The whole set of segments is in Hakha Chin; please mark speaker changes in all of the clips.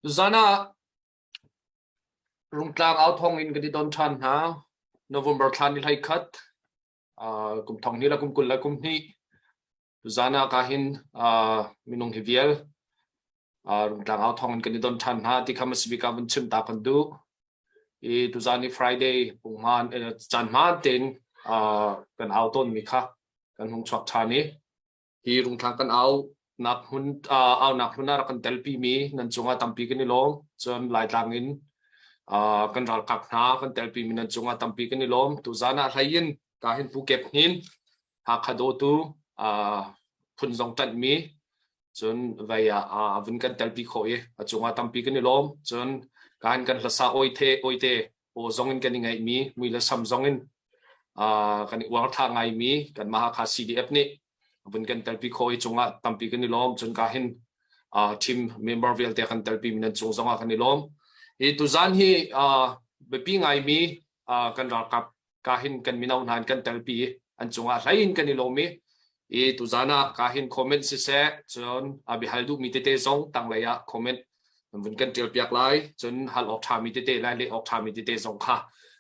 Speaker 1: Tuzaan ah Rungtlang au thawng in kan i don ṭhan hna. November thla ni 11, kum thong hnih le kum 22. Tuzaan ah ka hin minung hi vial Rungtlang au thawng in kan i don ṭhan hna ti kha hmasabik ah vun chim ta kan duh. I tuzaan i Friday punghman caan hmaan tein kan au tawnmi kha kan hung chuak ṭhan i Hi Rungtlang kan aunak hmun aunak hmun ah rak kan telpi mi nan cungah tampi kan i lawm. Cun Laitlang in kan ralkap hna kan telpi mi nan cungah tampi kan i lawm. Tuzaan ah hlei in ka hin Pu Kep Hnin Hakha dawtu phun zong ṭanhmi cun vei ah a vun kan telpi khawh i a cungah tampi kan i lawm. Cun ka hin kan hlasa awite awite aw zong in kan i ngaihmi mui le sam zong in kan i uar thla ngaimi kanmah Hakha CDF nih vun kan telpi khawh i cungah tampi kan i lawm. Cun ka hin team member vialte kan telpi mi nan cung zongah kan i lawm. Hi tuzan hi biapi ngaimi kan ralkap ka hin kan mino hna in kan telpi an cungah hlei in kan i lawm i i tuzan ah ka hin comment siseh cun a biahal duhmi tete zong tanglei ah comment vun kan tial piak lai cun hal awk ṭhami tete lai leh awk ṭhami tete zong kha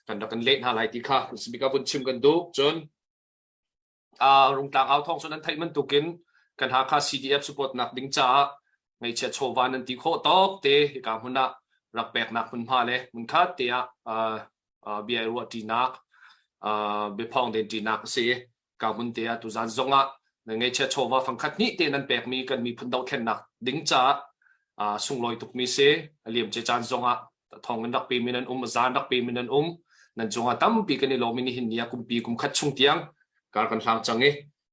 Speaker 1: kan rak kan leh hna lai ti kha bika vun chim kan duh cun Rungtlang au thawng cu nan theih bantukin kan Hakha CDF support nak ding caah ngaihchia chawva nan ti khawh tawk te hika hmun ah rak peknak hmunhma le hmunkhat te ah bia i ruahṭinak biaphawng denṭinak a si. Ka hmun te ah tuzan zong ah nan ngaihchia chawva fangkhat hnih te nan pekmi kan miphun dohthlennak ding caah sunglawi tukmi si. A liamcia caan zong ah thong in rak pe mi nan um zan rak pe mi nan um nan cungah tampi kan i lawm i nihin ni ah kumpi kum khat chung tiang kar kan hlang cang i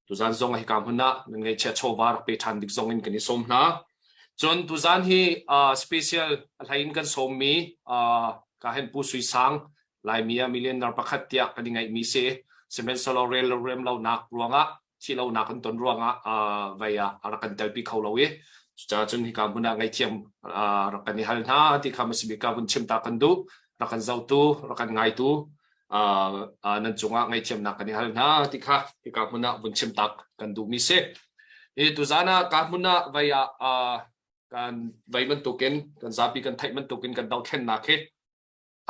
Speaker 1: tuzan zong hika hmun ah nan ngaihchia chawva rak pe ṭhan dik zong in kan i sawm hna cun tuzan hi special a hlei in kan sawm mi ka hen Pu Sui Sang Laimi ah millionaire pakhat tiah kan i ngaihmi si sihmanhsehlaw rel rem lonak ruangah thih lonak kan ton ruangah vei ah a rak kan telpi kho lo i cucaah cun hika hmun ah ngaihthiam rak kan i hal hna ti kha hmasabik ah vun chim ta kan duh rak kan zohtu rak kan ngaitu nan cungah ngaihthiamnak kan i hal hna ti kha hika hmun ah vun chim tak kan duhmi si hi tuzan ah ka hmun ah vei ah kan vei bantukin kan zapi kan theih bantukin kan dothlennak hi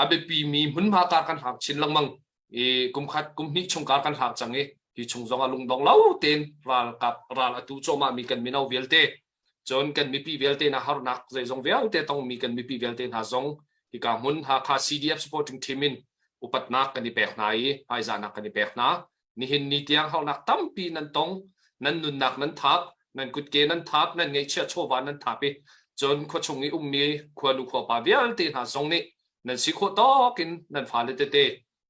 Speaker 1: a biapimi hmunhma kar kan hlang chin lengmang i kum khat kum hnih chung kar kan hlang cang i hi chung zong ah lungdong lo tein ralkap ral atu cuahmah mi kan mino vialte cun kan mipi vialte hna harnak zeizong vialte tongmi kan mipi vialte hna zong hika hmun Hakha CDF supporting team in upatnak kan i pek hna i hmaizahnak kan i pek hna nihin ni tiang harnak tampi nan tong nan nunnak nan thap nan kutke nan thap nan ngeihchiah chawva nan thap i cun khuachung i ummi khuanu khuapa vialte hna zong nih nan si khawh tawk in nan fale tete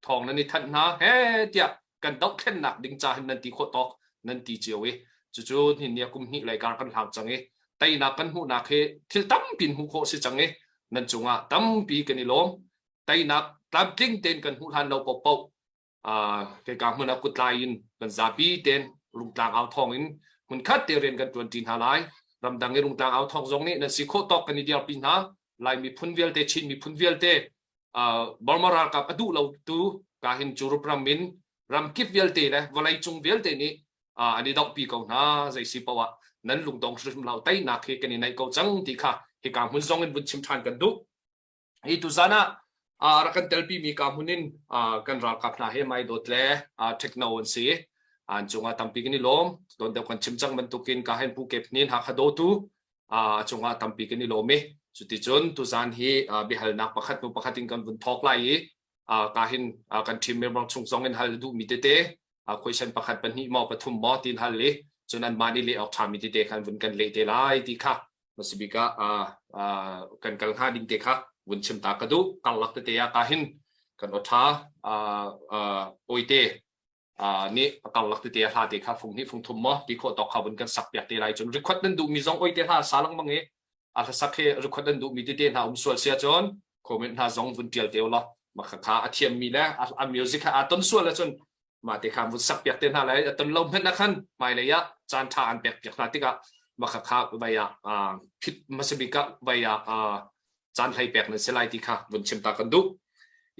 Speaker 1: thawng nan i thanh hna he tiah kan dohthlennak ding ca hin nan ti khawh tawk nan ti cio i cucu nihin ni ah kum hnih lei kar kan hlang cang i teinak kan hmuhnak hi thil tampi in hmuh khawh si cang i nan cungah tampi kan i lawm teinak tlamtling tein kan hmuh hlan lo paohpaoh Keka hmun ah kutlai in kan zapi tein Rungtlang au thawng in hmunkhat te rian kan ṭuanṭi hna lai. Ramdang i Rungtlang au thawng zong nih nan si khawh tawk kan i dirpi hna. Lai miphun vialte, Chin miphun vialte, Burma ralkap a duh lo tu ka hin Europe ram in ramkip vialte le vawleicung vialte nih an i dohpi ko hna. Zei si paoh ah nan lungdong hrimhrim lo teinak hi kan i naih ko cang ti kha hika hmun zong in vun chim ṭhan kan duh. Hi tuzan ah rak kan telpi mi ka hmun in kan ralkap hna hi Mai Dawt le Techno an si. An cungah tampi kan i lawm. Don deuh kan chim cang bantukin ka hen Pu Kep Hnin Hakha dawtu a cungah tampi kan i lawm i cuticun tuzan hi biahalnak pakhat hnu pakhat in kan vun thawk lai i ka hin kan team member chung zong in hal duhmi tete question pakhat pahnih maw pathum maw tin hal i cun anmah nih leh awk ṭhami tete khan vun kan leh te lai ti kha Hmasabik ah kan kal hnga ding te kha vun chim ta ka duh. Karlak tete ah ka hin kan awṭha awite nih a karlak tete a hla te kha fung hnih fung thum maw ti khawh tawk kha vun kan sak piak te lai cun record nan duhmi zong awite hla sa lengmang i a hlasak hi record nan duhmi tete hna um sual sia cun comment hna zong vun ṭial te ulaw mah kha a thiammi le a music kha aa ton sual ahcun mah te kha vun sak piak te hna lai a ton lo hmanh ah khan hmailei ah caan ṭha an pek piak hna tikah mah kha kha vai ah phit hmasa bik ah vai ah caan hlei pek nan si lai ti kha vun chim ta kan duh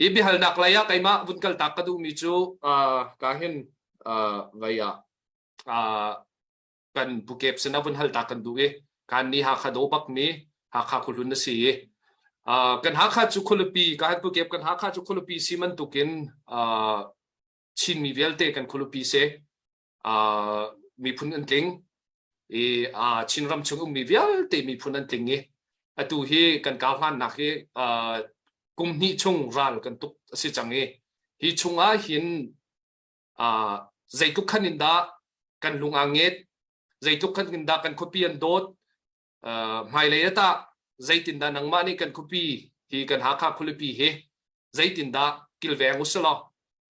Speaker 1: i biahalnak lei ah keimah vun kal tak ka duhmi cu ka hin vai ah kan pukep sin ah vun hal ta kan duh i kan ni Hakha do bak mi. Hakha khuahlun na si i kan Hakha cu khualipi ka han pukep kan Hakha cu khualipi si bantukin Chinmi vialte kan khualipi si miphun an tling i Chinram chung ummi vialte miphun an tling i atu hi kan karhlannak hi kum hnih chung ral kan tuk a si cang i hi chungah hin zeitluk khan in dah kan lung aa nget zeitluk khan in dah kan khuapi an dawt hmailei ah tah zeitindah nangmah nih kan khuapi hi kan Hakha khualipi hi zeitindah kilveng usilaw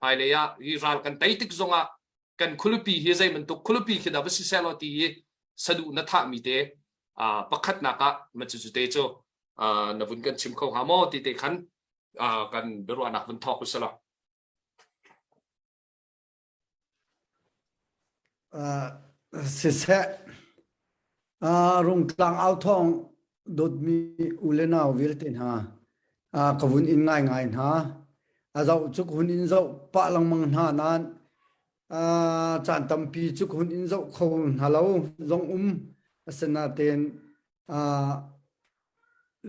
Speaker 1: hmailei ah hi ral kan tei tik zongah kan khualipi hi zei bantuk khualipi khi dah va si sehlaw ti i saduh na thahmi te pakhatnak ah ma cucu te cu na vun kan chim kho hnga maw ti te khan kan biaruahnak vun thawk usilaw.
Speaker 2: Siseh, Rungtlang authawng dawtmi u le nau vialte hna, ka vun in ngaingai hna. A zoh cu ka hun in zoh pah lengmang hna nain caan tampi cu ka hun in zoh kho hna lo zong um. Asinain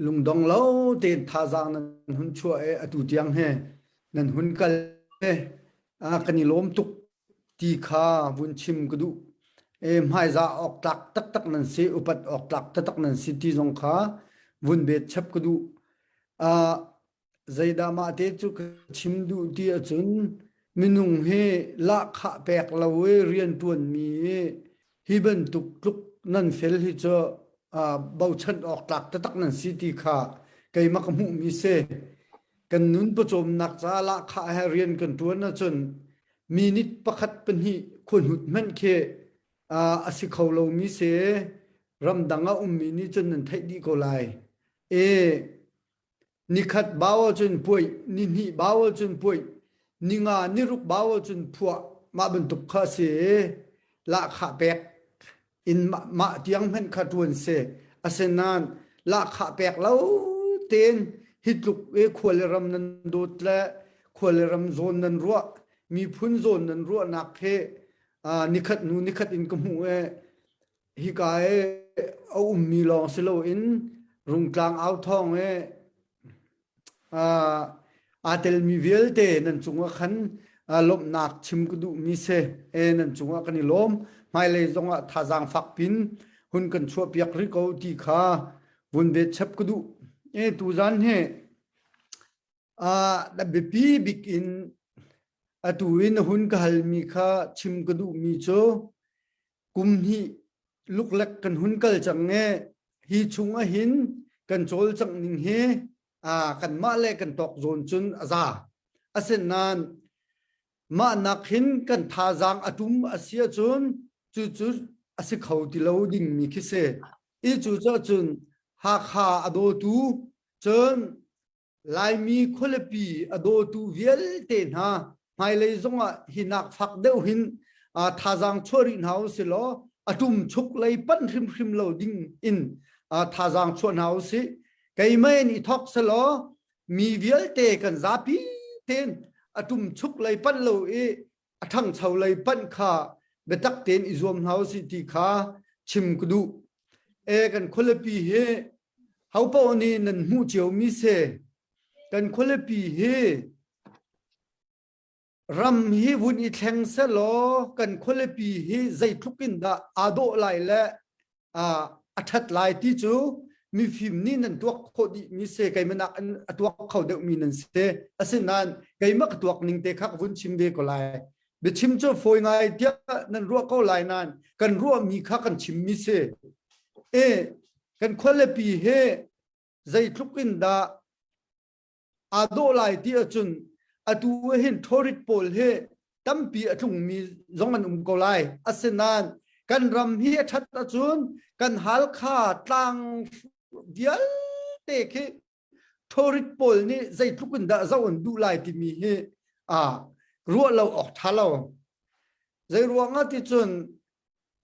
Speaker 2: lungdong lo tein thazaang nan hun chuah i atu tiang he nan hun kal i kan i lawm tuk ti kha vun chim ka duh. E hmaizah awk tlak taktak nan si, upat awk tlak taktak nan si ti zong kha vun bet chap ka duh. Zeidah mah te cu ka chim duh ti ahcun minung hi lahkhah pek lo i rianṭuanmi i hi bantuk tluk nan fel hi cu bochan awk tlak taktak nan si ti kha keimah ka hmuhmi si. Kan nun pawcawmnak caah lahkhah he rian kan ṭuan ahcun minute pakhat pahnih khuahnut hmanh khi a si kho lomi si. Ramdang a ummi nih cun nan theih dih ko lai. E Nikhat bau ahcun puaih, nihnih bau ahcun puaih, ninga niruk bau ahcun phuah mah bantuk kha a si i lahkhah pek in mah tiang hmanh kha ṭuan si. Asinain lahkhah pek lo tein hi tluk i khua le ram nan dawt le khua le ram zawn nan ruah, miphun zawn nan ruahnak hi nikhat hnu nikhat in ka hmuh i Hika i a ummi lawng si loin Rungtlang au thawng i aa telmi vialte nan cungah khan lawmhnak chim ka duhmi si. E nan cungah kan i lawm. Hmailei zongah thazaang fak pin hun kan chuahpiak rih ko ti kha vun bet chap ka duh. E tuzan hi na biapi bik in atu in na hun ka halmi kha chim ka duhmi cu kum hnih luklek kan hun kal cang e hi chung ahhin kan cawlcangh ning hi kanmah le kan tawk zawn cun a za. Asinain mah nak hin kan thazaang a tum a si ahcun cucu a si kho ti lo dingmi khi si. I cu cun Hakha a dawtu cun Laimi khualipi a dawtu vialte hna hmailei zongah hi nak fak deuh hin thazaang chuah rih hna usih law a ṭumchuk lei panh hrimhrim lo ding in thazaang chuah hna usih. Keimah in i thawk selaw mi vialte kan zapi tein a ṭumchuk lei panh lo i a ṭhangcho lei panh kha biatak tein i zuam hna usih ti kha chim ka duh. E kan khualipi hi hopaoh nih nan hmuh ciomi si. Kan khualipi hi ram hi vun i thleng selaw kan khualipi hi zeitluk in dah aa dawh lai le a ṭhat lai ti cu mifim nih nan tuak khawh dihmi si keimah an a tuak kho deuhmi nan si asinain keimah ka tuak ning te kha ka vun chim ve ko lai biachim cu fawi ngai tiah nan ruah ko lai nain kan ruahmi kha kan chimmi si e kan khualipi hi zeitluk in dah aa dawh lai ti ahcun atu hin tourist pawl hi tampi a tlungmi zong an um ko lai. Asinain kan ram hi a ṭhat ahcun kan Halkha tlang vialte khi tourist pawl nih zeitluk in dah zoh an duh lai timi hi aa ruah lo awk ṭha lo. Zei ruangah ti cun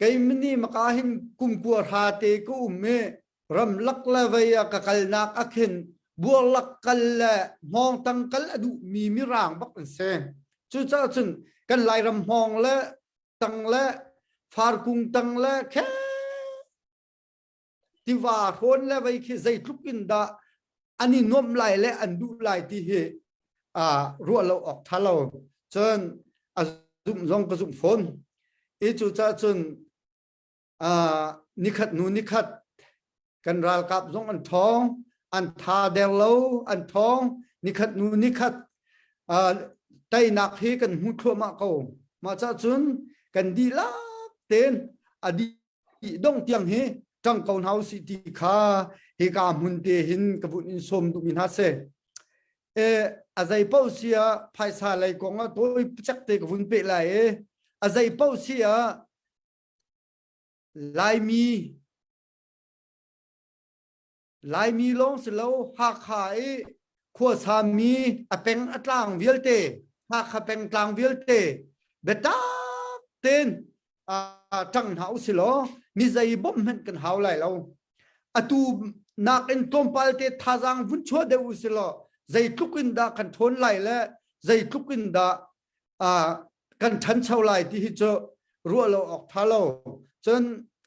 Speaker 2: keimah maka hin kum kua hra te ka um i ramlak le vei ah ka kalnak ah khin buarlak kal le hmawngtang kal a duhmi mirang bak an si. Cucaah cun kan Lairam hmawng le tang le farkung tang le khe. tiva hrawn le vei khi zeitluk in dah an i nuamh lai le an duh lai ti hi ruah lo awk tha lo. Cun a zumh zong ka zumh fawn. I cu cah cun nikhat hnu nikhat kan ralkap zong an ṭhawng, an tha der lo, an ṭhawng. Nikhat hnu nikhat teinak hi kan hmu thluahmah ko. Mah cah cun kan dihlak tein a dih dong tiang hi ṭang ko hna usih ti kha hika hmun te hin ka vun in sawm duhmi hna si. E, a zei paoh si ah phaisa lei kong ah tawi cek te ka vun peh lai i a zei paoh si ah Laimi Laimi lawng si lo Hakha i khuasami a peng a tlang vialte Hakha pengtlang vialte biatak tein ṭang hna usih law mi zei bawmh hmanh kan hau lai lo. Atu nakin tlawmpal te thazaang vun chuah deuh usih law zeitluk in dah kan ṭhawn lai le zeitluk in dah kan ṭhancho lai ti hi cu ruah lo awk ṭha lo. Cun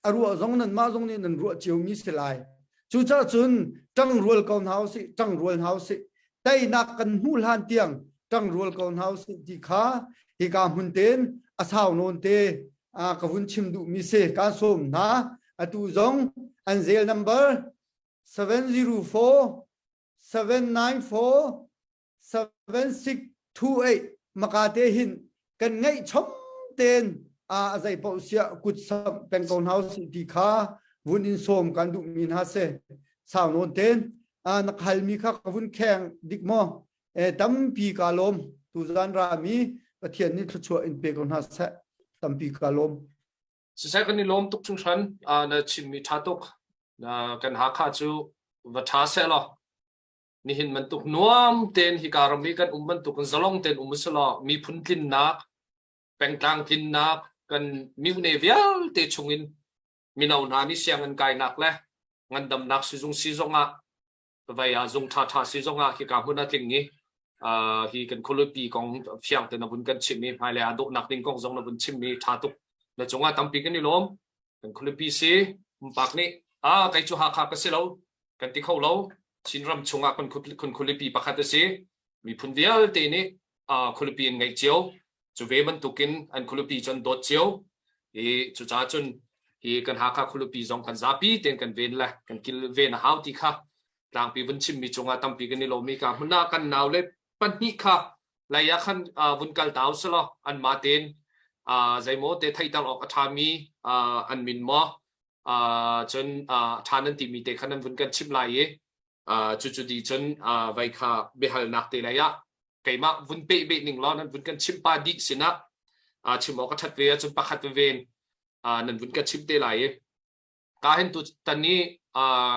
Speaker 2: a ruah zong nanmah zong nih nan ruah ciomi si lai. Cucaah cun ṭangrual ko hna usih, ṭangrual hna usih. Teinak kan hmuh hlan tiang ṭangrual ko hna usih ti kha hika hmun tein a sau nawn te ka vun chim duhmi si. Kaan sawm hna. Atu zong an zel number 704 794 7628 maka te hin kan ngeih chom ten a zei paoh siah kut samh peng ko hna usih ti kha vun in sawm kan duh mi hna si sau nawn ten na halmi kha ka vun kheng dik maw e tampi ka lawm tuzan ra mi Pathian nih thluachuah in pe ko hna seh tampi ka lawm
Speaker 1: Siseh kan i lawm tuk hringhran na chimmi ṭha tuk kan Hakha cu va ṭha seh law nihin bantuk nuam tein hika ram i kan um bantuk in zalong tein um usih miphun tlinnak pengtlang tlinnak kan mihne vialte chungin mino hna nih sianginn kainak le ngandamnak sizung si zongah vei ah zung ṭhaṭha si zongah hika hmun a tling i hi kan khualipi kong fiang te na vun kan chim i hmailei ah dawhnak ding kong zong na vun chim i ṭha tuk na cungah tampi kan i lawm kan khualipi si pumpak nih ah kei cu Hakha ka si lo kan ti kho lo Chinram chungah kan khualipi pakhat a si miphun vialte nih khualipi an ngeih cio cu ve bantukin an khualipi cu an dawt cio i cucaah cun hi kan Hakha khualipi zong kan zapi tein kan ven le kan kilven a hau ti kha tlangpi vun chimmi cungah tampi kan i lawm i ka hmun ah kan nau le pahnih kha lei ah khan vun kal ta usih anmah tein zeimaw te theihter awk a ṭhami an min maw cun ṭha nan timi te kha nan vun kan chimh lai i cucu di cun vei kha biahalnak te lei ah keimah vun peh beh ning law nan vun kan chimh pa dih sinah chim awk a ṭhat ve ahcun pakhat veve nan vun kan chimh te lai i Ka hin tu tan i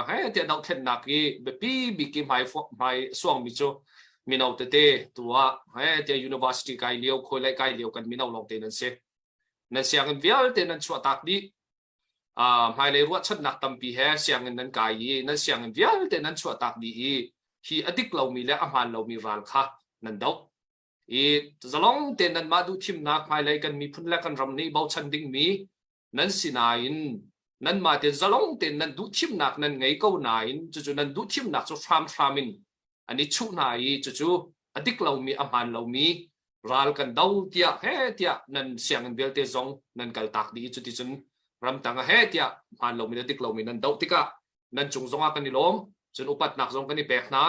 Speaker 1: he tiah dohthlennak i biapi bik i hmai hmai suangmi cu mino tete tu ah he tiah university kai lio khawi le kai lio kan mino lawng te nan si. Nan sianginn vialte nan chuahtak dih. Hmailei ruahchannak tampi he sianginn nan kai i nan sianginn vialte nan chuahtak dih i hi a dik lomi le a hmaan lomi ral kha nan doh. I zalong tein nanmah duhthimnak hmailei kan miphun le kan ram nih bochan dingmi nan si nain nanmah tein zalong tein nan duhthimnak nan ngei ko nain cucu nan duhthimnak cu hramhram in an i chuh hna i cucu a dik lomi a hmaan lomi ral kan do tiah he tiah nan sianginn vialte zong nan kaltak dih i cuticun ramtang ah he tiah hmaan lomi le dik lomi nan doh tikah nan cung zongah kan i lawm cun upatnak zong kan i pek hna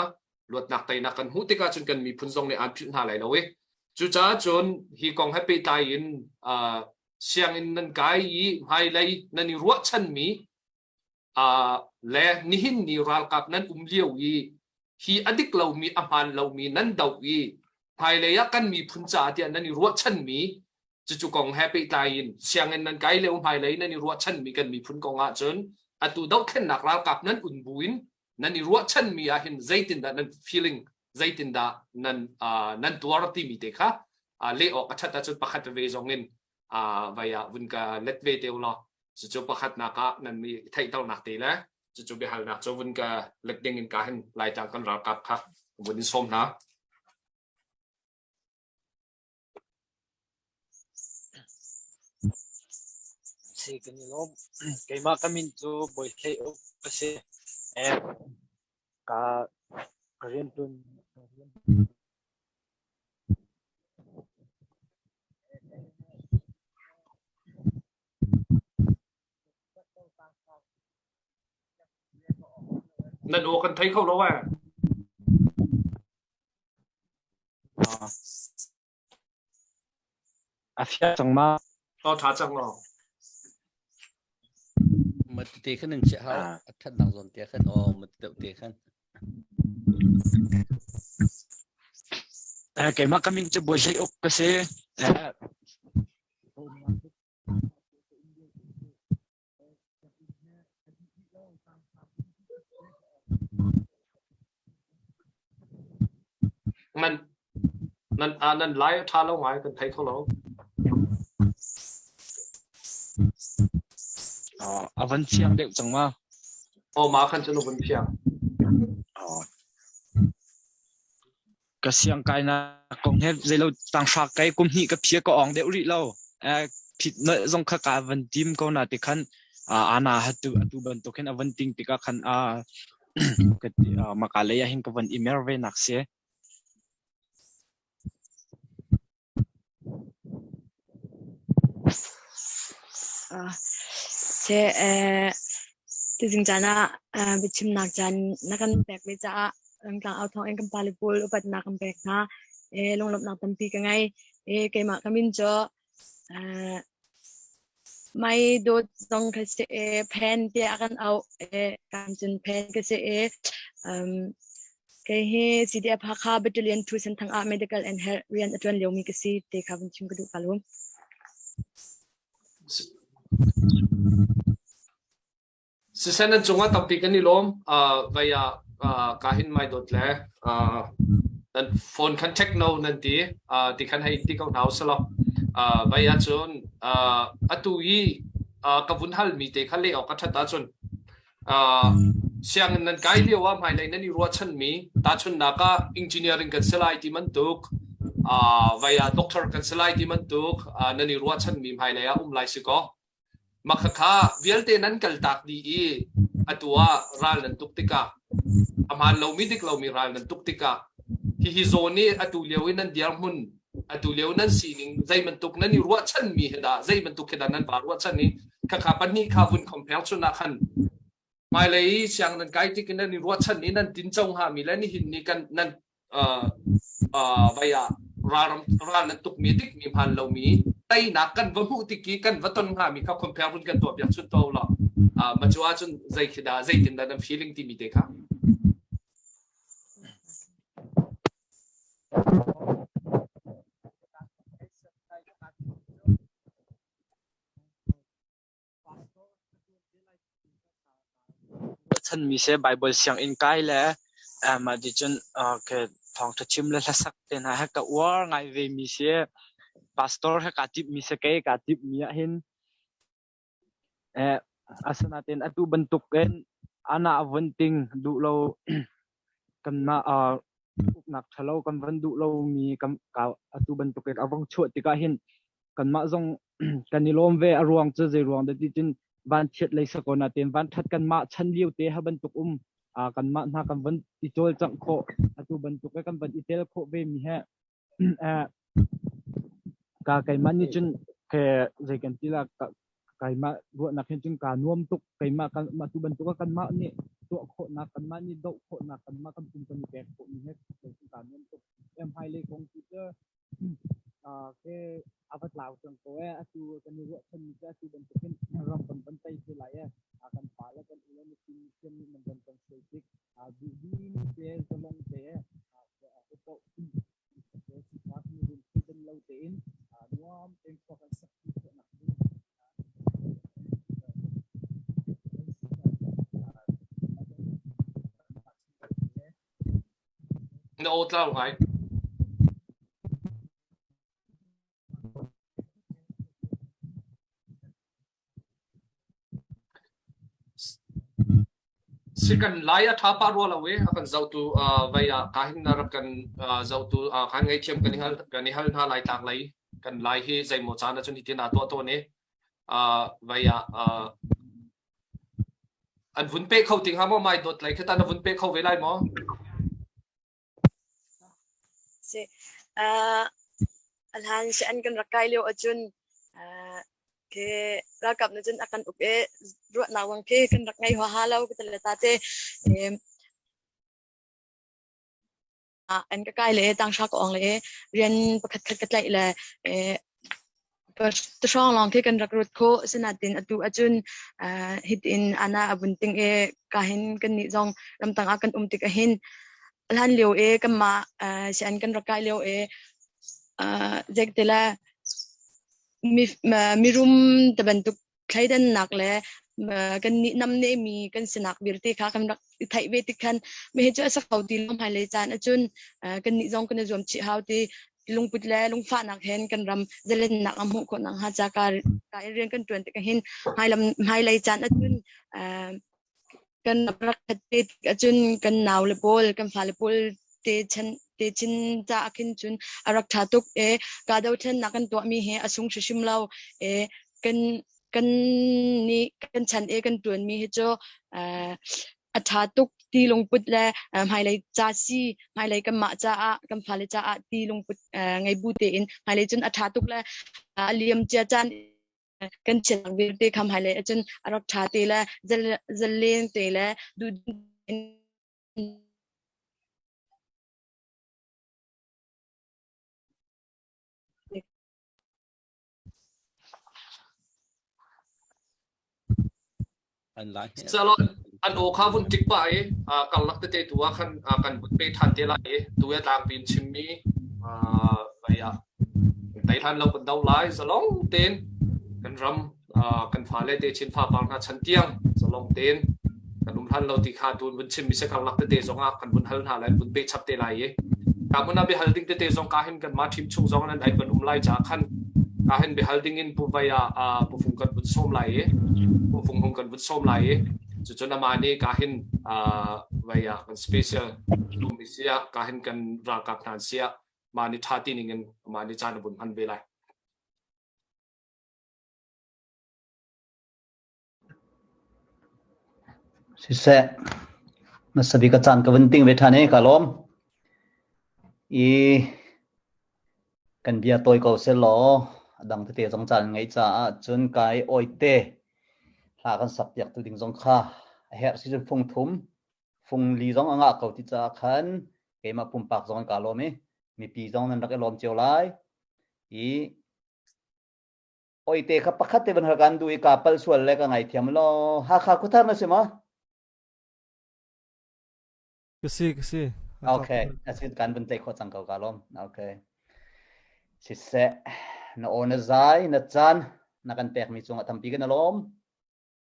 Speaker 1: luatnak teinak kan hmuh tikah cun kan miphun zong nih aan philh hna lai lo i cucaah cun hi kong he pehtlai in sianginn nan kai i hmailei nan i ruahchanmi le nihin ni ralkap nan um lio i hi a dik lomi a hmaan lomi nan doh i hmailei ah kan miphun caah tiah nan i ruahchanmi cucu kong he pehtlai in sianginn nan kai lio hmailei nan i ruahchanmi kan miphun kong ahcun atu dohthlennak ralkap nan un buin nan i ruahchanmi ah hin zeitindah nan feeling zeitindah nan nan tuar timi te kha leh awk a ṭhat ahcun pakhat ve zong in vai ah vun ka let ve te ulaw cucu pakhatnak ah nan mi theihternak te le cucu biahalnak cu vun ka let ding in ka hin Laitlang kan ralkap kha vun in sawm hna.
Speaker 3: Si kan i lawm. Keimah ka min cu Bawi Hlei Uk ka si. Eh, ka ka rianṭuan
Speaker 1: Nan aw kan thei kho lo eh.
Speaker 3: A fiang cang ma?
Speaker 1: Aw ṭha cang lo.
Speaker 4: Matete khan in chiah hau. A ṭhatnak zawn te khan aw mate deuh te khan.
Speaker 3: Eh, keimah ka min cu Bawi Hlei Uk ka si. Eh,
Speaker 1: Nan nan ah nan lai a ṭha lo ngai kan thei kho lo.
Speaker 3: A van fiang deuh cang ma?
Speaker 1: Aw ma khan cun a vun fiang.
Speaker 3: Ka siangkainak kong he zeilo tanghra kai kum hnih ka phia ka ong deuh rih lo. Eh, phit nolh zong kha ka van tim ko na ti khan ana hatu atu bantuk hin a van ting tikah khan a ka ti maka lei ah hin ka van i mer ve nak si.
Speaker 5: Tuzing caan ah biachimnak caan na kan pek ve caah Rangtlang au thawng in kan pale pawl upatnak kan pek hna. Lunglawmhnak tampi ka ngei. Keimah ka min cu Mai Dawt zong ka si i Phen tiah kan auh. Kan cun Phen ka si i Kei hi CDF Hakha Battalion 2 Senthang ah Medical and Health rian a ṭuan liomi ka si ti kha vun chim ka duh ka lawm.
Speaker 1: Siseh nan cungah tampi kan i lawm. Uh, vai ah uh, ka hin mai dawt le uh, nan phone khan check no nan ti uh, ti khan hei ti ko hna usalaw. Uh, vai ahcun uh, atu i uh, ka vun halmi te kha leh awk a ṭhat ahcun Sianginn nan kai lio ah hmailei nan i ruahchanmi tahchunhnak ah engineering kan si lai ti bantuk, vai ah doctor kan si lai ti bantuk nan i ruahchanmi hmailei ah um lai si kaw. Mah khakha vialte nan kaltak dih i atu ah ral nan tuk tikah a hmaan lomi dik lomi ral nan tuk tikah hihi zawn i atu lio i nan dirhmun atu lio nan sining zei bantuk nan i ruahchanmi he dah zei bantuk he dah nan pa ruahchan i khakha pahnih kha vun compare chun ah khan hmailei i siang nan kai tik in nan i ruahchan i nan tinco hngami le nihin ni kan nan vai ah ralram ral nan tukmi dikmi hmaan lomi teinak kan va hmuh tik i kan va ton hngami kha compare vun kan tuah piak chun to lo ma cu ahcun zei khi dah zeitin dah nan feeling timi te kha
Speaker 3: Ruahchanmi si Baibal sianginn kai le mah ti cun thawngṭha chim le hlasak te hna he ka uar ngai vemi si. Pastor he kaa timhmi si kei kaa timhmi ahhin Asinain atu bantukin anah a vun ting duh lo kanmah uknak ṭhalo kan van duh lomi atu bantukin a vung chuah tikah hin kanmah zong kan i lawm ve. A ruang cu zei ruang dah ti cun vanchiat lei si ko nain vanṭhat kanmah chan lio te ha bantuk um kanmah hna kan van i cawlcangh khawh atu bantuk i kan van i tel khawh vemi he Ka keimah nih cun ke zei kan ti la keimah ruahnak hin cun kaa nuam tuk. Keimah kan mah tu bantuk ah kanmah nih tuah khawhnak, kanmah nih doh khawhnak, kanmah kan pum kan i pek khawhmi he kaa nuam tuk. Hmailei kong tu cu ke a va tlau cang ko ee. Atu kan i ruahchanmi cu atu bantuk hin ram kan van tei te lai ee. Kan pa le kan u le mifim mithiam nih nan van kan hruai tik duhdim te zalong te
Speaker 1: Na aw tlau ngai. Si kan lai a ṭha pah rua lo i a kan zohtu vei ah ka hin na rak kan zohtu kan ngaihthiam kan i hal kan i hal hna lai tlak lei kan lai hi zeimaw caan ahcun hitin aa tuah tawn i. Vai ah an vun pe kho ti hnga maw mai dawt lei kha ta na vun pe kho ve lai maw?
Speaker 5: Si. Uh, a hlan si an kan rak kai lio ahcun uh, ke ralkap na cun a kan uk e ruahnak wang ke kan rak ngei huaha lo ka tale ta te an ka kai le tanghra ka ong le rian pakhat khat ka tlaih le hrawng lawng khi kan rak ruat khawh. Asinain atu ahcun hitin ana a vun ting i ka hin kannih zong ramtang ah kan um tik ahhin hlan lio i kanmah sian kan rak kai lio i zektila mirum te bantuk thleidannak le kan nih namnehmi kan sinak vialte kha kan rak i theih ve tik khan mi hi cu a sa kho ti lo hmailei caan ahcun kan nih zong kan i zuam chih hau ti lungput le lungfahnak hen kan ram zalennak a hmuh khawh nak hnga ca ka ka rian kan tuan tik ahhin hmailam hmailei caan ahcun kan rak khat te tik ahcun kan nau le pawl kan fale pawl te chan te chin ca ah khin cun a rak ṭha tuk e ka dothlennak kan tuahmi hi a sung hrimhrim lo e kan kan nih kan chan e kan ṭuanmi hi cu a ṭha tuk ti lungput le hmailei ca si hmailei kanmah caah kan fale caah ti lungput ngei bu tein hmailei cun a ṭha tuk le a liam cia caan kan chiatnak vialte kha hmailei ahcun a rak ṭha te le zalen te le duh
Speaker 4: An lai.
Speaker 1: Salo an aw kha vun tik pah i karlak tete tu ah khan kan vun pe ṭhan te lai i tu he tlangpi in chimmi vai ah tei hlan lo kan do lai zalong tein kan ram kan fale te Chin fapar hna chan tiang zalong tein kan um hlan lo ti kha tun vun chim mi se karlak tete zong ah kan vun hal hna lai vun pe chap te lai i ka mun ah biahal ding tete zong ka hin kan ma ṭhim chung zong nan ai kan um lai ca khan ka hin biahal ding in pu vai ah pu fung kan vun sawm lai i pu fung hung kan vun sawm lai i cucun ama nih ka hin vai ah kan special mi sia ka hin kan ralkap hna sia ma ni ṭha ti ning in ma ni caan vun hman ve lai.
Speaker 6: Siseh, hmasa bik a caan ka vun ting ve ṭhan i kaa lawm. I kan bia tawi ko sehlaw a dang tete zong caan ngeih caah cun kai awite hla kan sak piak tu ding zong kha a herh si cun fung thum fung li zong a ngah ko ti caah khan keimah pumpak zong kaa lawm i mipi zong nan rak i lawm cio lai. I Oite kha pakhat te van har kan duh i ka pal sual le ka ngaithiam law Hakha khuathar na si maw?
Speaker 7: Ka si, ka si.
Speaker 6: Okay, asin kan vun tei khawh cang ko ka lawm. Okay. Siseh, na aw na zai, na caan na kan pekmi cungah tampi kan lawm.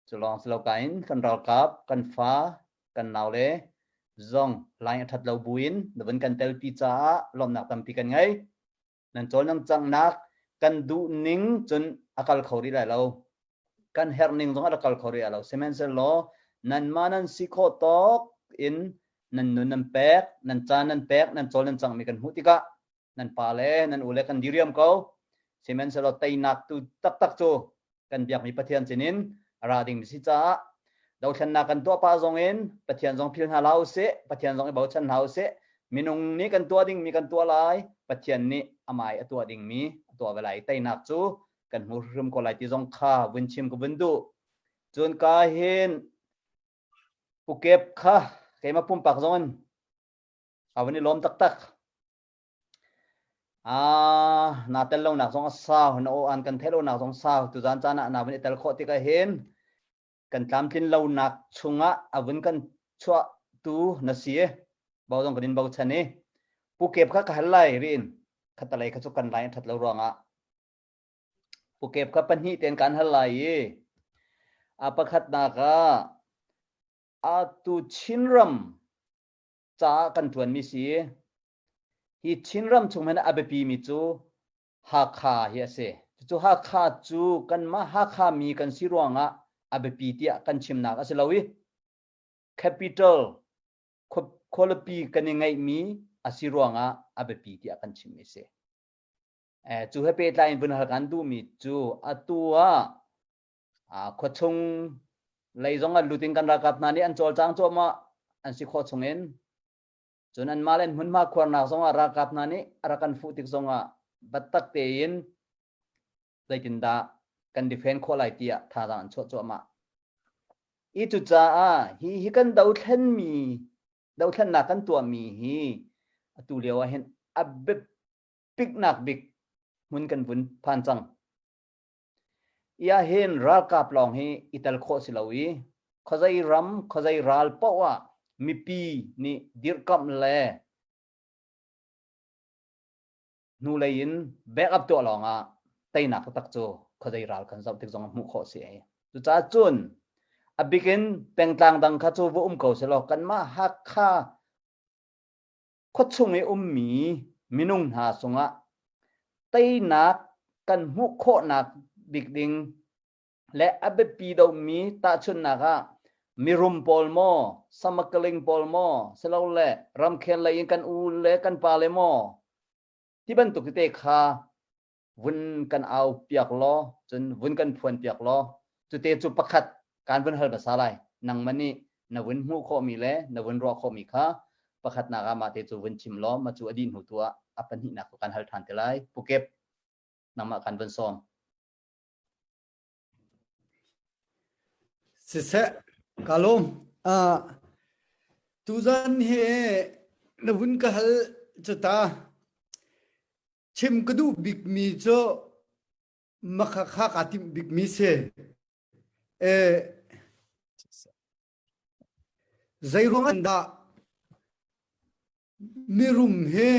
Speaker 6: Cu lawng si lo ka in kan ralkap, kan fa, kan nau le zong line a that lo buin na vun kan telpi caah lawmnak tampi kan ngei. Nan cawl nan canghnak kan duh ning cun a kal kho rih lai lo. Kan herh ning zong a rak kal kho rih lo. Sihmanhsehlaw nanmah nan si khawh tawk in nan nun nan pek, nan caan nan pek, nan cawl nan canghmi kan hmuh tikah nan pa le nan u le kan diriam ko. Sihmanhsehlaw teinak tu taktak cu kan biakmi Pathian sinin a ra dingmi si caah dothlennak kan tuah pah zong in Pathian zong phil hna hlah usih, Pathian zong i bochan hna usih. Minung nih kan tuah dingmi kan tuah lai, Pathian nih amai a tuah dingmi a tuah ve lai. Teinak cu kan hmu hrim ko lai ti zong kha vun chim ka vun duh. Cun ka hin pukep kha keimah pumpak zong in a vun i lawm taktak. Ah, naa tel lonak zong a sau, na aw an kan theih lonak zong sau. Tuzaan caan ah naa vun i tel khawh tikah hin kan tlamtlin lonak chungah a vun kan chuahtu na si i bo zong kan in bochan i Pu Kep kha ka hal lai riin khatalei kha cu kan lai a ṭhat lo ruangah Pu Kep kha pahnih tein kan hal lai i a pakhatnak ah atu Chinram caah kan ṭuanmi si Hi Chinram chung hmanh ah a biapimi cu Hakha hi a si. Cucu Hakha cu kanmah Hakha mi kan si ruangah a biapi tiah kan chimnak a si lo i capital khualipi kan i ngeihmi a si ruangah a biapi tiah kan chimmi a si. Eh, cu he pehtlai in vun hal kan duhmi cu atu ah. Khuachung lei zong ah lut in kan ralkap hna nih an cawlcang cuahmah an si khawh chung in. Cun anmah le hmunhma khuarnak zong ah ralkap hna nih a rak kan fuh tik zong ah biatak tein zeitindah kan defend khawh lai tiah thazaang an chuah cuahmah. I cucaah hi hi kan dothlenmi dothlennak kan tuahmi hi atu lio ah hin a biapiknak bik hmun kan vun phan cang. Ia hin ralkap lawng hi i tel khawh si lo i khuazei ram khuazei ral paoh ah mipi nih dirhkamh le hnulei in backup tuah lawng ah teinak taktak cu khuazei ral kan zoh tik zong ah hmuh khawh si ai. Cucaah cun a bik in pengtlang dang kha cu va um ko selaw kanmah Hakha khuachung i ummi minung hna sungah teinak kan hmuh khawhnak bik ding le a biapi deuhmi tahchunhnak ah mirum pawl maw, samakaling pawl maw, silole ramkhel lei in kan u le kan pa le maw, ti bantuk tete kha vun kan au piak law cun vun kan phuan piak law cute cu pakhat kan vun hal hmasa lai nangmah nih na vun hmuh khawhmi le na vun ruah khawhmi kha pakhatnak ah mah te cu vun chim law mah cu a dih hnu tu ah a pahnihnak cu kan hal ṭhan te lai pukep nangmah kan vun sawm
Speaker 2: Siseh, ka lawm. Uh, tuzan he na vun ka hal cu ta. Chim ka duh bikmi cu makhakha kaa timh bikmi si. Eh, zeiruang an dah mirum hi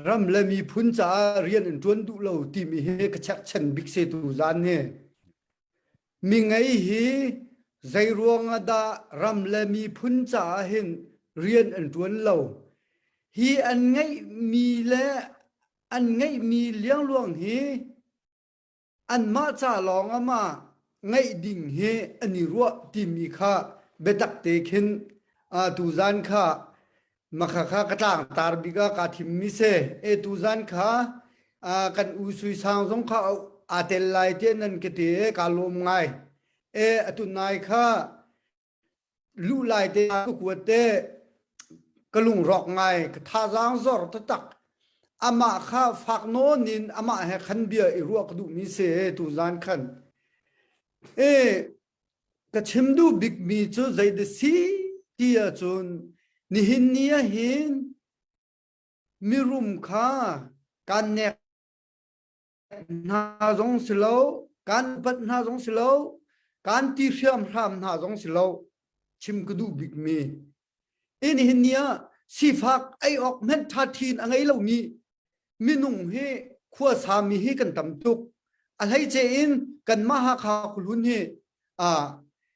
Speaker 2: ram le miphun caah rian an ṭuan duh lo timi hi ka chekchen bik se tu zan hi. Mi ngei hi zeiruang ah dah ram le miphun caah hin rian an ṭuan lo. Hi an ngeihmi le an ngeihmi liangluang hi anmah ca lawng ah ma ngeih ding hi an i ruah timi kha biatak te khin tuzan kha makha kha ka tlangtar bik ah kaa thimmi si. E tuzan kha kan u Sui Sang zong kha aa tel lai tiah nan ka ti i kaa lawm ngai. E atu nai kha luh lai te ka kuat te ka lungrawk ngai ka thazaang zor taktak amah kha fak nawn in amah he khan bia i ruah ka duhmi si tuzan khan e ka chim duh bikmi cu zeidah si ti ahcun nihin ni ah hin mirum kha kan nek hna zong si lo kan upat hna zong si lo kan ti hriamhram hna zong si lo chim ka duh bikmi in hin ni ah sifak ei awk hmanh ṭha ṭhin a ngei lomi minung hi khua sami hi kan tam tuk a hleice in kanmah Hakha khualhun hi a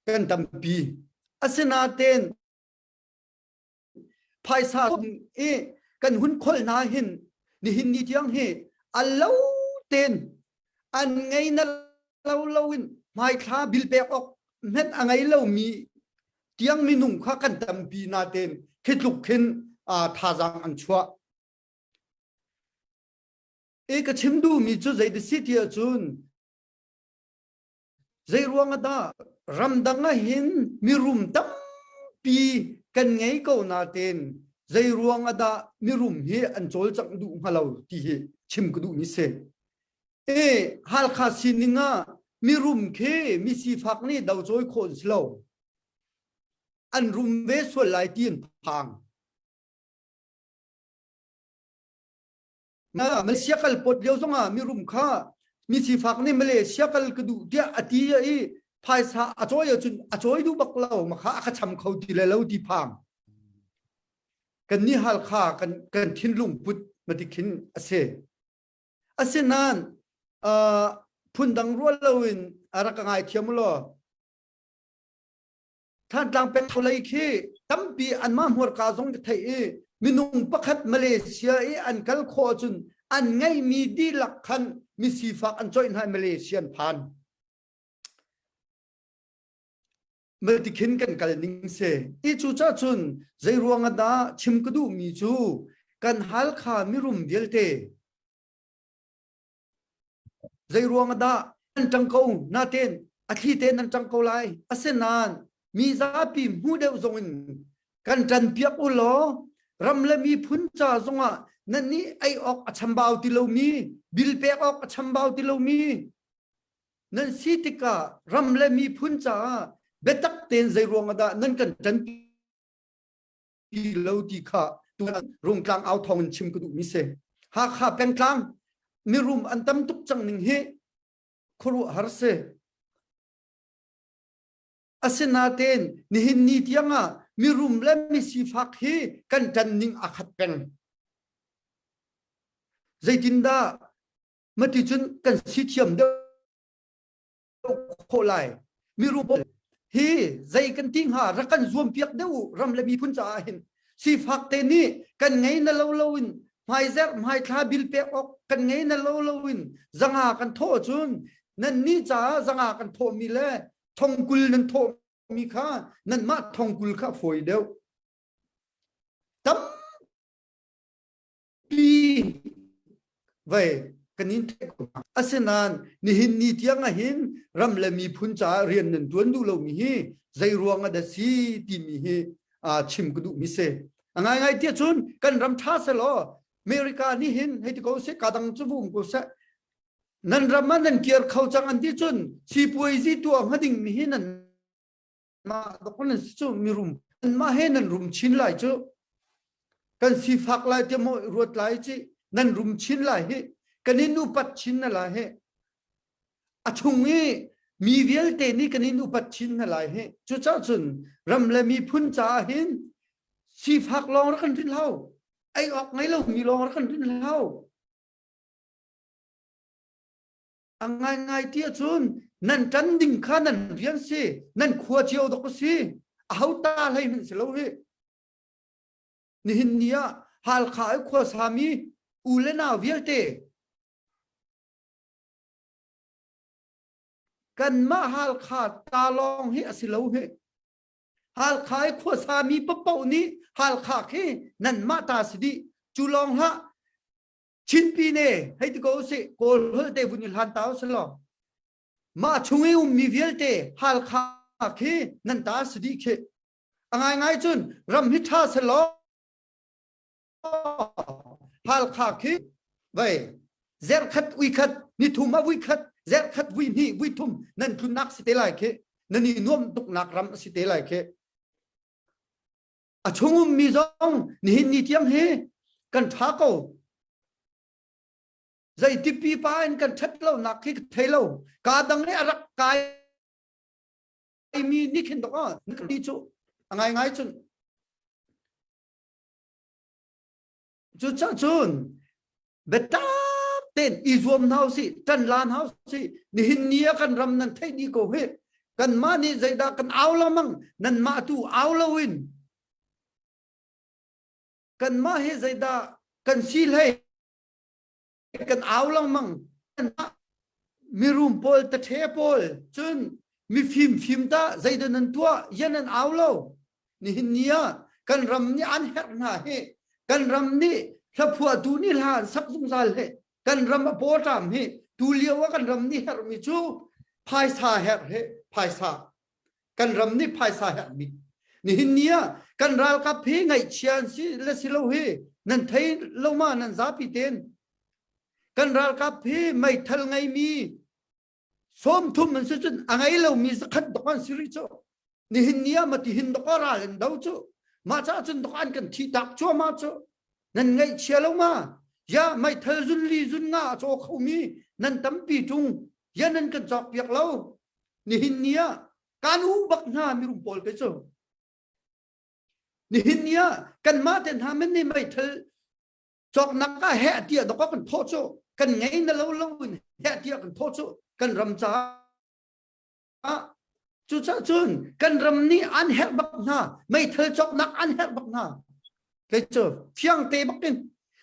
Speaker 2: kan tampi asinaten phaisa i kan hun khol hna hin nihin ni tiang hi a lo ten an ngei na lo lo in hmaithla bil pek awk hmenh a ngei lomi tiang minung kha kan tampi na ten khi tluk khin thazaang an chuah e ka chim duhmi cu zei si ti ahcun Zei ruang ah dah ramdang ah hin mirum tampi kan ngei ko nain zei ruang ah dah mirum hi an cawlcangh duh hnga lo ti hi chim ka duhmi si. E Halkha sining ah mirum khi mi sifak nih do cawi khawh an si lo. An rum ve sual lai ti an phang. Malaysia kal pawt lio zongah mirum kha mi sifak nih Malaysia kal ka duh tiah a ti i phaisa a cawi ahcun a cawi duh bak lo ma kha a ka cham kho ti le lo ti phang kan ni hal kha kan kan thinlung put mati khin a si asinain uh, phundang rual loin a rak ka ngai thiam law Thantlang peng lei khi tampi anmah hmurka zong ka theih i minung pakhat Malaysia i an kal khawh ahcun an ngeihmi dihlak khan misifak an coih hna i Malaysia an phan. Matikhin kan kal ning si. I cu cah cun zei ruang ah dah chim ka duhmi cu kan Halkha mirum vialte zei ruang ah dah an ṭang ko natein. A thli te nan ṭang ko lai. Asinain mi zapi hmuh deuh zong in kan ṭan piak u law ram le miphun ca zongah nan nih ei awk a chambau ti lomi, bil pek awk a chambau ti lomi nan si tikah ram le miphun caah biatak tein zei ruang ah dah nan kan ṭanpi lo ti kha Rungtlang au thawng in chim ka duhmi si. Hakha pengtlang mirum an tam tuk cang ning hi khuaruahhar si. Asinain nihin ni tiangah mirum le misifak hi kan ṭan ning a khat peng. Zeitindah mati cun kan si thiam deuh khawh lai mirum hi zei kan ti hnga rak kan zuam piak deuh ram le miphun caah hin sifak te nih kan ngei na lo lo in hmaizerh hmaithla bil pek awk kan ngei na lo lo in zanga kan thawh cun nan nih caah zanga kan thawh mi le thongkul nan thawh mi kha nanmah thongkul kha fawi deuh tam pi vei kan in theih ko hna. Asinain nihin ni tiang ah hin ram le miphun caah rian nan tuan duh lomi hi zei ruang ah dah si timi hi chim ka duhmi si. A ngaingai tiah cun kan ram ṭha selaw America nih hin hei ti ko seh ka dang cu um ko seh nan ram ah nan kir kho cang an ti cun sipuaizi tuah hnga ding mi hi nan mah nan si cu mirum mah he nan rum chin lai cu kan sifak lai te maw ruat lai ci nan rum chin lai hi kan in upat chin na lai hi a chung i mi vialte nih kan in upat chin na lai hi cucaah cun ram le miphun caah hin sifak lawng rak kan rin hau ei awk ngei lo mi lawng rak kan rin hau A ngaingai ti ahcun nan ṭan ding kha nan rian si, nan khua cio dok a si. Aho ta hlei hmanh si lo hi. Nihin ni ah Halkha i khua sami u le nau vialte kanmah Halkha ta lawng hi a si lo hi. Halkha i khua sami paohpaoh nih Halkha khi nanmah ta si dih. Cu lawng hlah Chinpi ne hei ti ko usih Kawl holh te vun i hlan ta usih law mah chung i ummi vialte Halkha khi nan ta si dih khi a ngaingai cun ram hi ṭha selaw Halkha khi vei zerkhat uikhat nithum a vuikhat zerkhat vui hnih vui thum nan tlunnak si te lai khi nan i nuam tuknak ram a si te lai khi A chung ummi zong nihin ni tiang hi kan ṭha ko. Zeiti pipa in kan ṭhat lonak khi ka thei lo. Kaa dang i a rak kai mi nih khin dok ah ti cu a ngaingai cun. Cucaah cun biatak tein i zuam hna usih, ṭan la hna usih. Nihin ni ah kan ram nan theih dih ko hih. Kanmah nih zeidah kan au lengmang, nanmah tu au loin kanmah hi zeidah kan si hlei kan au lengmang. Mirum pawl, tathe pawl, cun mifim fim tah zeidah nan tuah, yan nan au lo. Nihin ni ah kan ram nih an herh hna hi kan ram nih hlaphuahtu nih hla an sak zungzal hi kan ram a pawṭam hi tu lio ah kan ram nih herhmi cu phaisa herh hi phaisa kan ram nih phaisa herh bik nihin ni ah kan ralkap hi ngaihchia an si le si lo hi nan thei lo ma nan zapi ten kan ralkap hi meithal ngeimi 30 an si cun a ngei lomi zakhat dok an si rih cu nihin ni ah mati hin dok ral an do cu mah caah cun dok an kan thi tak cuahmah cu nan ngaihchia lo ma ya meithal zun li zun nga a caw khomi nan tampi ṭung ya nan kan cawk piak lo nihin ni ah kan u bak hna mirum pawl ke cu nihin ni ah kanmah te hna men nih meithal cawknak ah heh tiah dok kan thawh cu kan ngei na lo lo in heh tiah kan thawh cu kan ram caah cucaah cun kan ram nih an herh bak hna meithal cawknak an herh bak hna kei cu fiang te bak in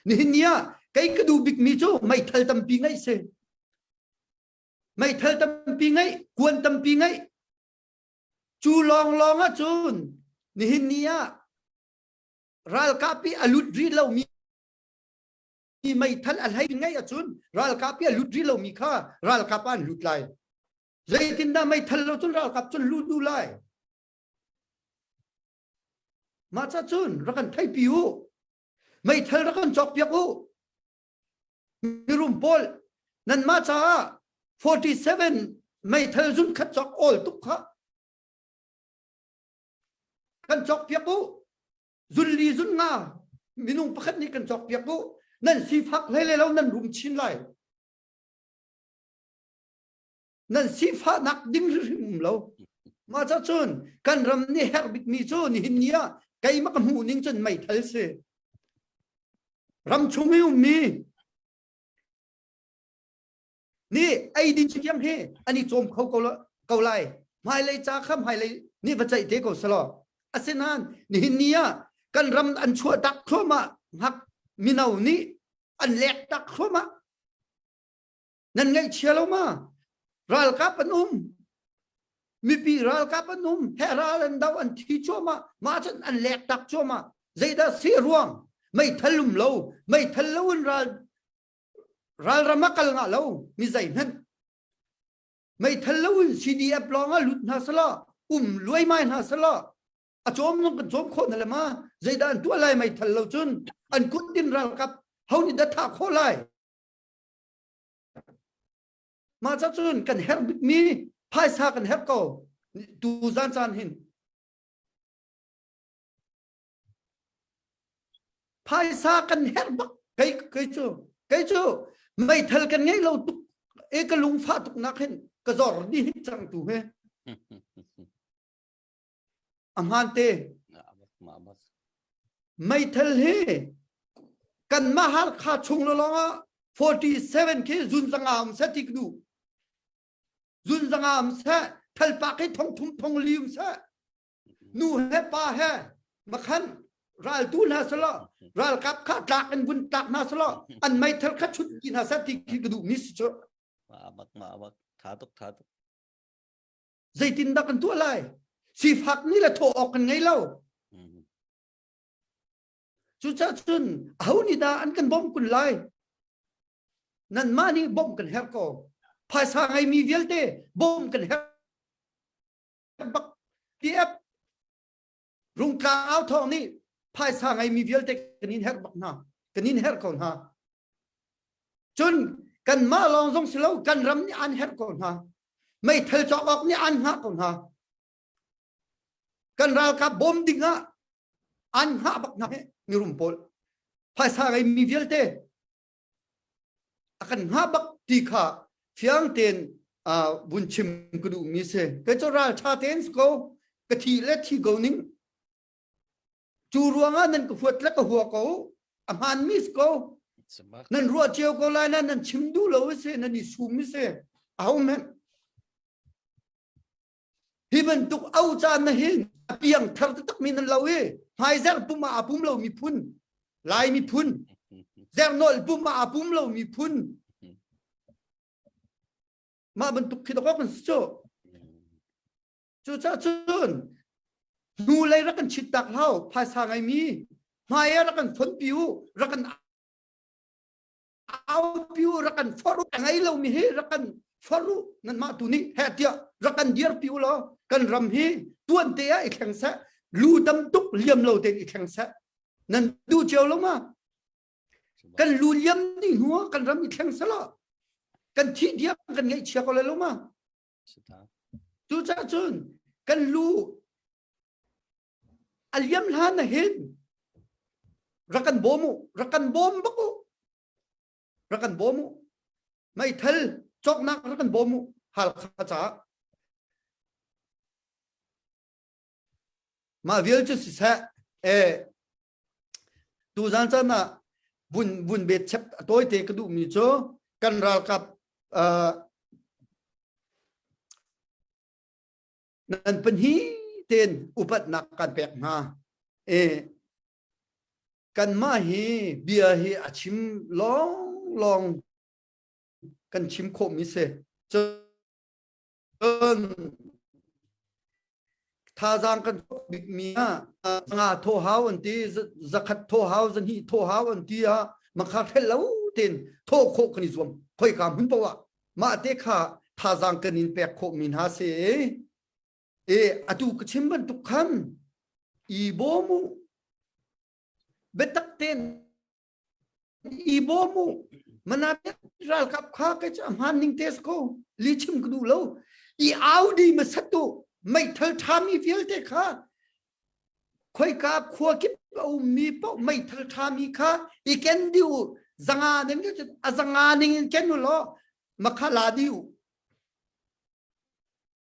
Speaker 2: nihin ni ah kei ka duh bik mi cu meithal tampi ngeih si meithal tampi ngeih kuan tampi ngeih cu lawng lawng ah cun nihin ni ah ralkap i a lut rih lomi meithal a hlei ngeih ahcun ralkap i a lut rih lomi kha ralkap ah an lut lai. Zeitindah meithal lo cun ralkap cun lut duh lai? Mah ca cun rak kan theihpi u. Meithal rak kan cawkpiak u. Mirum pawl nanmah caah 47 meithal zun khat cawk awl tuk kha kan cawkpiak u. Zunli zun nga minung pakhat nih kan cawkpiak u. Nan sifak hlei le lo nan rum chin lai. Nan sifahnak ding hrimhrim um lo. Mah ca cun kan ram nih herh bikmi cu nihin ni ah keimah ka hmuh ning cun meithal si. Ram chung i ummi nih eidin thiam hi an i cawm kho ko, ko lai. Hmailei ca kha hmailei nih va ceih te ko selaw. Asinain nihin ni ah kan ram an chuah tak thluahmah hngak mino nih an lek tak thluahmah. Nan ngaihchia lo ma? Ralkap an um. Mipi ralkap an um. He ral an do an thi cuahmah. Mah cun an lek tak cuahmah. Zeidah si ruang? Meithal um lo. Meithal lo in ral ralram a kal ngah lo. Mi zeihmanh. Meithal lo in CDF lawng ah lut hna selaw um luaimai hna selaw a cawm zong kan cawm khawh na le ma zeidah an tuah lai meithal lo cun an kut in ralkap ho nih dah thah khawh lai Mah ca cun kan herh bikmi phaisa kan herh ko tu zan caan hin. Phaisa kan herh bak kei kei cu kei cu meithal kan ngei lo tuk e ka lungfah tuk nak hin ka zor dih hin cang tu he. A hmaan te. Meithal hi kanmah Halkha chung lawng ah 47 khi zun zanga um seh ti ka duh. Zun zanga um seh, thalpak hi thong thum thong li um seh. Nu he pa he makhan raltu hna selaw ralkap kha tlak in vun tlak hna selaw an meithal kha chut ti hna seh ti khi ka duh mi si cu.
Speaker 4: Ma bak ma bak tha tuk tha tuk.
Speaker 2: Zeitindah kan tuah lai? Sifak nih le thawh awk kan ngei lo. Cucaah cun aho nih dah an kan bawmh kun lai? Nanmah nih bawmh kan herh ko. Phaisa ngeimi vialte bawmh kan herh bak. TF Rungtlang au thawng nih phaisa ngeimi vialte kan in herh bak hna. Kan in herh ko hna. Cun kanmah lawng zong si lo kan ram nih an herh ko hna. Meithal cawk awk nih an hngah ko hna. Kan ralkap bawm ding ah an hngah bak hna mirum pawl. Phaisa ngeimi vialte a kan hngah bak ti kha fiang tein vun chim ka duhmi si. Kei cu ral ṭha tein si ko. Ka thi le thi ko ning. Cu ruangah nan ka huat le ka hua ko. A hmaanmi si ko. Nan ruah cio ko lai na nan chim duh lo si nan i sum si. Aho hmanh. Hi bantuk au caan na hin a piang thar taktak mi nan lo i hmaizer pum ah aa pum lo miphun Lai miphun zernawl pum ah aa pum lo miphun mah bantuk khi dawk kan si cu. Cucaah cun hnulei rak kan chit tak hlau phaisa ngeimi hmai ah rak kan fonpi u rak kan aupi u rak kan forh u a ngei lomi hi rak kan forh u nanmah tu nih heh tiah rak kan dirpi u law kan ram hi tuan te ah i thleng seh lu tam tuk liam lo tein i thleng seh nan duh cio lo ma kan lu liam dih hnu ah kan ram i thleng seh law kan thih diam kan ngaihchia ko lai lo ma Cucaah cun kan lu a liam hlan na hin rak kan bawm u rak kan bawm bak u rak kan bawm u meithal cawknak rak kan bawm u Halkha caah mah vial cu siseh e tuzan caan ah vun vun bet chep tawite ka duhmi cu kan ralkap uh, nan pahnih ten upatnak kan pek hna e kanmah hi bia hi a chim lawng lawng kan chim khawhmi si cun thazaang kan bikmi ah nga thaw hau an ti zakhat thaw hau zahnih thaw hau an ti ah makha hrel lo ten thaw khawh kan i zuam khoika hmun poah mah te kha. thazaang kan in pek khawh mi hna si. E atu ka chim bantuk khan i bawm u. Biatak tein i bawm u. Mana ralkap kha kai cu a hmaan ning te ko. Li chim ka duh lo. I Audi ma satu meithal ṭhami vialte kha khoika khua kip a ummi paoh meithal ṭhami kha i ken dih u. Zanga ning a zanga ning in ken u law makha la dih u.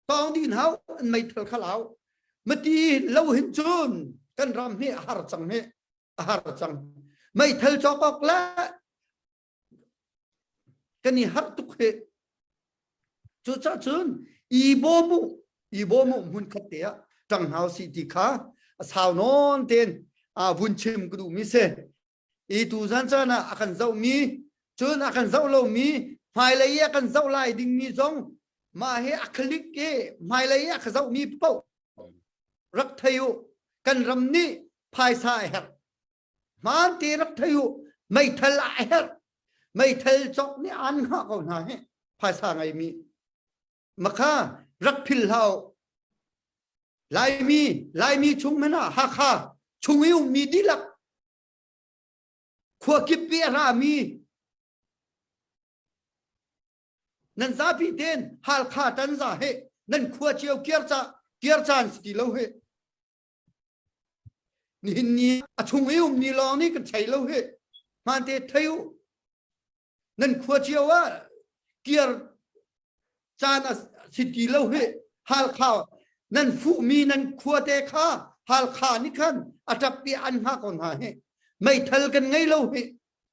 Speaker 2: Tawng din hau an meithal kha lau. Mati lo hin cun kan ram hi a har cang hi a har cang. Meithal cawk awk le kan i harh tuk hi. Cucaah cun i bawm u, i bawm u hmun khat te ah ṭang hna usih ti kha a sau nawn tein vun chim ka duhmi si. I tuzan caan ah a kan zohmi, cun a kan zoh lomi, hmailei i a kan zoh lai dingmi zong mah hi a click i hmailei i a ka zohmi paoh rak thei u. Kan ram nih phaisa a herh. Hmaan te rak thei u. Meithal a herh. Meithal cawk nih an hngah ko hna hi. Phaisa ngeimi. Makha rak phil hlah u. Laimi, Laimi chung hmanh ah Hakha chung i ummi dihlak khua kip i a rami nan zapi ten Halkha tanza he nan khua cio kiar ca kiar caan si ti lo he Nihin ni a chung i ummi lawng nih kan thei lo hi. Hmaan te thei u. Nan khua cio ah kiar caan a si ti lo hi. Halkha nan fuhmi nan khua te kha Halkha nih khan a ṭap i an hngah ko hna hi. Meithal kan ngei lo hi.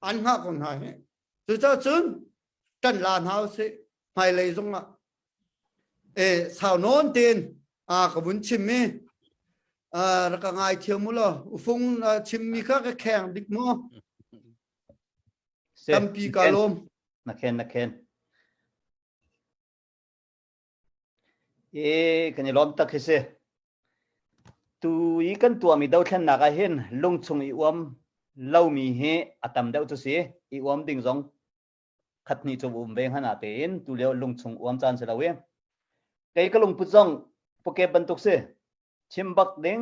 Speaker 2: An hngah ko hna hi. Cucaah cun ṭan la hna usih. Hmailei zongah E sau nawn tein a ka vun chim i rak ka ngai thiam u law ufung chimmi kha ka kheng dik maw? Tampi ka lawm.
Speaker 6: Na khen na khen. E kan i lawm tak hi si. Tu i kan tuahmi dothlennak ah hin lungchung i uam lomi hi a tam deuh cu si. I uam ding zong khat hnih cu um ve hnga tein tu lio lungchung uam caan si lo i kei ka lungput zong puke bantuk si chim bak ding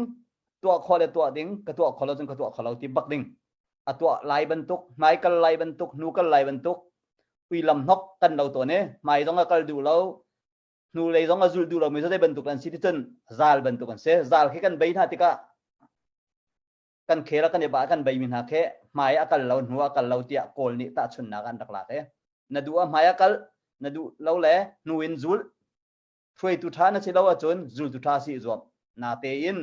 Speaker 6: tuah khawh le tuah ding ka tuah kho lo cun ka tuah kho lo ti bak ding a tuah lai bantuk hmai kal lai bantuk hnu kal lai bantuk ui lam hnok kan lo tawn i hmai zong a kal duh lo hnu lei zong a zul duh lo mi zei bantuk an si ti cun zal bantuk an si zal khi kan bei hna tikah kan khel ah kan i ba kan beimi hna khi hmai a kal lo hnu a kal lo tiah kawl nih tahchunnak an rak lak i na duh ah hmai a kal na duh lo le hnu in zul hruaitu ṭha na si lo ahcun zultu ṭha si zuam na tein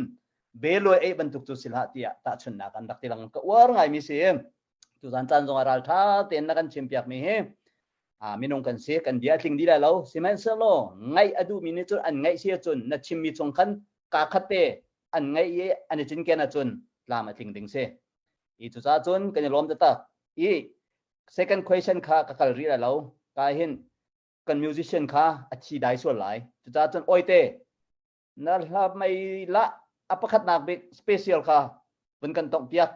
Speaker 6: beluai ei bantuk cu si hlah tiah tahchunnak an rak ti lang ka uar ngaimi si tuzan caan zong ah ral ṭha tein na kan chimpiak mi hi minung kan si kan bia tling dih lai lo sihmanhsehlaw ngaih a duhmi nih cun an ngaih si ahcun na chimmi chung khan kaa khat te an ngaih i an i cinken ahcun tlam a tling ding si. I cucaah cun kan i lawm taktak. I second question kha ka kal rih lai lo. Ka hin kan musician kha a thi dai sual lai. Cucaah cun oite na hla mei la a pakhatnak bik special kha vun kan tongh piak.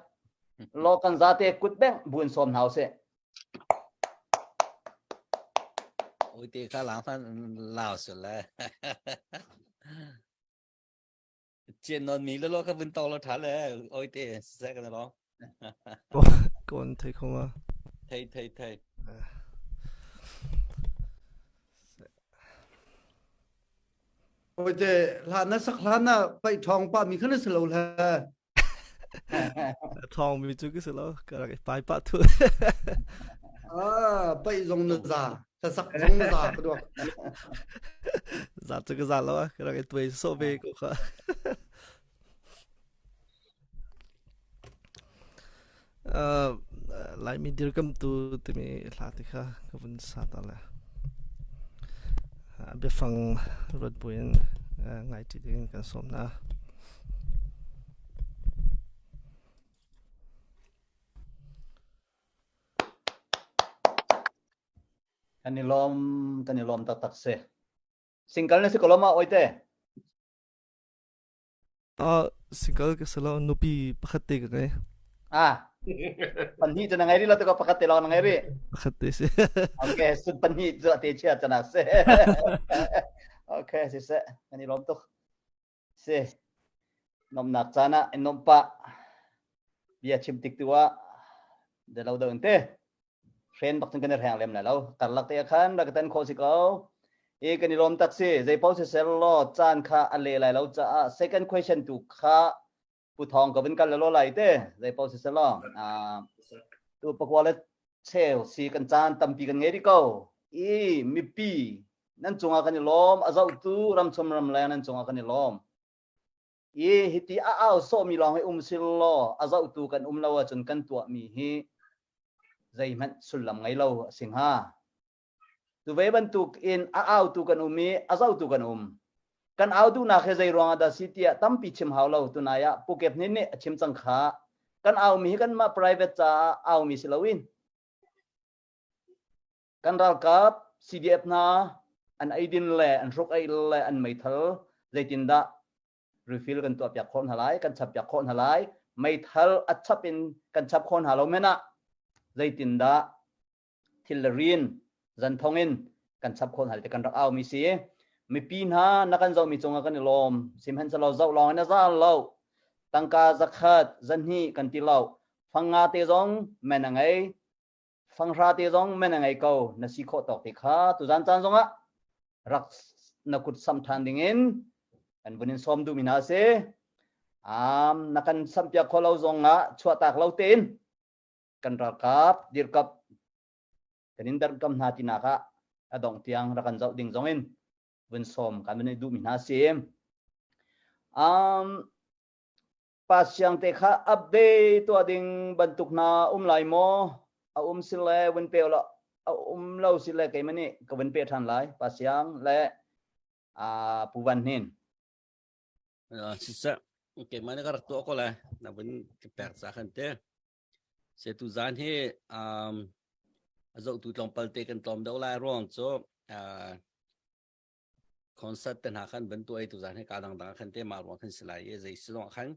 Speaker 6: Law kan zate kut beng buin sawm hna usih.
Speaker 4: Oite kha lang fan lao sul le. Chian non mi lo ka vun tong lo tha le oi te se kan lo.
Speaker 7: Kon thei kho ma.
Speaker 4: Thei thei thei.
Speaker 2: Oi te hla na sak hla na pai thong pa mi khan se lo le.
Speaker 7: Thong mi chu ki se lo ka rak pai pa thu.
Speaker 2: Ah pai zong na za. Ka sak zong na za ka duak.
Speaker 7: Za cu ka za lo ah ka rak i tuai so ve ko kha. Uh, Laimi dirkamtu timi hla te kha ka vun sa ta le. Biafang ruat buin ngai ṭi ding kan sawm na.
Speaker 6: Kan i lawm, kan i lawm taktak si. Single na si ko lo ma oite?
Speaker 7: Ah, single ka si lo, nupi pakhat te ka ngei.
Speaker 6: Ah. Panhnih cu na ngei rih lo tu pakhat te lawng na ngei rih.
Speaker 7: Pakhat te si.
Speaker 6: Okay, sun panhnih cu a te chia cana si. Okay, si seh. Kan i lawm tuk. Si. Nomnak caan ah in nomh pah. Bia chim tik tu ah de lo do in te. Hren bak cun kan i hreng lem lai lo. Karlak te ah khan rak tan khawh si ko. I kan i lawm tak si. Zei paoh si sel law caan kha a le lai lo caah second question tu kha Pu Thawng ka vun kal lo lai te zei paoh si sel law. Tu pakua le cheu si kan caan tampi kan ngei rih ko. I mipi nan cungah kan i lawm a zohtu ramchum ramleng nan cungah kan i lawm. I hiti a au sawhmi lawng hi um sil law a zohtu kan um lo ahcun kan tuahmi hi zeihmanh sullam ngei lo a si hnga. Tu ve bantuk in a autu kan um i a zohtu kan um. Kan au duhnak hi zei ruangah dah si tiah tampi chim hau lo tunai ah Pu Kep Hnin nih a chim cang kha. Kan aumi hi kanmah private caah aumi si loin Kan ralkap CDF hna an eidin le an hruk ei le an meithal zeitindah refill kan tuahpiak khawh hna lai, kan chappiak khawh hna lai, meithal a chap in kan chap khawh hna lo men ah zeitindah thil le rin zan thong in kan chap khawh hna ti kan rak au mi si. Mipi hna na kan zohmi cungah kan i lawm. Sihmanhsehlaw zoh lawng in a za lo. Tangka zakhat, zahnih kan ti lo. Fang nga te zong men a ngei. Fanghra te zong men a ngei ko na si khawh tawk te kha tuzan caan zongah rak na kut sam ṭhan dingin kan vun in sawm duhmi hna a si. Um, na kan sampiak khawh lo zongah chuahtak lo tein kan ralkap dirkap kan in darkam hna tinak ah a dongh tiang rak kan zoh ding zongin vun sawm kan vun i duhmi hna a si. Um, Pa Siang te kha update tuah ding bantuk hna um lai maw? A um si le vun pe lo a um lo si le keimah nih ka vun pe ṭhan lai. Pa Siang le uh, Pu Van Hnin.
Speaker 4: Uh, siseh, keimah nih ka rak tuah ko lai. Na vun ka pek ca khan te. Se tu zan hi um, a zohtu tlawmpal te kan tlawm deuh lai ruang cu uh, Concert te hna khan van tuah i tuzaan hi kaa dangdang ah khan te mah ruang khan si lai i zei si zong ah khan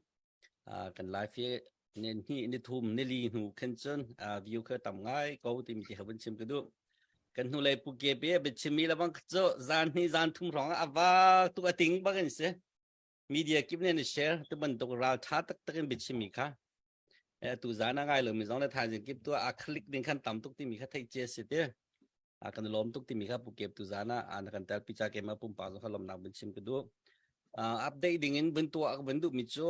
Speaker 4: kan live hi ni hnih ni thum ni li hnu khin cun view kha tam ngai ko timi ti kha vun chim ka duh. Kan hnulei Pu Ke Pe biachimmi lebang cu zan hnih zan thum hrawng ah a vak tuk a ting bak in si. Media kip nih an share tu bantuk ral tha taktak in biachimmi kha. Atu zan a ngai lomi zong le thaizing kip tu a click ding khan tam tuk timi kha theih cia si ti. A kan lawm tuk timi kha Pu Kep tu zan ah an kan tel pi cha ke ma pumpak zong kha lawmnak vun chim ka duh. Update ding in vun tuah vun duh mi cu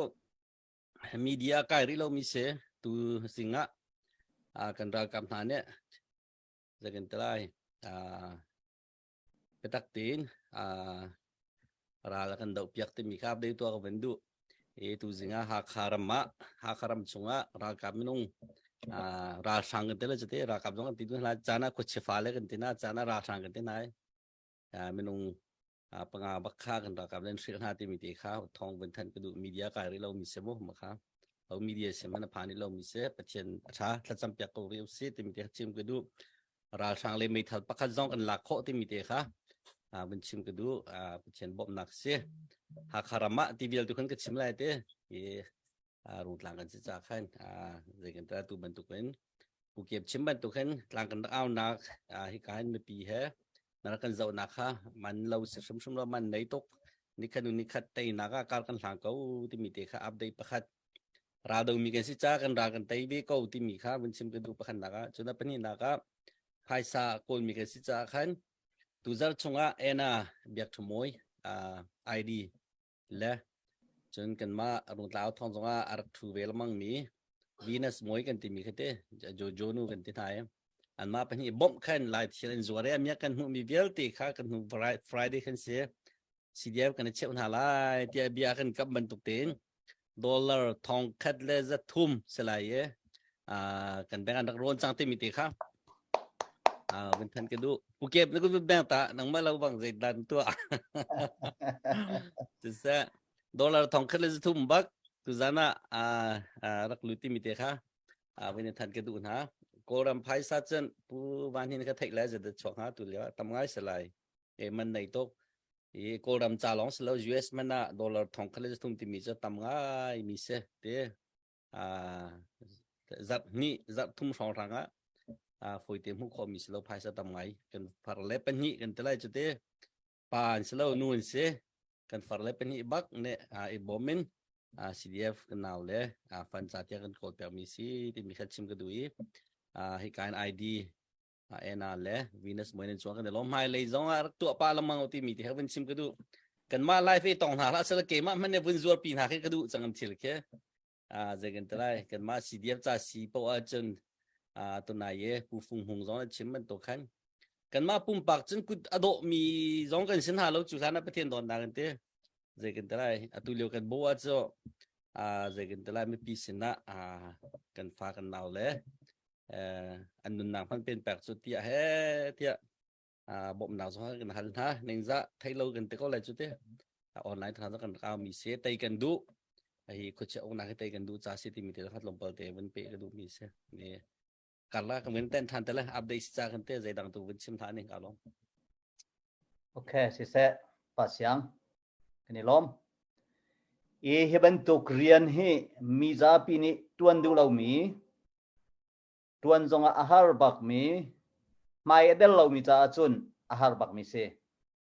Speaker 4: media kai rih lomi si tu singah kan ralkap hna nih zakin telai biatak tein ral a kan dohpiak timi kha update tuah ka van duh. E tu zing ah Hakha ram ah Hakha ram chungah ralkap minung ralhrang kan ti le cute ralkap zong kan ti hna caan ah khuachia fale kan ti hna caan ah ralhrang kan ti hna minung panga bak kha kan ralkap len hrilh hna timi te kha thawng vun thanh ka duh media kai rih lomi si mu ma kha ho media sim man a phan rih lomi si pathian a tha thlacam piak ko rih usih timi te kha chim ka duh ralhrang le meithal pakhat zong kan lak khawh timi te kha vun chim ka duh pathian bawmhnak si Hakha ram ah ti vial tu khan ka chim lai te i rungtlang kan si ca khan zei kan ta tu bantuk in Pu Kep chim bantuk hin tlang kan rak aunak hika hin mipi he na rak kan zohnak kha man lo si hrimhrim lo man nei tuk nikhat nu nikhat teinak ah kar kan hlang ko timi te kha update pakhat raldo mi kan si ca kan ral kan tei ve ko timi kha vun chim ka duh pakhat nak ah cun a pahnihnak ah phaisa kawlmi kan si caah khan tuzar chungah ena biak ṭhumawi ID le cun kanmah rungtlau thawng zongah a rak ṭhu ve lengmang mi Venus Mawi kan timi kha te Jojo nu kan ti hna i anmah pahnih bawmh khan lai thil an zuar i a miak kan hmuhmi vialte kha kan hnu Friday khan si CDF kan i cheuh hna lai tiah bia kan kamh bantuk tein dollar thong khat le za thum si lai i kan bank an rak rawn cang timi te kha vun than ka duh pukep na kun bank ta nangmah lo bang zei dan tuah siseh dollar thong khat le za thum bak tuzan ah rak lut timi te kha vun than ka duh hna kawlram phaisa cun pu van hin ka theih lai zat chuak hnga tu lio tam ngai se lai e man nei tuk i Kawlram ca lawng si lo US man ah dollar thong khat le thum timi cu tam ngai mi si te. Zarh hnih zarh thum hrawng hrang ah fawite hmuh khawhmi si lo phaisa tam ngai kan far le pahnih kan ti lai cu te pa an si lo nu an si kan far le pahnih bak ne i bawm in CDF kan nau le fan ca tiah kan kawl piakmi si timi kha chim ka duh i hi kain ID Ena le Venus moin in chuang kan i lawm hmai lei zong ah rak tuah pa lengmang ti mi ti he vun chim ka duh kanmah live i tong hna hlah sel keimah hmanh ne vun zuar pi hna khi ka duh cang an thil khi zei kan ti lai kanmah CDF ca si poh ahcun tunai ye Pu Fung Hmung zong an chim bantuk khan kanmah pumpak cun kut a dawh mi zong kan sin hna lo cu hlan ah Pathian dawtnak an ti zei kan ti lai atu lio kan bo ah cu zei kan ti lai mipi sinah kan fa kan nau le an nunnak hman pen pek cu tiah he tiah bawmhnak zong kan hal hna ningzah thei lo kan ti ko lai cu te online thana kan kau mi se tei kan duh hi khuachia uknak hi tei kan duh cha si timi te khat lawmpal te vun pe ka duh mi se ni karla kan vun ten than te le update si cha kan te zei dang tu vun chim tha ning ka lom
Speaker 6: Okay siseh pa siang kan i lawm i hi bantuk rian hi mi zapi nih tuan duh lomi Ṭuan zongah a har bakmi, hmai a del lomi caah cun a har bakmi si.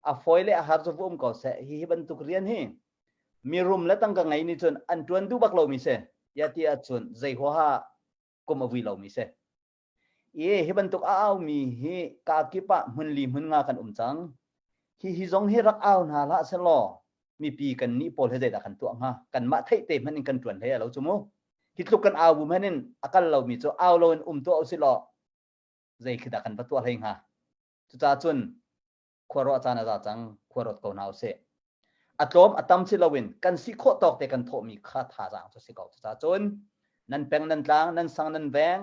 Speaker 6: A fawi le a har cu va um ko seh. Hihi bantuk rian hi mirum le tangka ngei nih cun an ṭuan duh bak lomi si. Ya ti ahcun zei huaha kum a vui lomi si. I hi bantuk a aumi hi kaa kip ah hmun li hmun nga kan um cang. Hihi zong hi rak au hna hlah selaw mipi kan nih pawl he zeidah kan tuah hnga? Kanmah theih te hmanh in kan ṭuan hlei a lo cu mu. Hi tluk kan au bu hmanh in a kal lomi cu au loin um tuah usih law zei khi dah kan va tuah hlei hnga? Cucaah cun khua ruah caan a za cang, khua ruat ko hna usih. A tlawm a tam si loin kan si khawh tawk te kan thawhmi kha thazaang cu si ko. Cucaah cun nan peng nan tlang, nan sang nan veng,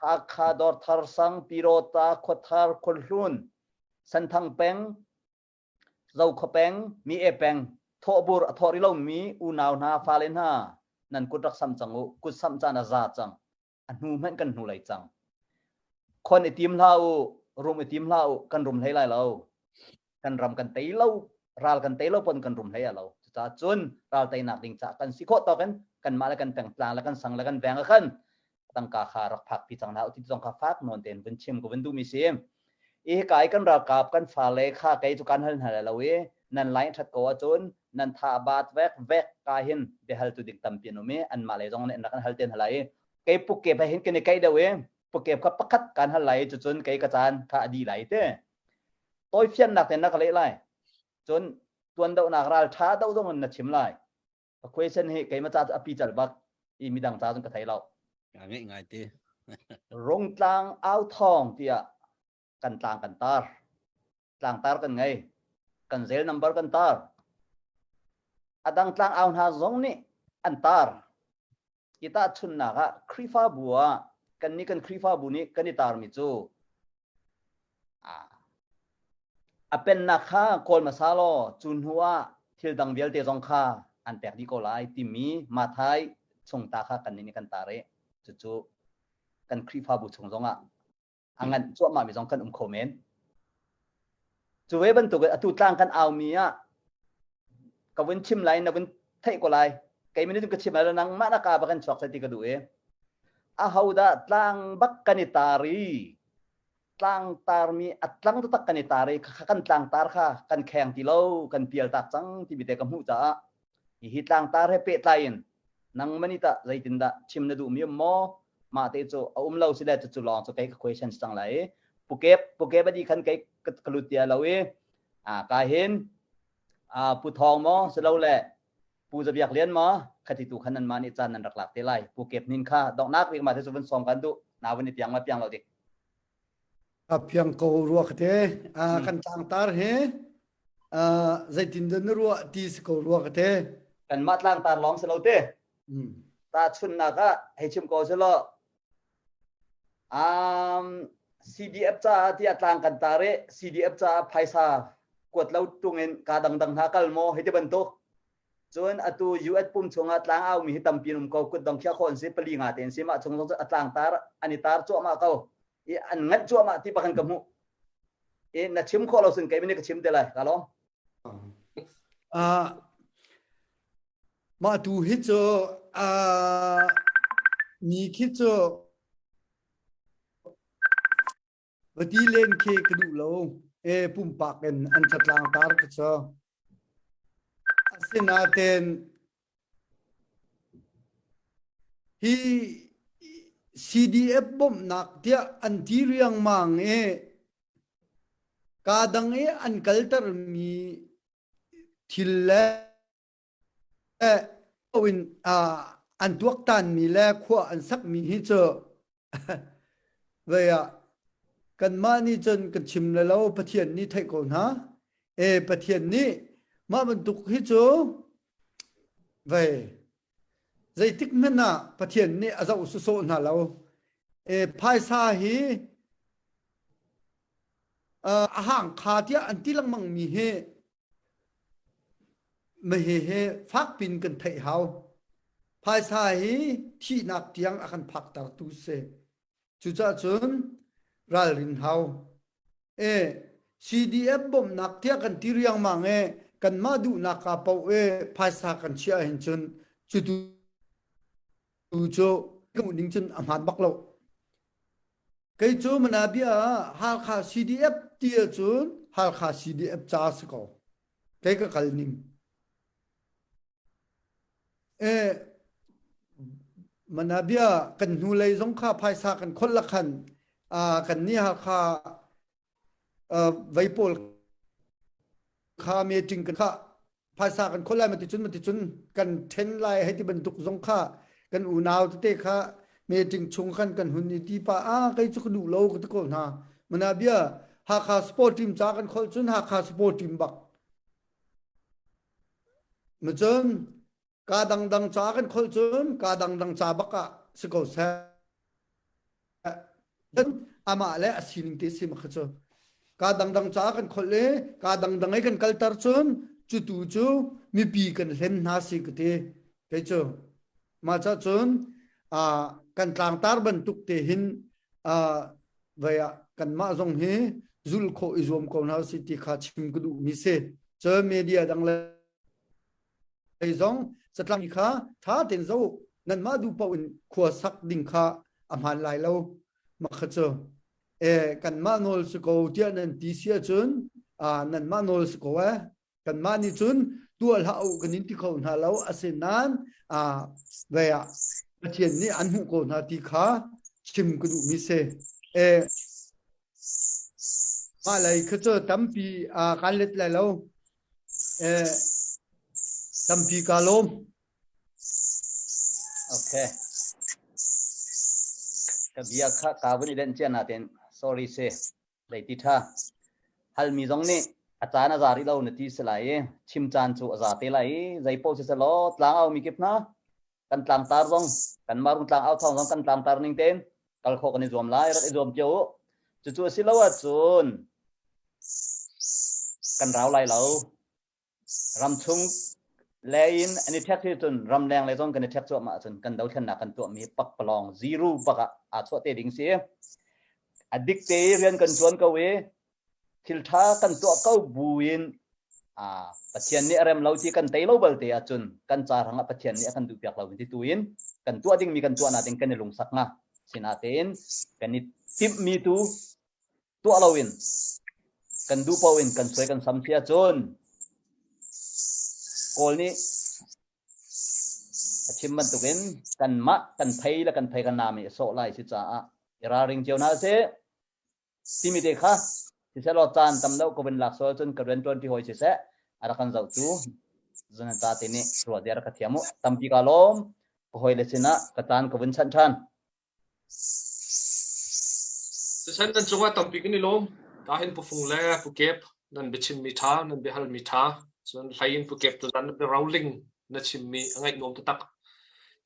Speaker 6: Hakha, Dawrthar sang, Pyidawta, Khuathar, Khualhlun, Senthang peng, Zokhua peng, Mi E peng, thawhbur a thawh rih lomi unau hna, fale hna, nan kut rak sam cang u. Kut samh caan a za cang. A hnu hmanh kan hnu lei cang. Khon i tim hlah u, rum i tim hlah u, kan rum hlei lai lo. Kan ram kan tei lo, ral kan tei lo pon kan rum hlei a lo. Cucaah cun ral teinak ding caah kan si khawh tawk in kanmah le kan pengtlang le kan sang le kan veng ah khan tangka kha rak phak pi cang hna u ti zong kha fak nawn tein vun chim ka vun duhmi si. I kai kan ralkap kan fale kha kei cu kan hal hna lo i nan line that ko ahcun nan tha bat vek vek ka hin biahal tu ding tampi an um i anmah lei zong nih an rak an hal ten hala i kei pukep he hin kan i keih deuh i pukep kha pakhat kan hal lai cucun kei ka caan kha a di lai te tawifiannak ten na ka leh lai cun tuan dohnak ral tha do zong in na chim lai A question hi keimah ca cu a pi cal bak i midang ca cun ka thei lo.
Speaker 4: Ka ngeih ngai te.
Speaker 6: Rungtlang au thawng tiah kan tlang kan tar. Tlangtar kan ngei. Kan zel number kan tar. A dang tlang au hna zong nih an tar. I tahchunhnak ah Khrihfabu ah kan nih kan Khrihfabu nih kan i tarmi cu A pennak kha kawl hmasa law cu hnu ah thil dang vialte zong kha an pek dih ko lai timi Matthai chung ta kha kannih nih kan tar i cucu kan Khrihfabu chung zongah a nganh cuahmahmi zong kan um kho men. Cu ve bantuk in atu tlang kan aumi ah ka vun chim lai na vun theih ko lai. Kei minute ka chim lai nangmah na ka ba kan chuak sai ti ka duh i ahodah tlang bak kan i tar i tlangtarmi a tlang taktak kan i tar i kha kan tlangtar kha kan kheng ti lo kan pial tak cang timi te ka hmuh caah hihi tlangtar he pehtlai in nang mani tah zeitindah chim na duhmi um maw mah te cu a um lo si le cu lawng cu kei ka question cang lai i pukep pukep adi khan kei ka lut tia lo i a ka hin a pu thong maw si lo le pu zabiak lian maw khati tu khan nan mah nih caan nan rak lak te lai pu kep nin kha donghnak bik ma te cu vun som kan duh na vun i piang ma piang lo dik
Speaker 2: A piang ko rua ka te. Kan tlangtar hi zeitin dah na ruah ti si ko rua ka te.
Speaker 6: Kanmah tlangtar lawng si lo te. Tahchunhnak ah hei chim ko si law um, CDF caah tiah tlang kan tar i CDF caah phaisa kuat lo tung in ka dangdang hna kal maw hei ti bantuk Cun atu US pum chungah tlang aumi hi tampi an um ko. Kutdong khiah khawh an si, pali nga te an si. Mah chung zong cu a tlang tar an i tar cuahmah ko. I an nganh cuahmah ti bak in ka hmuh. I na chim khawh lo sin kei nih ka chim te lai. Ka lawm.
Speaker 2: Uh, mah tu hi cu uh, mi khi cu va ti len khi ka duh lo. E pumpak in an catlang tar ka cu. Asinain hi CDF bawmhnak tiah an ti riangmang i kaa dang i an kaltermi thil le in an tuaktanmi le khua an sakmi hi cu vei ah kanmah nih cun kan chim le lo Pathian nih theih ko hna. E Pathian nih mah bantuk hi cu vei zeitik hmanh ah Pathian nih a zoh sawsawh hna lo. E phaisa hi a hang kha tiah an ti lengmang mi hi Hihi fakpin kan theih hau. Phaisa hi thihnak tiang a kan phaktertu si. Cucaah cun ralrin hau. E, CDF bawmhnak tiah kan ti riangmang i kanmah duhnak ka paoh i phaisa kan chiah ahhin cun cutu cu ka hmuh ning cun a hmaan bak lo. Kei cu Manabia ah Halkha CDF ti ahcun Halkha CDF ca si ko. Kei ka kal ning. E, Manabia kan hnulei zong kha phaisa kan kholh la khan kan ni Halkha vei pawl kha meeting kan kha phaisa kan khol lai ma ticun ma ticun kan then lai hei ti bantuk zong kha kan unau tete kha meeting chung khan kan hun i ti pa a kei cu ka duh lo ka ti ko hna mana bia Hakha sport team ca kan khol cun Hakha sport team bak ma cun ka dangdang ca kan khol cun ka dangdang ca bak ah si ko seh amah le a sining te si ma kha cu ka dangdang ca kan kholh i ka dangdang i kan kalter cun cu tu cu mipi kan hlen hna si ka ti kei cu mah ca cun kan tlangtar bantuk te hin vei ah kanmah zong hi zul khawh i zuam ko hna si ti kha chim ka duh mi si cun media dang le lei zong catlang kha ṭha tein zoh nanmah duh paoh in khua sak ding kha a hmaan lai lo mah kha cu e kanmah nawl si ko tiah nan ti si ahcun nanmah nawl si ko eh kanmah nih cun tuah hlah u kan in ti kho hna lo asinain ve ah Pathian nih an hmuh ko hna ti kha chim ka duhmi si e mah lei kha cu tampi kan let lai lo Eh, tampi kaa lawm.
Speaker 6: Okay. Ka bia kha ka vun i lenh cia natin sorry si. Lei ti tha. Halmi zong nih a caan a za rih lo na ti si lai i chim caan cu a za te lai i zei paoh si selaw tlangau mi kip hna kan tlangtar zong kan marung tlangau thawng zong kan tlangtar ning tein kal khawh kan i zuam lai rak i zuam cio u cucu a si lo ahcun kan rau lai lo ramchung lei in an i ṭhek hi cun ramleng lei zong kan i ṭhek cuahmah ahcun kan dothlennak kan tuahmi pakpalawng zero bak ah aa chuah te ding si a dik te i rian kan ṭuan ko i thil ṭha kan tuah ko buin Pathian nih a rem lo ti kan tei lo balte ahcun kan ca hrangah Pathian nih a kan duhpiak lo ti tu in kan tuah dingmi kan tuah natin kan i lungsak hnga. Sinatein kan i timhmi tu tuah loin kan duh paoh in kan suai kan sam si ahcun Kawl nih a chim bantukin kanmah kan phei le kan phei kan nam i a sawh lai si caah i ralring cio hna usih. Timi te kha siseh caan tam deuh ka vun lak sual cun ka rian ṭuanṭi hawi siseh a rak kan zohtu zun ca te nih ruah zia rak ka thiam u. Tampi kaa lawm. Ka hawile sinah ka caan ka vun chanh ṭhan.
Speaker 1: Siseh nan cungah tampi kan i lawm. Ka hin Pufung le Pukep nan biachimmi ṭha, nan biahalmi ṭha. Cun hlei in Pukep tuzan na roling na chimmi a ngaih nuam taktak.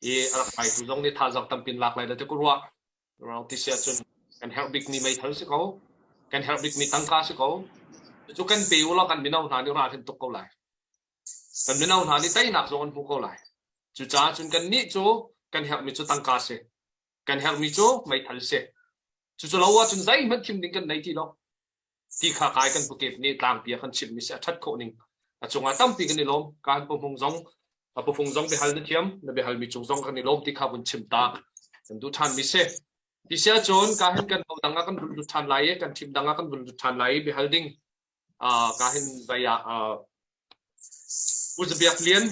Speaker 1: I a rak ngaitu zong nih thazaang tampi in lak lai le ti ka ruah. Ruang ti si ahcun kan herh bikmi meithal si ko, kan herh bikmi tangka si ko. Cu kan pe u law kan mino hna nih ral hin tuk ko lai. Kan mino hna nih teinak zong an hmu ko lai. Cucaah cun kan nih cu kan herhmi cu tangka si. Kan herhmi cu meithal si. Cucu lo ahcun zeihmanh thim ding kan nei ti lo. Ti kha kai kan pukep nih tlangpi a kan chimhmi si a ṭhat khawh ning a cungah tampi kan i lawm. Kan pumhung zong a pufung zong biahal na thiam, na biahalmi cung zong kan i lawm ti kha vun chim tak. Kan duh ṭhan mi si. Ti si ahcun ka hin kan ho dang ah kan vun lut ṭhan lai i kan ṭhim dang ah kan vun lut ṭhan lai i biahal ding ka hin vai ah Pu Za Biak Lian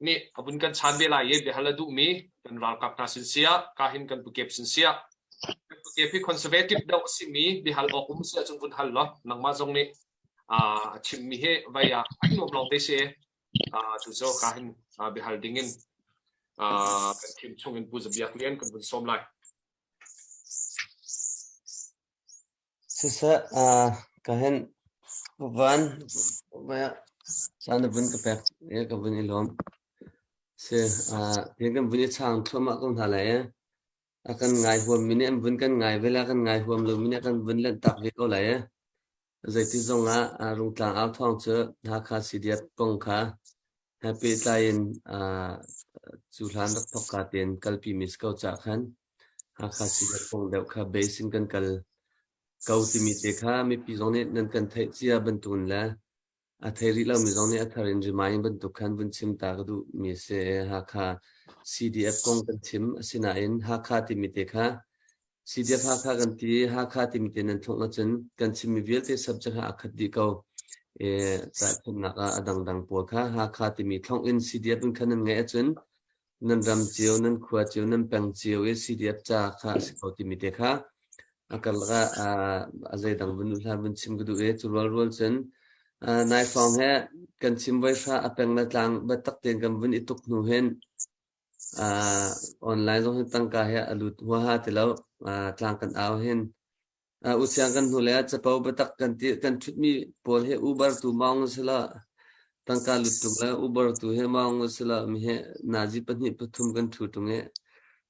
Speaker 1: nih a vun kan chan ve lai i biahal a duhmi kan ralkap hna sin siah ka hin kan pukep sin siah kan pukep hi conservative deuh a simi biahal awk um si ahcun vun hal law nangmah zong nih a chimmi hi vai ah ai nuam lawng te si cu cu ka hin biahal ding in kan thim chung in Pu Za Biak Lian kan vun sawm lai.
Speaker 8: Siseh, ka hin van caan na vun ka pek i ka vun i lawm. Si, hi kan vun i chang thluahmah ko hna lai i a kan ngai huammi nih an vun kan ngai ve le a kan ngai huam lomi nih a kan vun lanhtak ve ko lai i zeiti zongah Rungtlang au thawng cu Hakha CDF kong kha he pehtlai in cu hlan rak thawkka tein kalpimi si ko caah khan Hakha CDF kong deuh kha base in kan kal ko timi te kha mipi zong nih nan kan theih cia bantukin le a thei rih lomi zong nih a thar in remind bantuk khan vun chim ta ka duhmi a si. Hakha CDF kong kan chim asinain Hakha timi te kha CDF Hakha kan ti i Hakha timi te nan thlongh ahcun kan chimmi vialte subject ha aa khat dih ko. E, tahchunhnak ah a dangdang pawl kha Hakha timi thlongh in CDF in khan nan ngeih ahcun nan ram cio, nan khua cio, nan peng cio i CDF ca kha a si ko timi te kha a karlak ah a zeidang vun hlan vun chim ka duh i cu rualrual cun nai hrawng he kan chim voi hra a peng le tlang biatak tein kan vun i tuk hnu hin online zong hi tangka he a lut huaha ti lo. Tlang kan au hin usiang kan hnu le capo biatak kan ti kan ṭhutmi pawl hi Uber tu maung sila tangka lut tuk le Uber tu hi maung sila mi he nazi pahnih pathum kan ṭhu ṭung i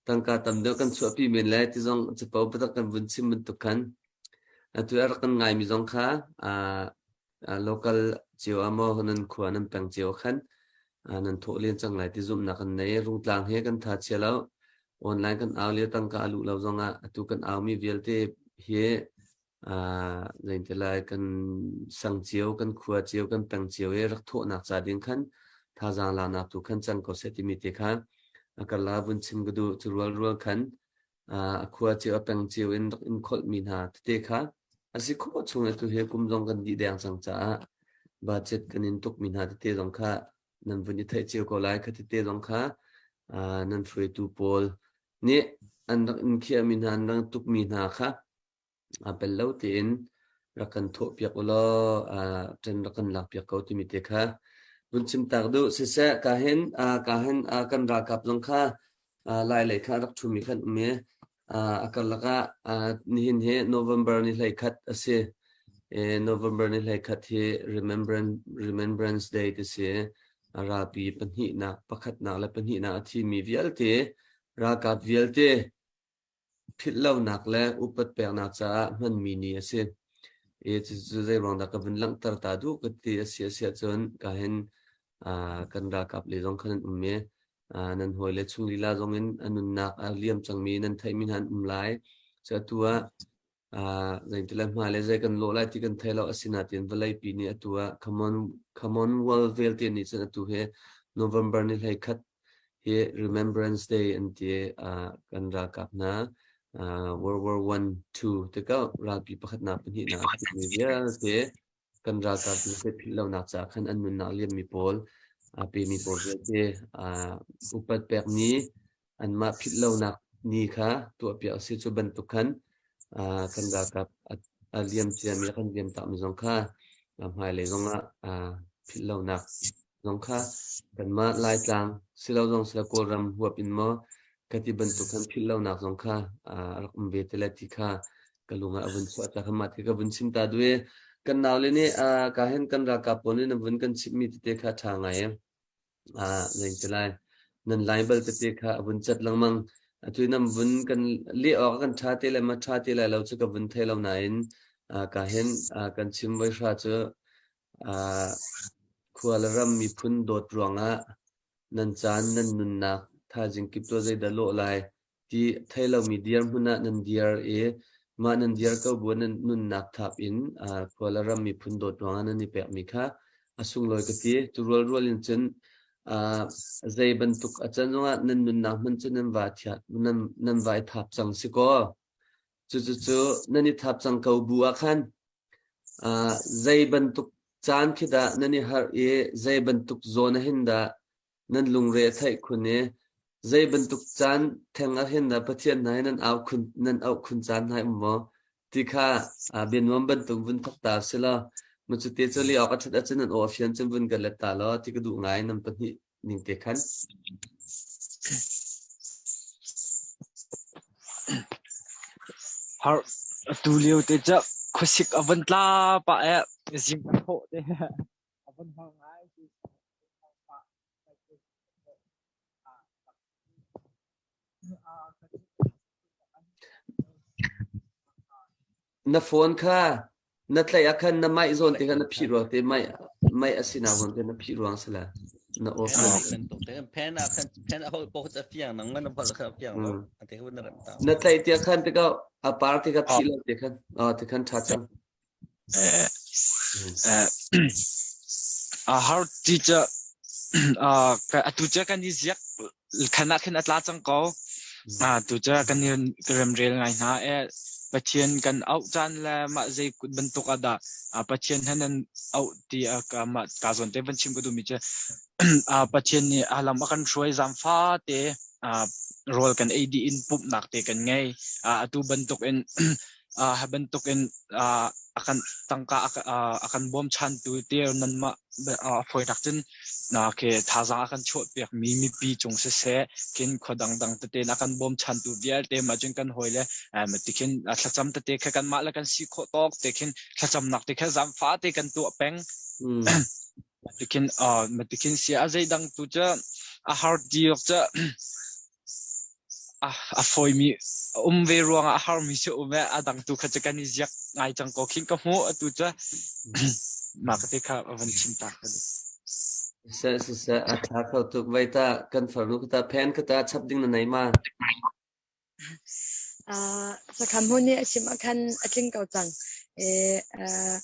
Speaker 8: tangka tam deuh kan chuahpi men lai ti zong capo biatak kan vun chim bantuk khan atu a rak kan ngaimi zong kha local cio ah maw nan khua nan peng cio khan nan thawh len cang lai ti zumhnak kan nei. Rungtlang he kan tha chia lo. Online kan au lio tangka a luh lo zongah atu kan aumi vialte hi zeinte lai kan sang cio, kan khua cio, kan peng cio i rak thawhnak ca ding khan thazaang laknak tu khan cang ko seh timi te kha a karla vun chim ka duh. Cu rual rual khan a khua cio a peng cio in rak in kholhmi hna tete kha a si khawh chung atu hi kum zong kan dih deng cang caah budget kan in tukmi hna tete zong kha nan vun i theih cio ko lai. Kha tete zong kha nan hruaitu pawl nih an rak in khiahmi hna an rak tukmi hna kha aa pel lo tein rak kan thawhpiak u law ṭan rak kan lakpiak ko timi te kha vun chim tak duh. Siseh, ka hin ka hin kan ralkap zong kha lai lei kha rak ṭhumi khan um i a karlak ah nihin hi November ni 11 a si. November ni 11 hi Remembrance, Remembrance Day ti si. Ralpi pahnihnak, pakhatnak le pahnihnak a thimi vialte, ralkap vialte Philhlonak le upat peknak caah hmanmi ni a si. I cucu zeiruang dah ka vun langhter ta duh ka ti a si a si ahcun ka hin kan ralkap le zong khan an um i nan hawile chung lila zong in a nunnak a liam cangmi nan theihmi hna an um lai. Cu atu ah zeiti le hma le zei kan lawh lai ti kan thei lo asinain vawleipi nih atu ah common Commonwealth vialte nih cun atu hi November ni 11 hi Remembrance Day an ti kan ralkap hna World War One, Two tikah ralpi pakhatnak pahnihnak a thimi vialte kan ralkap vialte philh lonak caah khan an nunnak liammi pawl aa pemi pawl vialte upat pek ni anmah philh lonak ni kha tuahpiak a si. Cu bantuk khan kan ralkap a liam ciami le kan liam takmi zong kha hmailei zongah philh lonak zong kha kanmah Laitlang silo zong sila Kawlram huap in maw ka ti bantuk khan philh lonak zong kha a rak um ve te le ti kha ka lung ah a vun chuah ta kha mah ti ka vun chim ta duh i kan naule nih ka hin kan ralkap pawl nih nan vun kan chimhmi tete kha ṭha ngai zei lai nan lai bal tete kha a vun cat lengmang atu nan vun kan leh awk kan ṭha te le ma ṭha te lai lo cu ka vun thei lo nain ka hin kan chim voi hra cu Khua le ram miphun dawt ruangah nan caan nan nunnak thaizing kip tuah zeidah lawh lai ti thei lomi dirhmun ah nan dir i mah nan dir ko bu nan nunnak thap in khua le ram miphun dawt ruangah nan i pekmi kha a sunglawi ka ti. Cu rualrual in cun. Uh, zei bantuk a can zongah nan nunnak hmanh cu nan va thia nan nan vai thap cang si kaw. Cucu nan i thap cang ko bu ah khan uh, zei bantuk caan khi dah nan i harh i zei bantuk zawn ah hin dah nan lungre a theih khun i zei bantuk caan theng ah hin dah Pathian hna hi nan au khun nan auh khun caan hna um maw ti kha bianuam bantuk vun thok ta si law mu cu te cu li awk a ṭhat ahcun nan aw a fian cun vun ka let ta law ti ka duh ngai nan pahnih ning te khan.
Speaker 3: Har atu lio te cu khuasik a van tla pah e zing ka thawh te a van har ngai.
Speaker 8: Na phone kha na tlaih ah khan na mic zawn te kha na phih ruang te mic mic a sinak zawn te na phih ruang si la na off ruang.
Speaker 4: Pen ah khan pen a hol pok a fiang nang man hol kha fiang lo ate hun ram ta.
Speaker 8: Na tlaih tia khan te ka a par te ka phih lo te khan ah te khan tha cang.
Speaker 3: A har ti cu atu cu kan i ziak khan ah khin a tla cang ko. Tu cu kan i remrel ngai hna. Pathian kan auh caan le mah zei bantuk ah dah Pathian he nan auh ti mah ka zawn te van chim ka duhmi cu Pathian nih a lam a kan hruai zaangfa te rawl kan ei dih in pumhnak te kan ngei. Atu bantuk in Hi bantukin a kan tangka a kan bawmchantu te nanmah a fawinak cun khi thazaang a kan chuahpiakmi mipi cung siseh, khin khua dangdang tete in a kan bawmchantu vialte mah cun kan hawile tikhin thlacam tete kha kanmah le kan si khawh tawk te khin thlacamnak te kha zaangfah te kan tuah peng. Tikhin tikhin si a zeidang tu cu a har ti awk cu A fawimi a um ve ruangah a harmi cu um ee. A dang tu kha cu kan i ziak ngai cang ko khin ka hmuh. Atu cu mah ka te kha a van chim ta ka duh.
Speaker 8: Siseh siseh a ṭha kho tuk. Vei ta kan farnu kha ta phen kha ta chap ding na nei ma?
Speaker 5: Uh, Sakham hmun nih a chim ah khan a tling ko cang. E, uh,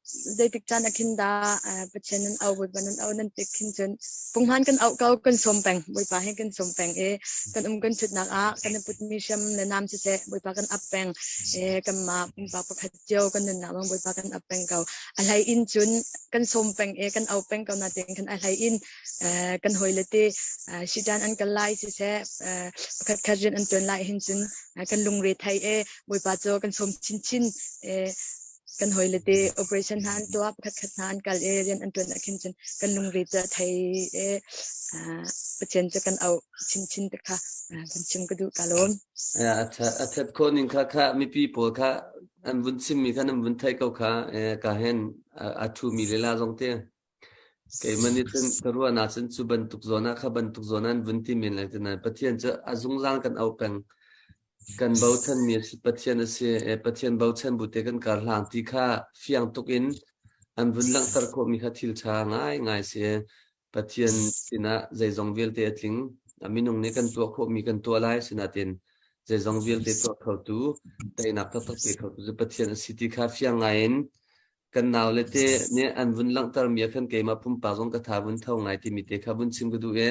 Speaker 5: Zeitik caan ah khin dah Pathian nan auh, Bawipa nan auh nan tik khin cun punghman kan auh ko, kan sawm peng, Bawipa he kan sawm peng i kan um kan ṭhutnak ah kan i putmi hriam le nam siseh Bawipa kan ap peng i kanmah pumpak pakhat cio kan nunnak zong Bawipa kan ap peng ko. A hlei in cun kan sawm peng i kan auh peng ko nain khan a hlei in kan hawile te siṭan an kal lai siseh pakhat khat rian an ṭuan lai hin cun kan lungre thei i Bawipa cu kan sawm chinchin i kan hawile te operation hna an tuah pakhat khat hna an kal i rian an ṭuan ah khin cun kan lungre cu a thei i Pathian cu kan auh chinchin te kha kan chim ka duh ka lawm.
Speaker 8: A that khawh ning kha kha mipi pawl kha an vun chimmi kha nan vun theih ko kha ka hen a ṭhumi lila zong te Keimah nih cun ka ruahnak cun cu bantuk zawn ah kha bantuk zawn ah an vun ti men lai ti nain Pathian cu a zungzal kan auh peng. Kan bochanmi a si, Pathian a si. Pathian bochan bu te kan kar hlang ti kha fiang tuk in an vun langhter khawhmi kha thil ṭha ngaingai a si. Pathian sinah zeizong vialte a tling. Minung nih kan tuah khawhmi kan tuah lai sinain zeizong vialte tuah khotu, teinak taktak pe khotu cu Pathian a si ti kha fiang ngai in Kan naule te nih an vun langhtermi ah khan keimah pumpak zong ka tha vun tho ngai timi te kha vun chim ka duh i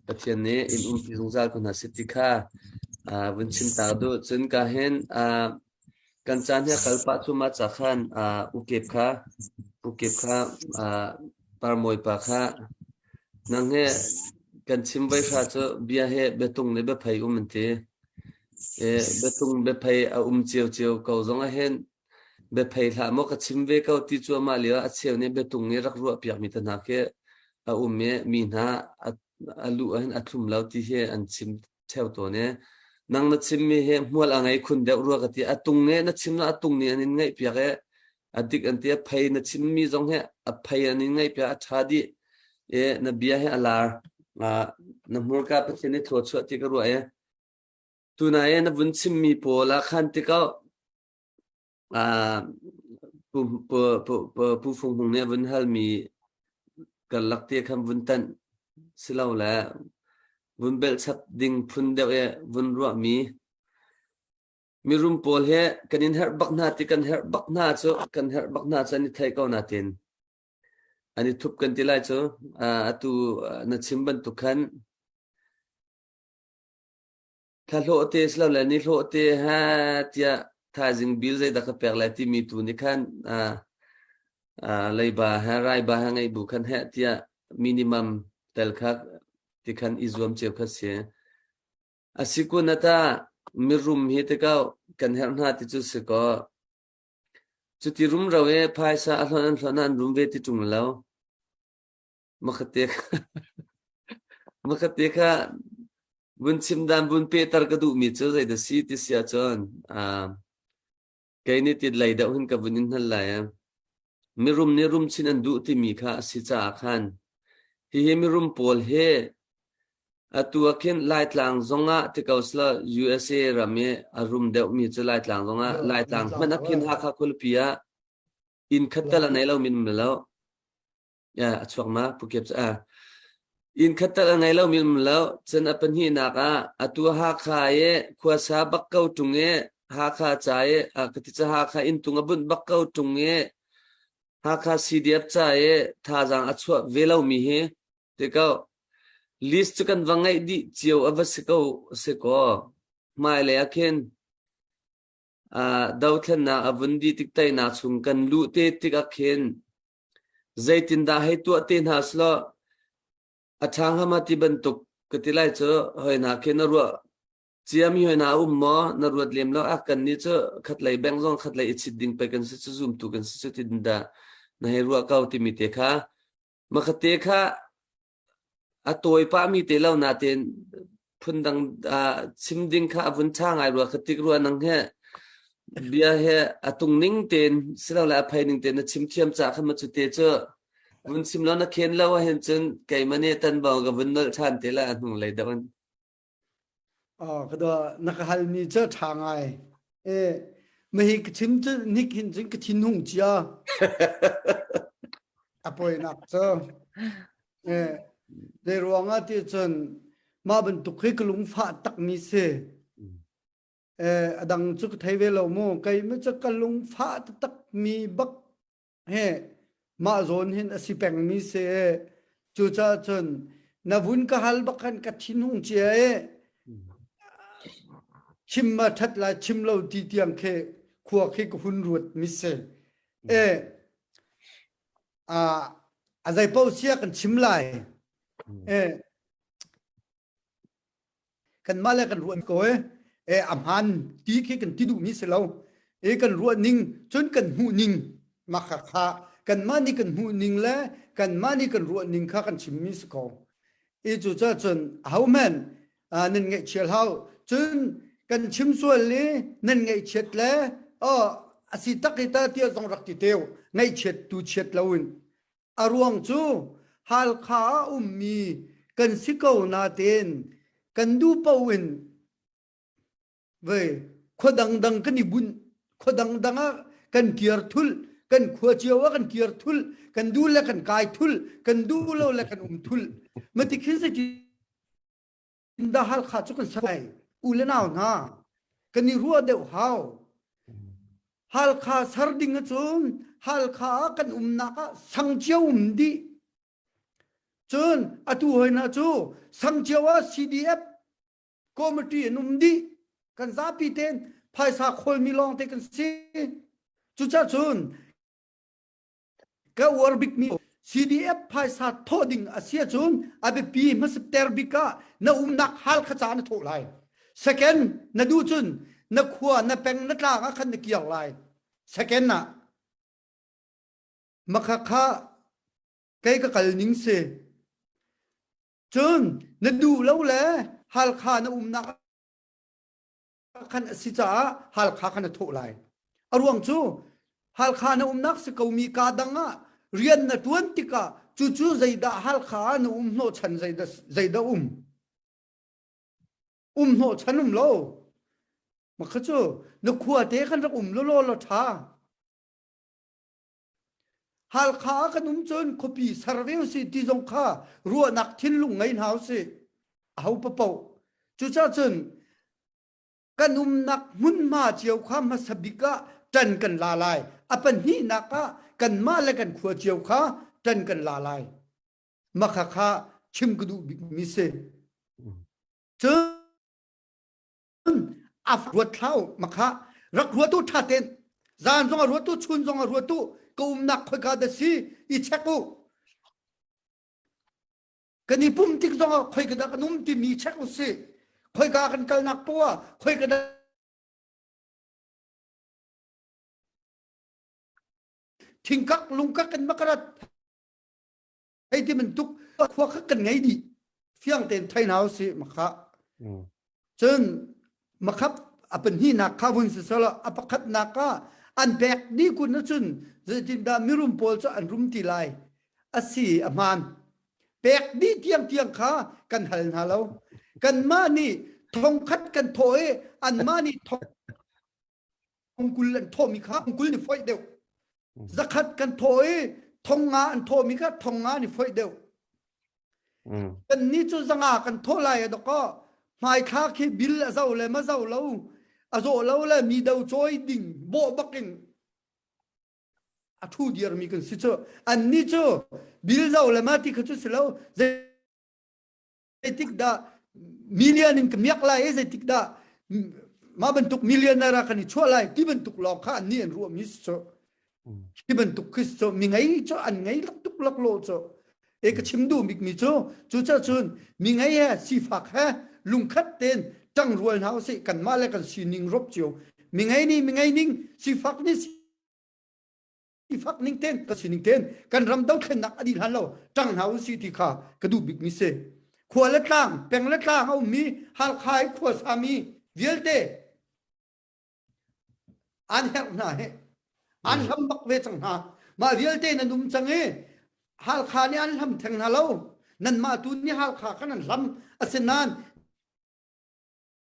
Speaker 8: Pathian nih in umpi zungzal ko hna seh ti kha uh, vun chim ta duh. Cun ka hin uh, kan caan hi a kal pah cu mah ca khan uh, ukep kha ukep kha uh, parmawi pa kha nang he kan chim voi hra cu bia he biatung le biaphei um an ti. E, biatung biaphei a um cio cio ko zong ah hin Biaphei hlah maw ka chim ve ko ti cuahmah lio ah a cheu nih biatung i rak ruahpiakmi te hna khi a um i mi hna a luh ahhin a thlum lo ti hi an chim ṭheo tawn i nang na chimmi hi hmual a ngei khun deuh rua ka ti. A tung nih na chim lo a tung nih an in ngaihpiak i a dik an ti. A phei na chimmi zong hi a phei an in ngaihpiak a ṭha dih i na bia hi a lar. Na hmurka Pathian nih thlua chuah ti ka ruah i tunai i na vun chimmi pawl ah khan tikah Pu Fung Hmung nih a vun halmi karlak te khan vun tanh silole vun belhchap ding phun deuh i vun ruahmi mirum pawl hi kan in herh bak hna ti kan herh bak hna cu kan herh bak hna cu an i thei ko natin. an i thup kan ti lai cu. Atu na chim bantuk khan thlahlawh te silole nihlawh te ha tiah thaizing bill zeidah ka pek lai timi tu nih khan leiba he raiba he ngeih bu khan heh tiah minimum tel kha ti khan i zuam cio kha si. A si kun ata mirum hi tikau kan herh hna ti cu si kaw cuti rumro i phaisa a hlonh an hlonh ah an rum ve ti ṭung lo. Makhate makhate kha vun chim dan vun pehter ka duhmi cu zeidah si ti si ahcun uh, kei nih tit lei deuh hin ka vun in hal lai. Mirum nih rum chin an duh timi kha a si caah khan hihi mirum pawl hi atu ah khin Laitlang zongah ti ko selaw USA ram i a rum deuhmi cu Laitlang zongah Laitlang hmanh ah khin Hakha khualipi ah inn khat tal a nei lo min um lo. A chuak ma Pukep cu a inn khat tal a ngei lo mi um lo. Cun a pahnihnak ah atu Hakha i khuasa bak ko ṭung i Hakha ca i ka ti ca Hakha inn tung a bunh bak ko ṭung i Hakha CDF ca i thazaang a chuah ve lomi hi ti ko list cu kan va ngeih dih cio a va si ko si kaw hmailei ah khin dothlennak a vun dih tik teinak chung kan luh te tik ah khin Zeitindah hei tuah te hna selaw a ṭha hnga ma ti bantuk ka ti lai cu hoi hna khi na ruah ciami hoi hna a um maw? Na ruat lem lo ah kannih cu khatlei bank zong khatlei i chit ding pei kan si cu zumtu kan si cu tin dah na hei ruah ko timi te kha makhate kha A tawi pahmi te lo nain phundang chim ding kha a vun ṭha ngai rua kha tik rua nang he bia he a tung ning tein silole a phei ning tein na chim thiam caah khan ma cu te cu vun chim lo na khen lo ahhin cun keimah nih tanbo ka vun nolh ṭhan te lai a hnulei deuh in.
Speaker 2: Oh, ka dua na ka halmi cu ṭha ngai. E, mahi ka chim cu nik hin cun ka thin hung cia. A poinak cu. E, zei ruangah ti cun mah bantuk hi ka lungfah takmi si. E, a dang cu ka thei ve lo mu. Kei ma cu ka lungfah takmi bak he mah zawn hin a si pengmi si i cucaah cun na vun ka hal bak khan ka thinhung cia i chim ma ṭhat lai chim lo ti tiang khi khua khi ka hun ruat mi si e a a zei paoh sia kan chim lai e Kanmah le kan ruah ko e, e a hmaan ti khi kan ti duhmi si lo. E kan ruah ning cun kan hmuh ning mah kha kha kanmah nih kan hmuh ning le kanmah nih kan ruah ning kha kan chimmi si ko. I cu cun ahohmanh nan ngaihchia hlah cun kan chim sual i nan ngaihchiat le oh a si tak i ta tiah zong rak ti teu ngaihchiat tu chiat loin A ruang cu Halkha ah ummi kan si ko natein kan duh paoh in vei khua dangdang kan i bunh khua dangdang ah kan kir thul kan khua cio ah kan kir thul kan duh le kan kai thul kan duh lo le kan um thul mati khin se dah Halkha cu kan sai u le nau hna kan i ruah deuh hau Halkha ser ding ahcun Halkha ah kan umnak ah sang cio um dih cun atu hoi hna cu sang cio ah CDF committee an um dih kan zapi tein phaisa khawlmi lawng te kan si cucah cun Ka uar bikmi CDF phaisa thawh ding a si ahcun a biapi hmasabter bik ah na umnak hal kha ca na thawh lai. Second, na duh cun na khua, na peng, na tlang ah khan na kiar lai. Second ah, makha kha kei ka kal ning si. Cun na duh lo le Halkha na umnak khan a si caah Halkha khan a thawh lai. A ruang cu Halkha na umnak si komi ka dang ah rian na ṭuan tikah cucu zeidah Halkha ah na um hnawhchan zeidah zeidah um um hnawhchan um lo makha cu na khua te khan rak um lawlaw law ṭha Halkha ah kan um cun khuapi ser ve usih ti zong kha ruahnak thinlung ngei hna usih. Aho papoh. Cucaah cun kan umnak hmunhma cio kha hmasa bik ah ṭan kan la lai. A pahnihnak ah kanmah le kan khua cio kha ṭan kan la lai. Makha kha chim ka duh bikmi si. Cun a ruat thlau makha rak ruatu ṭha ten zan zong a ruatu chun zong a ruatu ka umnak khoika da si i check u kan i pum tik zong ah khoika dah kan um timi check u si khoika kan kalnak poah khoika dah thingkak lungkak kan makarat hei ti bantuk khua kha kan ngei dih fiang tein thei hna usih makha cun makhap a pahnihnak kha vun si sala a pakhatnak ah an pek dih kun ahcun zeitindah mirum pawl cu an rum ti lai asi a hmaan pek dih tiang tiang kha kan hal hna lo kanmah nih thongkhat kan thawh i anmah nih thongkul an thawhmi kha thongkul ni foih deuh zakhat kan thawh i thongnga an thawhmi kha thongnga ni foih deuh kan ni cu zanga kan thawh lai a doko hmaithla khi bil a zo le ma zo lo a zawh lo le mi do cawi ding bawh bakin a thu dirmi kan si cu an ni cu bil zo le ma ti kha cu si lo zeitik dah million in ka miak lai i zeitik dah mah bantuk millionaire ah kan i chuah lai ti bantuk lawng kha an nih an ruahmi si cu hi bantuk khi cu mi ngei cu an ngei tuk lak lo cu e ka chim duh bik mi cu cucaah cun mi ngei he sifak he lungkhat ten ṭangrual hna usih kanmah le kan sining rop cio mi ngei nih mi ngei ning sifak nih sifak ning ten ka sining ten kan ram dothlennak a dih hlan lo ṭang hna usih ti kha ka duh bik mi si khua le tlang peng le tlang a ummi Halkha i khua sami vialte an herh hna he an hlam bak ve cang hna mah vialte nan um cang i Halkha nih an hlam theng hna lo nanmah tu nih Halkha khan an hlam asinain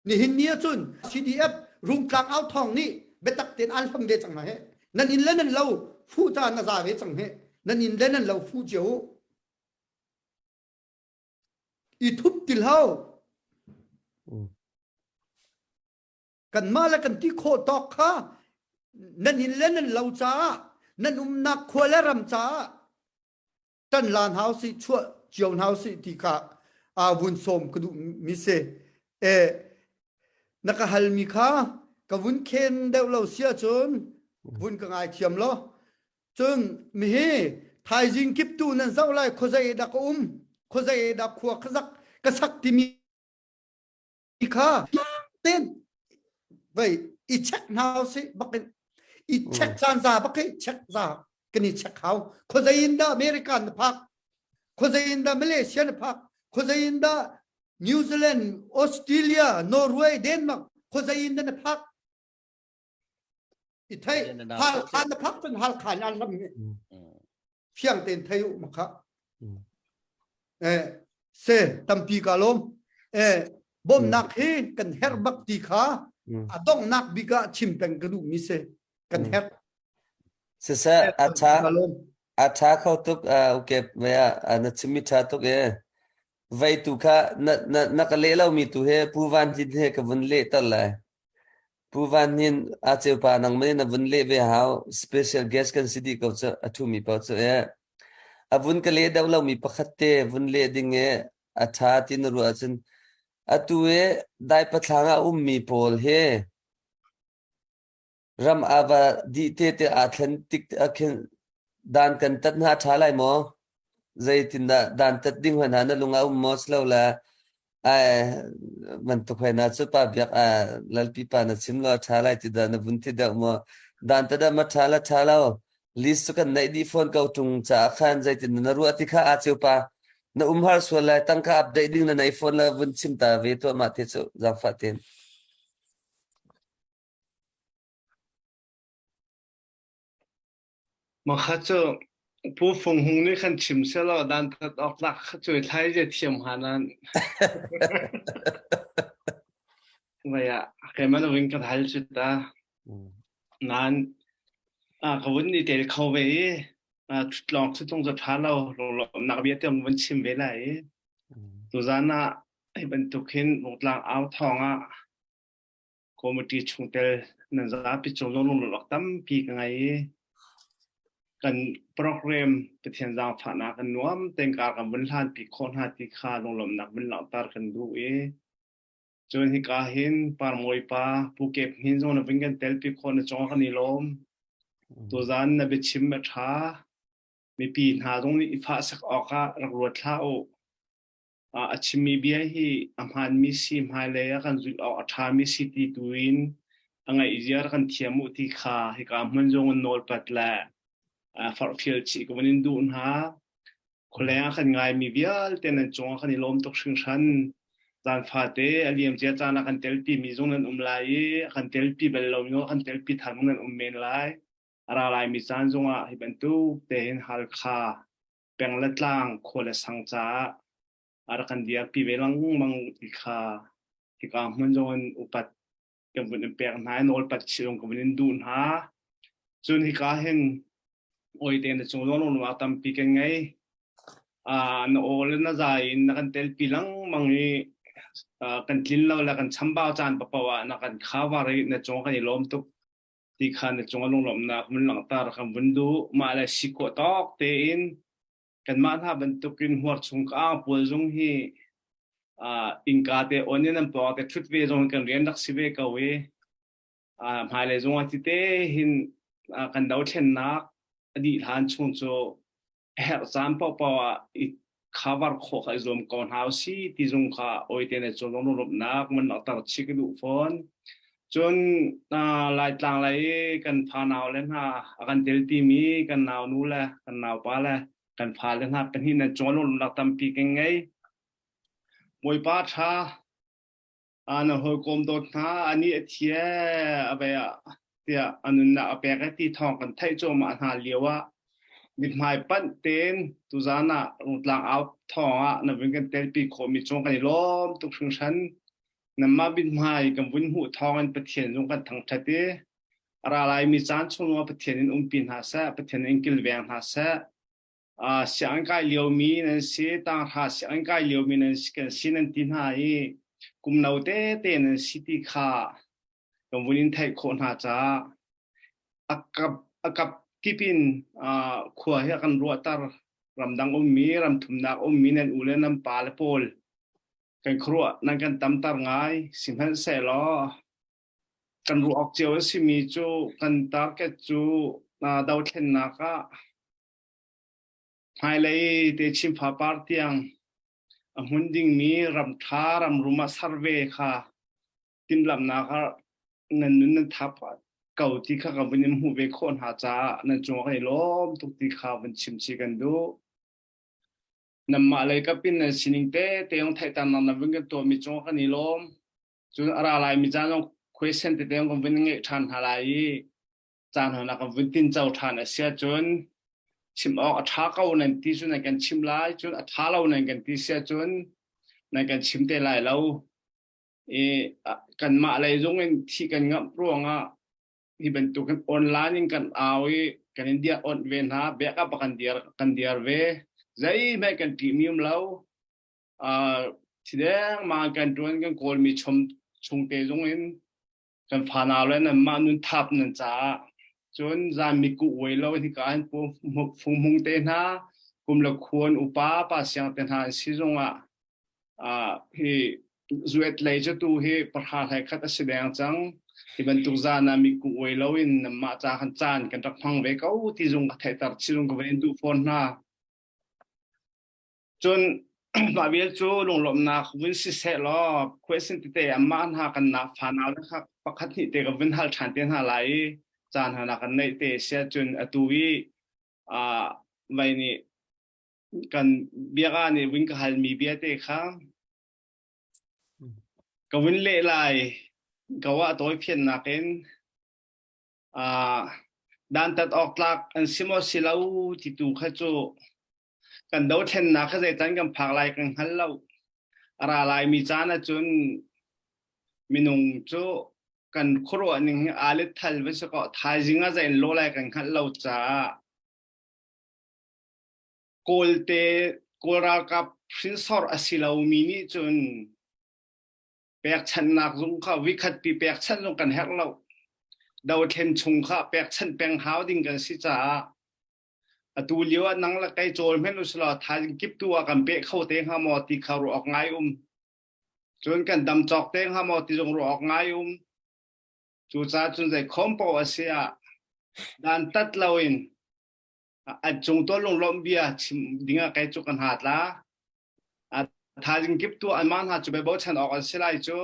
Speaker 2: Nihin ni ahcun CDF Rungtlang au thawng nih biatak tein an hlam ve cang hna he. Nan inn le nan lo fuh caan a za ve cang he. Nan inn le nan lo fuh cio u. I thup til hau. Kanmah le kan ti khawh tawk kha nan inn le nan lo caah nan umnak khua le ram caah ṭan la hna usih chuah cio hna usih ti kha aa vun sawm ka duh mi si e na ka hal mi kha ka vun khen deuh lo si ahcun vun ka ngai thiam lo cun mihi thaizing kip tu nan zoh lai khuazei dah ka um khuazei dah khua ka zak ka sak timi kha ten vei i check hna usih bakin i check caan za bak i check za kan i check hau khuazei in dah America na phak khuazei in dah Malaysia na phak khuazei in dah New Zealand Australia Norway Denmark khuazei in dah na phak i thei Halkha na phak cun Halkha in an lam hi fiang tein thei u makha eh se tampi ka lawm eh bawmnak hi kan herh bak ti kha a donghnak bik ah chim peng ka duh mi si kan herh
Speaker 8: Siseh a tha a tha kho tuk okay na chimmi tha tuk e vei tu kha na na na ka leh lomi tu he Pu Van Hnin he ka vun leh ter lai Pu Van Hnin a ceu pa nang mani na vun leh ve hau special guest kan si dih ko cu a thumi paoh cu e a vun ka leh deuh lomi pakhat te vun leh ding e a tha ti na ruah ahcun atu e dai pathlang ah ummi pawl he Ram a va dih te te aa thlen tik ah khin dan kan tat hna a ṭha lai maw? Zeitindah dan tat ding hoi hna na lung a um maw? Silole ai bantuk hoi hna cu pa biak a lalpi pa na chim law a ṭha lai ti dah na vun ti deuh maw? Dan tat ah ma ṭha la ṭha lo? List cu kan neih dih fawn ko ṭung caah khan zeitin na ruah ti kha aa ceu pa na umhar sual lai tangka update ding na nei fawn la vun chim ta ve tuah mah te cu zaangfah tein.
Speaker 9: Makha cu Pu Fung Hung nih khan chim selaw dantat awk tlak kha cu thlai je thiam hnga nan. Vai ah keimah na vin ka hal cu ta. Nan ah ka vun i tel kho ve i ṭhutlawng ṭhutlung cu ṭha lo lunglawmhnak bia te vun chim ve lai i tuzan ah hi bantuk hin Rungtlang au thawng ah Committee chungtel nan zapi cung lunglawmhnak tampi ka ngei i. Kan program Pathian zaangfahnak kan nuam tein kar kan vun hlanpi khawh hna ti kha lunglawmhnak vun langhter kan duh i cun hika hin Parmawi pa Pu Kep Hnin zong na vun kan telpi khawh na cungah kan i lawm. Tuzaan na biachim a ṭha. Mipi hna zong nih i fahsak awkah rak ruat hlah u. A chimmi bia hi a hmaanmi si hmailei ah kan zulh awk a ṭhami si ti tu in a ngaih ziar kan thiam u ti kha hika hmun zong in nawlpat le forhfial chih ka vun in duh hna. Khualeng ah kan ngaimi vialte nan cungah kan i lawm tuk hringhran. Zaan fate a liamcia caan ah kan telpi mi zong nan um lai i a kan telpi bal lomi zong a kan telpi than zong nan um men lai. A ra laimi caan zongah hi bantuk tein Halkha peng le tlang khua le sang caah a rak kan dirpi ve lengmang ti kha hika hmun zong in upat kan vun in pek hna i nawlpat chih zong ka vun in duh hna. Cun hika hin awite na cung zong lungruak tampi kan ngei. Uh, na aw le na zai in na kan telpi lengmang i uh, kan tlin lo le kan chambau caan papoah ah na kan cover i na cung kan i lawm tuk ti kha na cung a lunglawmhnak mun langhter kan vun duh. Mah le si khawh tawk tein kanmah hna bantukin huar chung ka ang pawl zong hi uh, innka te on in an pawng te thut ve zong kan rian rak si ve ko i uh, hmailei zong ah tite hin uh, kan dothlennak a dih hlan chung cu a herh caan paohpaoh ah i cover khawh kha i zuam ko hna si ti zung kha oi te ne cu lungrup-nak man tar chih ka duh fawn. Cun uh, Laitlang lei i kan fanau le hna a kan telpi mi kan nau nu le kan naupa le kan fale hna pahnih nan cung lungrup tampi kan ngei. Bawipa ṭha na hawikom dawt hna anih a thi ee a vei ah tiah a nunnak a pek i ti thawng kan theih cuahmah hna lio ah mithmai panh tein tuzaan ah Rungtlang au thawng ah na vun kan telpi khawhmi cung kan i lawm tuk hringhran. Nanmah mithmai kan vun hmuh thawng in Pathian zung kan thangṭhat i a ra laimi caan chung ah Pathian in umpi hna seh, Pathian in kilveng hna seh. Uh, sianginn kai liomi nan si, tanghra sianginn kai liomi nan si, kan si nan ti hna i kum no tete nan si ti kha kan vun in theih khawh hna caah a kap, a kap kip in uh, khua hi a kan ruahter ramdang ummi ramthumnak ummi nan u le nan pa le pawl kan khuaruah nan kan tamter ngai sihmanhsehlaw kan ruah awk cio a simi cu kan target cu uh, dothlennak ah Hmailei te Chimfa par tiang a hmun dingmi ram ṭha ram rum ah ser ve kha timhlamhnak ah nan nun nan thap ko ti kha ka vun in hmuh ve khawh hna caah nan cung ah kan i lawm tuk ti kha vun chim chih kan duh. Nanmah lei kap in nan sining tete zong theihternak nan vun kan tuahmi cung ah kan i lawm. Cun a ra laimi caan zong question tete zong kan vun ngeih ṭhan hna lai i caan hna kan vun tinco ṭhan a si ahcun chim awk a ṭha ko nan ti cu nan kan chim lai cun a ṭha lo nan kan ti si ahcun nan kan chim te lai lo i kanmah lei zung in thi kan ngamh ruangah hi bantuk in online in kan au i kan in dia on ve hna backup kan diar kan diar ve zeihmanh kan ṭihmi um lo uh, thideng ma kan ṭuan kan kawlmi chom chungte zung in kan fanau le nanmah nun thap nan caah cun zan miku uai lo hika an fung te hna kum le khuan upa pa siang te hna an si zongah hi zuet lei cu tu hi pahra hlei khat a si deng cang hi bantuk zan ah miku uai lo in nanmah ca kan caan kan rak hmang ve ko ti zung ka theihter chi zung ka van in duh fawn hna Cun mah vial cu lunglawmhnak vun siseh law question tete anmah hna kan nak fanau le kha pakhat hnih te ka vun hal ṭhan te hna lai i caan hna kan neih te si ahcun atu i uh, vai nih kan biaka nih vun ka halmi bia te kha ka vun leh lai ka wa tawi phiannak in uh, dantat awk tlak an si maw si lo ti tu kha cu Kan dothlennak kha zeitan kan phak lai kan hngal lo. A ra laimi caan ahcun minung cu kan khuaruah ning hi aa let thal va si kaw thaizing ah zei in lawh lai kan hngalh lo caah Kawlte Kawl ralkap hrinsor a si lomi nih cun pekchanhnak zung kha vikhat pi pekchanh zong kan herh lo. Dothlen chung kha pekchanh peng hau ding kan si caah. Atu lio ah nang le kei cawl hmenh usulaw thaizing kip tu ah kan peh kho te hnga maw ti kha ruah awk ngai um. Cun kan dam cawk te hnga maw ti zong ruah awk ngai um. Cucaah cun zei khom paoh a si ah dan tat loin an cung tuah lunglawmh bia chim dingah kei cu kan ha tla. Thaizing kip tu anmah hna cu bochan awk an si lai cu.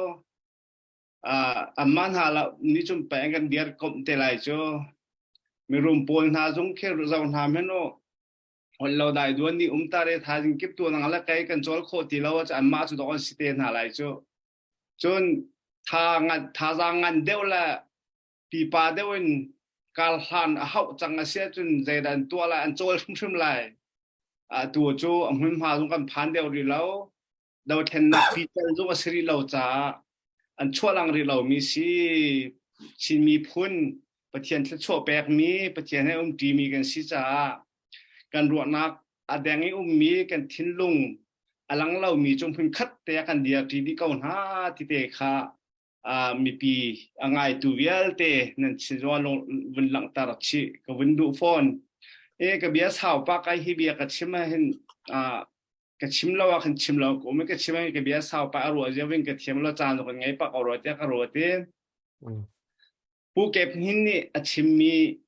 Speaker 9: Anmah hna nih cun pei an kan dir komh te lai cu. Mirum pawl hna zung khi zoh hna hmanh u. Holh lo dai duan nih um ta re thaizing kip tu nang le kei kan cawl khawh ti lo ahcun anmah cu dawh an si te hna lai cu. Cun tha ngan thazaang ngan deuh le pipa deuh in kar hlan a hauh cang a si ahcun zeidah an tuah lai an cawl hrimhrim lai. Atu cu a hmunhma zong kan phan deuh rih lo. Dothlennak pical zong a si rih lo caah an chuah lang rih lomi si. Chin miphun Pathian thluachuah pekmi Pathian he umṭimi kan si caah kan ruahnak a deng i ummi kan thinlung a lang lomi cu hmun khat te ah kan dirṭi dih ko hna ti te kha mipi a ngaitu vialte nan chinzua vun langhter chih ka vun duh fawn. E ka bia sau pa kai hi bia ka chim ah hin ka chim lo ah khan chim lo ko um ka chim ah ka bia sau pa a ruah zia vin ka thiam lo caan kan ngei pak ro tiah ka ruat i Pu Kep Hnin nih a chimmi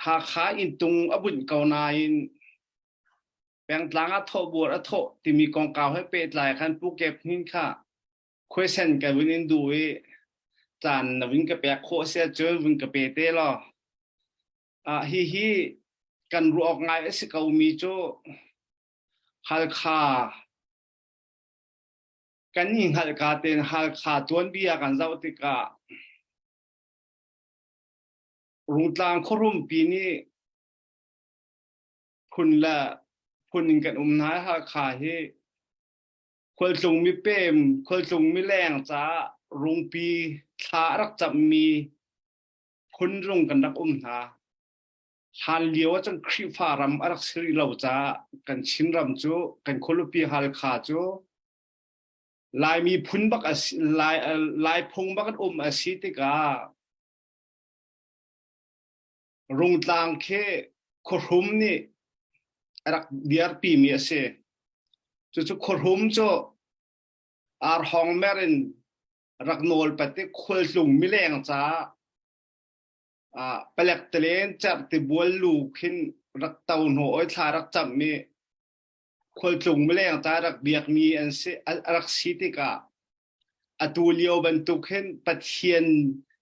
Speaker 9: Hakha inntung a bunh ko nain pengtlang ah thawhbuar a thawh timi kongkau he pehtlai khan Pu Kep Hnin kha khuaisen ka vun in duh i caan na vun ka pek khawh si ahcun vun ka pe te law. Hihi kan ruah awk ngai a si ko mi cu Halkha kan i hngalhka tein Halkha tuanbia kan zoh tikah Rungtlang khuahrumpi nih phun le phun in kan um hna i Halkha hi khualtlung mipem, khualtlung mileng caah rungpi thla a rak cammi phun rung kan rak um hna. Hlan lio ah cun Khrihfa ram a rak si rih lo caah kan Chinram cu kan khualipi Halkha cu Laimi phun bak a si, Lai, Lai phung bak an um a si tikah Rungtlang khi khuahrum nih a rak dirpimi a si. Cucu khuahrum cu arhawng mer in rak nawl pat i khualtlung mileng caah palek talen cerhti bual lu khin rak to hnawh oi thla rak camh i khualtlung mileng ca rak biakmi an si a rak si tikah atu lio bantuk hin Pathian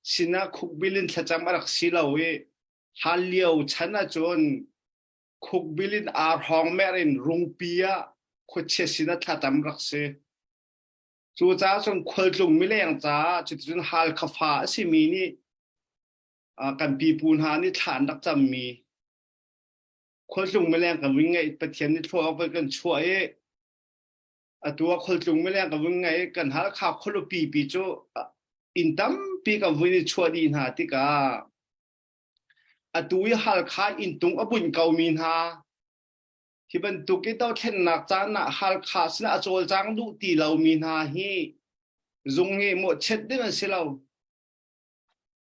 Speaker 9: sinah khukbil in thlacam a rak si lo i hlan lio chan ahcun khukbil in arhawng mer in rungpi ah khuachia sinah thlacam rak si. Cucaah cun khualtlung mileng caah cuticun Halkha fa a simi nih kan pipu hna nih thla an rak cammi khualtlung mileng kan vun ngeih Pathian nih thlua awk kan chuah i atu ah khualtlung mileng kan vun ngeih kan Halkha khualupi pi cu inn tampi kan vun i chuah dih hna tikah atu i Halkha inntung a bunh komi hna Hi bantuk i dothlennak caan ah Halkha sinah a cawlcang duh ti lomi hna hi zung hi mawhchiat ding an si lo.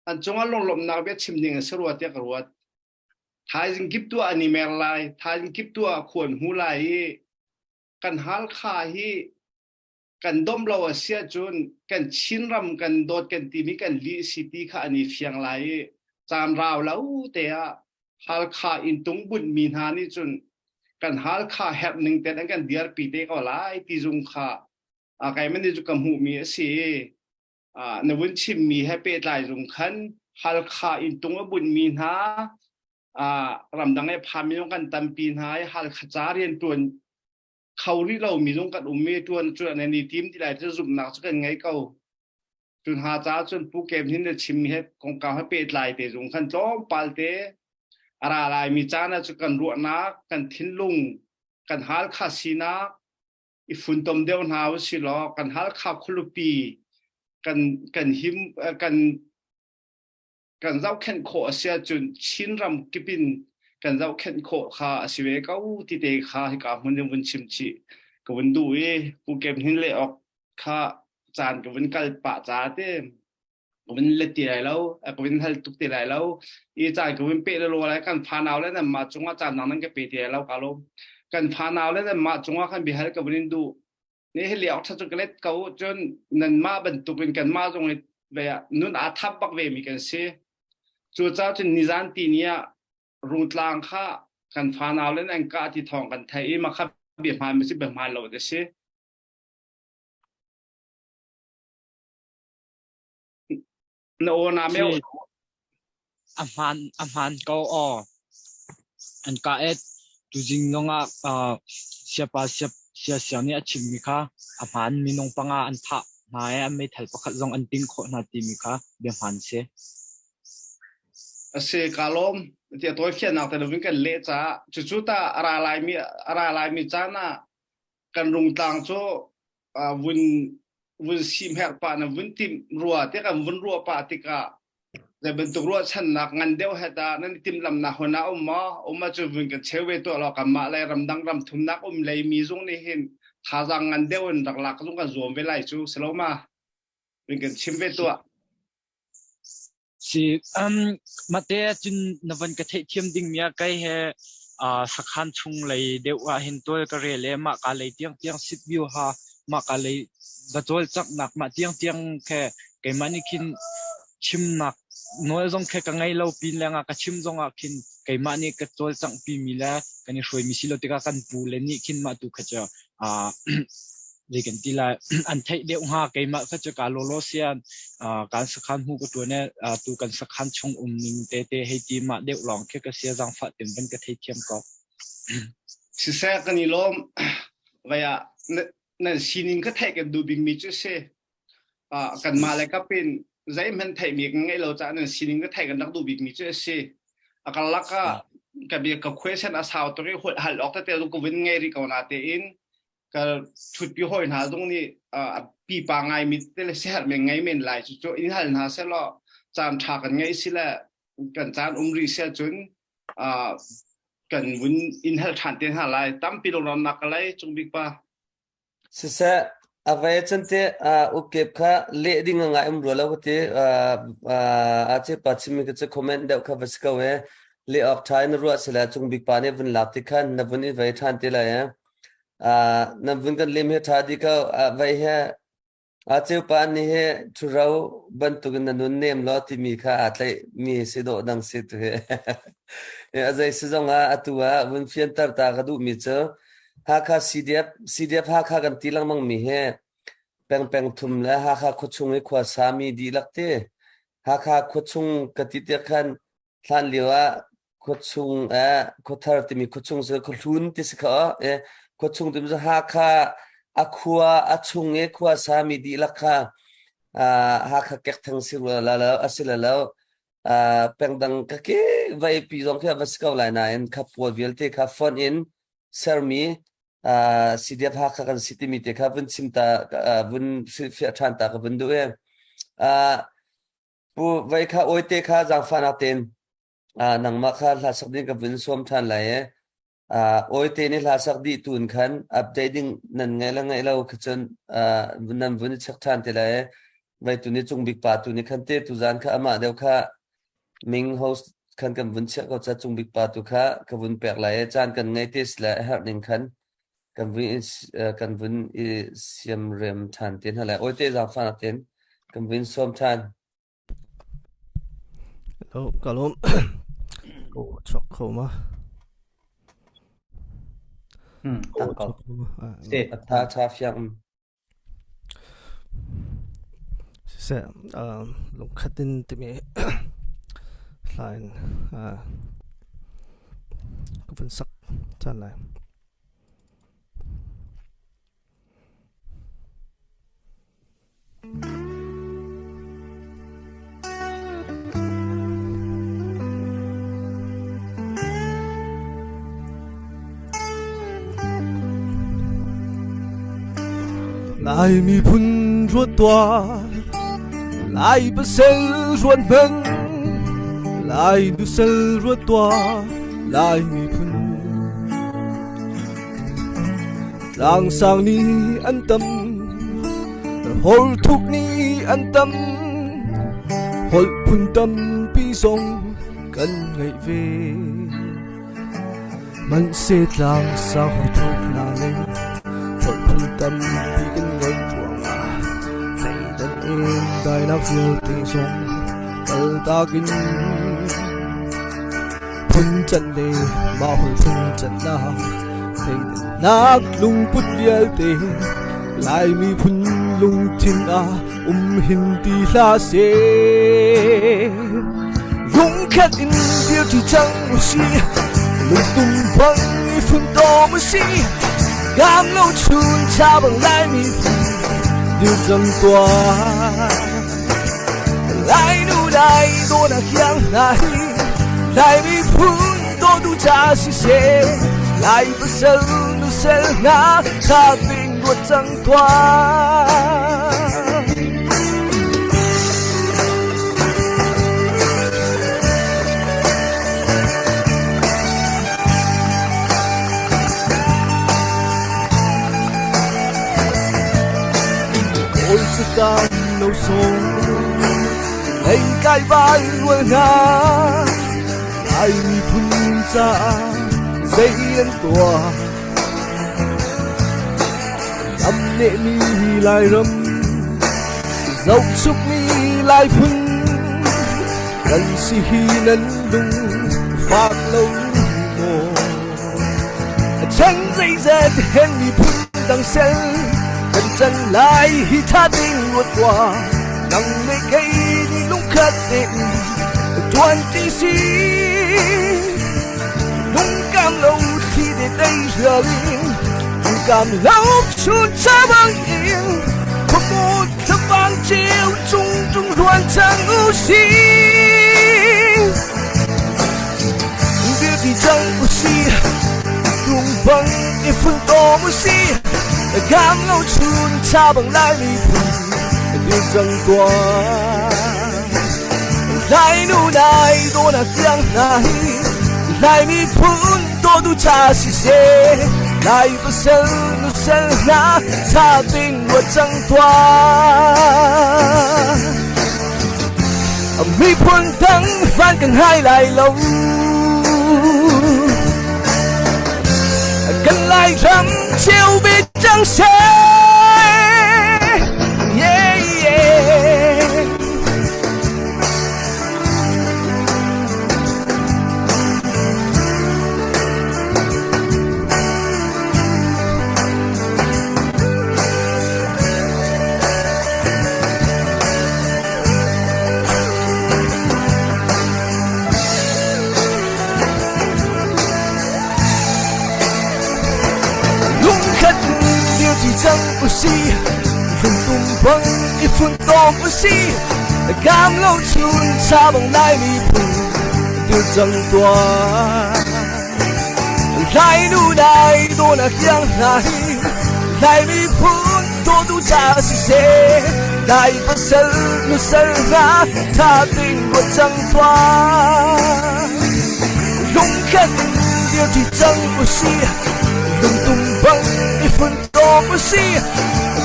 Speaker 9: An cungah lunglawmhnak bia chim ding an si rua tiah ka ruat. Thaizing kip tu ah an i mer lai, thaizing kip tu ah khua an hmu lai i kan Halkha hi kan domh lo a si ahcun kan Chinram kan dawt kan timi kan lih si ti kha an i fiang lai i caan rau lo te ah Halkha inntung bunhmi hna nih cun kan Halkha herh ning ten an kan dirpi te ko lai ti zung kha keimah nih cu ka hmuhmi a si i na vun chimmi he pehtlai zung khan Halkha inntung a bunhmi hna ramdang i phami zong kan tampi hna i Halkha ca riantuan kho rih lomi zong kan um i ṭuan cu an i tim ti lai cu zumhnak cu kan ngei ko. Cu hna caah cun Pu Kem Hin na chimmi he kongkau he pehtlai te zung khan tlawmpal te a ra laimi caan ah cu kan ruahnak, kan thinlung, kan Halkha sinak i funtom deuh hna u si law kan Halkha khualipi kan kan him kan kan zohkhenh khawh a si ahcun Chinram kip in kan zohkhenh khawh kha a si ve ko ti te kha hika hmun in vun chim chih ka vun duh i Pu Kem Hin le awk kha caan ka vun kal pah ca te. Ka vun let ti lai lo, ka vun hal tuk ti lai lo. I caan ka vun pe le lo lai kan fanau le nan mah cungah caan dang nan ka pe ti lai lo ka lawm. Kan fanau le nan mah cungah khan bihal ka vun in duh. Ne hi liak ṭha cu ka let ko cun nan mah bantukin kan mah zong i ve ah nun aa thap bak ve mi kan si. Cucaah cun nizan ti ni ah Rungtlang kha kan fanau le an kah ti thawng kan theih i mah kha bia hmaan ma si bia hmaan lo ti si. Na aw na meu.
Speaker 3: A hmaan a hmaan ko aw. An kah et tuzing zongah siapa siap sia siang nih a chimmi kha a hmaan minung panga an thah hna i an meithal pakhat zong an ting khawh hna timi kha bia hmaan si.
Speaker 9: A si ka lawm tiah tawifiannak te lovin kan leh caah cucu ta a ra laimi a ra laimi caan ah kan rungtlang cu vun vun simherh pah na vun timh rua te kan vun ruah pah tikah zei bantuk ruahchannak ngan deuh he dah nan i timhlamnak hon ah um maw um ahcun vun kan cheu ve tuah law kanmah le ramdang ram thumnak um lei mi zung nih hin thazaang ngan deuh in rak lak zung kan zuam ve lai cu si lo ma vun kan chim ve tuah.
Speaker 3: Si mate cun na van ka theihthiam dingmi ah kei he sakhan chung lei deuh ah hin tual ka rel i mah ka lei tiangtiang sitbio ha mah ka lei va cawlcanghnak mah tiangtiang khe keimah nih khin chimnak nawl zong khe ka ngei lo pin lengah ka chim zongah khin keimah nih ka cawlcangh pimi le kan i hruaimi si lo tikah kan pu le nih khin mah tu kha cu zei kan ti lai an theih deuh hnga keimah kha cu ka lawlaw sian kan sakhan hmu ka tuan e tu kan sakhan chung um ning te te hei ti mah deuh lawng khi ka sia zangfah tem van ka thei thiam ko.
Speaker 9: Siseh kan i lawm vaya nan sining ka theih kan duh bik mi cu si kan mah le kapin zeihmanh theih mi kan ngeih lo caah nan sining ka theih kan rak duh bik mi cu a si a karlak ah ka bia ka question a sau tuk i hal awk tete ka vun ngei rih ko na tein ka ṭhutpi hawi hna zong nih a pipa ngaimi te le siaherh men ngei men lai cu cu in hal hna selaw caan ṭha kan ngeih si le kan caan um rih si ahcun kan vun in hal ṭhan te hna lai tampi lungramnak ka lei cung bik pa.
Speaker 8: Siseh, a vei chan te ukep kha leh ding a ngai um rua lo ka ti. A ce pa chimmi ka cu comment deuh kha va si ko e. Leh awk ṭha in ruah sila cung bik pa nih vun lak ti khan na vun i vei ṭhan te lai e. Nan vun kan lim hi ṭha dih ko. Vei he a ceupa nih hi ṭhuro bantukin na nun nem law timi kha aa tlaihmi si dawh dang si tu hi. A zei si zong ah atu ah vun fianter ta ka duhmi cu Hakha CDF, CDF Hakha kan ti lengmang mi hi pengpeng thum le Hakha khuachung i khua sami dihlak ti. Hakha khuachung ka ti tiah khan Hlan lio ah khuachung eh khuathar timi khuachung cu khuahlun ti si kha eh khuachung timi cu Hakha a khua a chung i khua sami dihlak kha Hakha kektheng si rua la lo a si la lo pengdang ka ke vaipi zong khi a va si ko lai nain kha pawl vialte kha fonh in sermi CDF Hakha kan si timi te kha vun chim ta vun hrilhfiah ṭhan ta ka vun duh i Pu Vei kha awite kha zaangfahnak tein nangmah kha hla sak ding ka vun sawm ṭhan lai i awite nih hla sak dih tu in khan update ding nan ngeih le ngeih lo kha cun nan vun i check ṭhan te lai i vei tu nih Cung Bik pa tu nih khan te tuzaan kha amah deuh kha ming host khan kan vun chiah ko ca Cung Bik pa tu kha ka vun pek lai i caan kan ngei te si le a herh ning khan kan vun i kan vun i siamrem ṭhan te hna lai. Awite zaangfahnak tein kan vun sawm ṭhan.
Speaker 7: Hello, ka lawm. Ko chuak kho ma.
Speaker 6: Tak ko.
Speaker 8: Si. Tha tha fiang.
Speaker 7: Siseh, lungkhat in timi hla in ka vun sak ṭhan lai. Lai miphun ruat tuah, Lai pasal ruat hmang, Lai nusal ruat tuah, Lai miphun. Tlangsang nih an tam, hor thuk nih an tam. Holh phun tampi zong kan ngeih ve. Hmanhseh tlang sang thuk hna le holh phun tampi kan ngeih ruangah thleidan in dainak vialte zong kaltak in phun can le mah holh phun cannak thleidannak lungput vialte Laimi phun lungthin ah um hin ti hlah seh. Lungkhat in dirṭi cang usih, lungtum bang i funtom usih, Kaam lo chun cha bang Laimi phun dir cang tuah. Lai nu lai dawhnak iang hna hi, Lai miphun dawtu ca siseh, Lai pasal nusel hna tha tein ruat cang tuah. Kawl catan lo song lei kai vai rual hna Lai miphun caah zei an tuah Lam nehmi Lairam zohchukmi Laiphun kan si hi nan lung fak lo maw? Chan zeizat hen miphun dang sel kan chan lai hi tha ding ruat tuah nang le kei nih lungkhat tein tuan ti si Lungkam lo thli te dei hrial in lungkam lo chun chabang in khuamu thlapang ceu cung cung ruan cang u si Dirti cang u si tung bang i fun tom u si Gam lo chun chabang lai miphun dir cang tuah Lai nu lai dawhnak tiang hna hi Lai miphun dawtu cha siseh Lai pasal nusal hna tha tein ruat cang tuah. Miphun dang van kan hai lai lo Kan lai ram cheu ve cang seh Yeah yeah Lungkhat dirti cang usih Lungtum bang i funtom usih Gam lo chun chabang lai miphun dir cang tuah Lai nu lai dawhnak iang hna hi Lai miphun dawtu ca siseh Lai pasal nusal hna tha tein ruat cang tuah Lungkhat in dirti cang usih Lungtum bang i funtom usih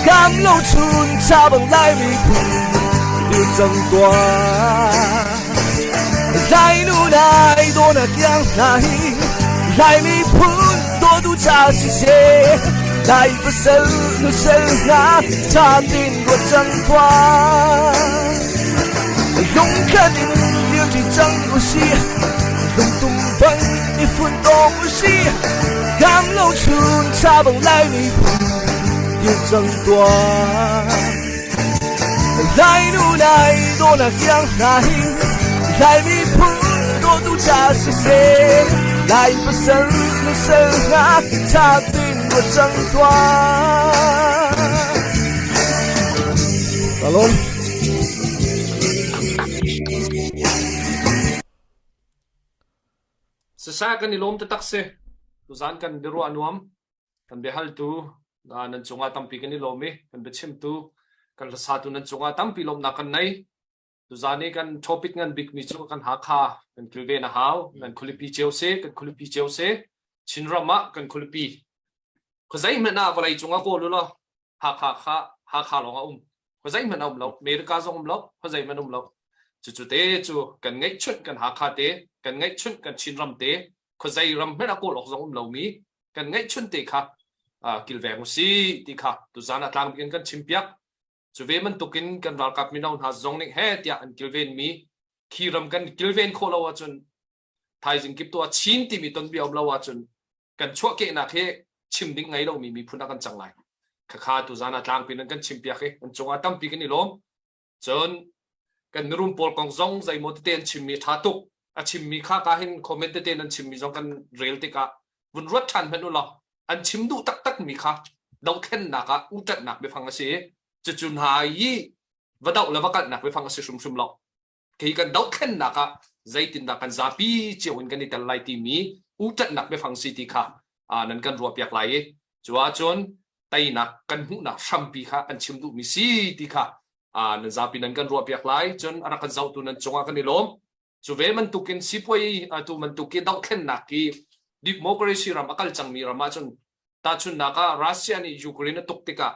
Speaker 7: Gam lo chun chabang lai miphun dir cang tuah Lai nu lai dawhnak iang hna hi Lai miphun dawtu ca siseh Lai pasal nusal hna tha tein ruat cang tuah Lungkhat in dirti cang usih Lungtum bang i funtom usih Gam lo chun chabang lai miphun dir cang tuah Lai nu lai dawhnak iang hna hi Lai miphun dawtu ca siseh Lai pasal nusal hna tha tein ruat cang tuah Kalom.
Speaker 1: Sasa kan i lawm taktak si. Tuzan kan biaruah nuam. Kan biahaltu nan cungah tampi kan i lawm i kan biachimtu kan hlasatu nan cungah tampi lawmhnak kan nei. Tuzan i kan topic ngan bikmi cu kan Hakha kan kilven a hau. Nan khualipi cio si, kan khualipi cio si. Chinram ah kan khualipi. Khuazei hmanh ah vawlei cungah kawl u law Hakha kha Hakha lawng a um. Khuazei hmanh a um lo. America zong um lo. Khuazei hmanh um lo. Cucu te cu kan ngeihchunh kan Hakha te, kan ngeihchunh kan Chinram te, khuazei ram hmanh ah kawl awk zong um lomi kan ngeihchun te kha kilveng usih ti kha tuzan ah tlangbi in kan chimpiak. Cu ve bantukin kan ralkap mino hna zong nih he tiah an kilvenmi khi ram kan kilven khawh lo ahcun thaizing kip tuah Chin timi tonbia um lo ahcun kan chuahkehnak hi chim ding ngei lomi miphun ah kan cang lai. Khakha tuzan ah tlangpi nan kan chimpiak i an cungah tampi kan i lawm. Cun kan mirum pawl kong zong zeimaw tete an chimmi ṭha tuk. A chimmi kha ka hin comment tete nan chimmi zong kan rel tikah vun ruat ṭhan hmanh u law an chim duh taktakmi kha dothlennak ah uṭanhnak biafang a si i cucu hna i va doh le va kalhnak biafang a si hrimhrim lo. Khi kan dothlennak ah zeitindah kan zapi cio in kan i tel lai timi uṭanhnak biafang si ti kha nan kan ruahpiak lai i cu ahcun teinak kan hmuhnak hrampi kha an chim duhmi si ti kha nan zapi nan kan ruahpiak lai. Cun a rak kan zohtu nan cungah kan i lawm. Cu ve bantukin sipuai tu bantuk i dohthlennak hi democracy ram a kal cangmi ram ahcun tahchunhnak ah Russia nih Ukraine a tuk tikah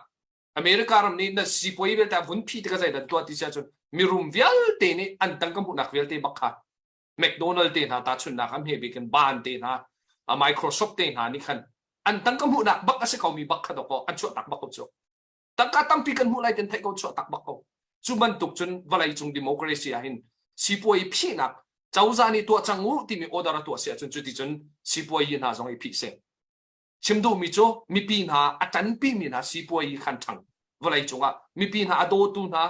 Speaker 1: America ram nih na sipuai vialte a vun phih tikah zeidah tuah ti si ahcun mirum vialte nih an tangka hmuhnak vialte bak kha McDonald te hna tahchunhnak ah hme bik in Ban te hna Microsoft te hna nih khan an tangka hmuhnak bak a si komi bak kha dawkaw an chuah tak bak ko cu. Tangka tampi kan hmuh lai ten theih ko chuah tak bak ko. Cu bantuk cun vawlei cung democracy ah hin sipuai phihnak cozah nih tuah cang u timi order a tuah si ahcun cuti cun sipuai hna zong i phih seh. Chim duhmi cu mipi hna a ṭanpimi hna sipuai khan ṭhang vawlei cungah mipi hna a dawtu hna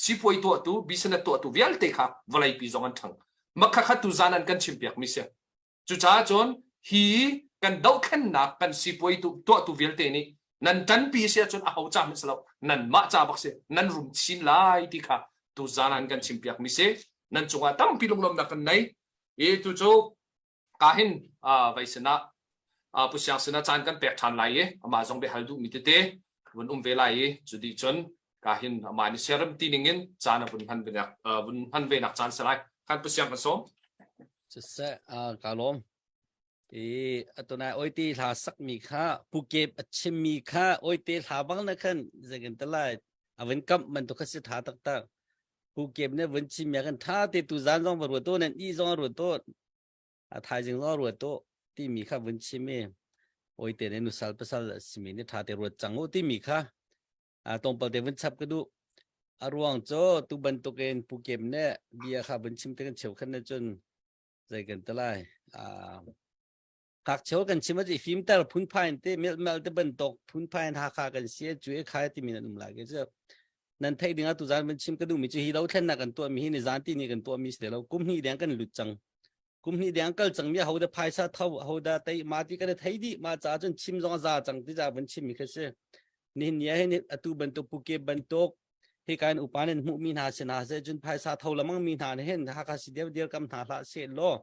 Speaker 1: sipuai tuahtu business tuahtu vialte kha vawleipi zong an ṭhang. Makha kha tu zan an kan chimpiakmi si. Cucaah cun hi kan dohthlennak kan sipuai tuahtu vialte nih nan ṭanpi si ahcun aho ca hmanh si lo nanmah ca bak si nan rum chin lai ti kha tu zan an kan chimpiakmi si. Nan cungah tampi lunglawmhnak kan nei. I tu cu ka hin vai sinah Pu Siang sinah caan kan pek ṭhan lai i amah zong biahal duhmi tete vun um ve lai i cu dih cun ka hin amah nih siarem ti ning in caan a vun hman ve vun hman ve nak caan si lai. Kan Pu Siang kan sawm.
Speaker 4: Siseh, ka lawm. I atunai oite hla sakmi kha pukep a chimmi kha oite hla bang na khan zekin talai avin kamp man to kha si tha taktak. Pukep ne vun chim ya kan tha te tu zan zong va ruat to nan i zong ruat to a thaizing zong ruat to timi kha vun chim i oite ne nusal pasal simi ne tha te ruat cang u timi kha tlawmpal te vun chap ka duh a ruang cu tu bantukin Pu Kem ne bia kha vun chim te kan cheu khan ne cun zei kan te lai ngakcheu kan chim a fimter phunphai te melmel te bantuk phunphai Hakha kan si cu e khai timi nan um lai ke cu nan theih ding ah tuzan van chim ka duhmi cu hi dothlennak kan tuahmi hi ni zan ti ni kan tuahmi si lo kum hnih deng kan lut cang kum hnih deng kal cang mi ho da phaisa tho ho da tei ma ti kan thei dih ma ca cun chim zong a za cang ti za van chim mi kha si nihin ni ah hin atu bantuk puke bantuk hi kain upa nin hmuh mi hna sin ha se cun phaisa tho lamang mi hna nih hin Hakha si dir dir kam hna hlah se law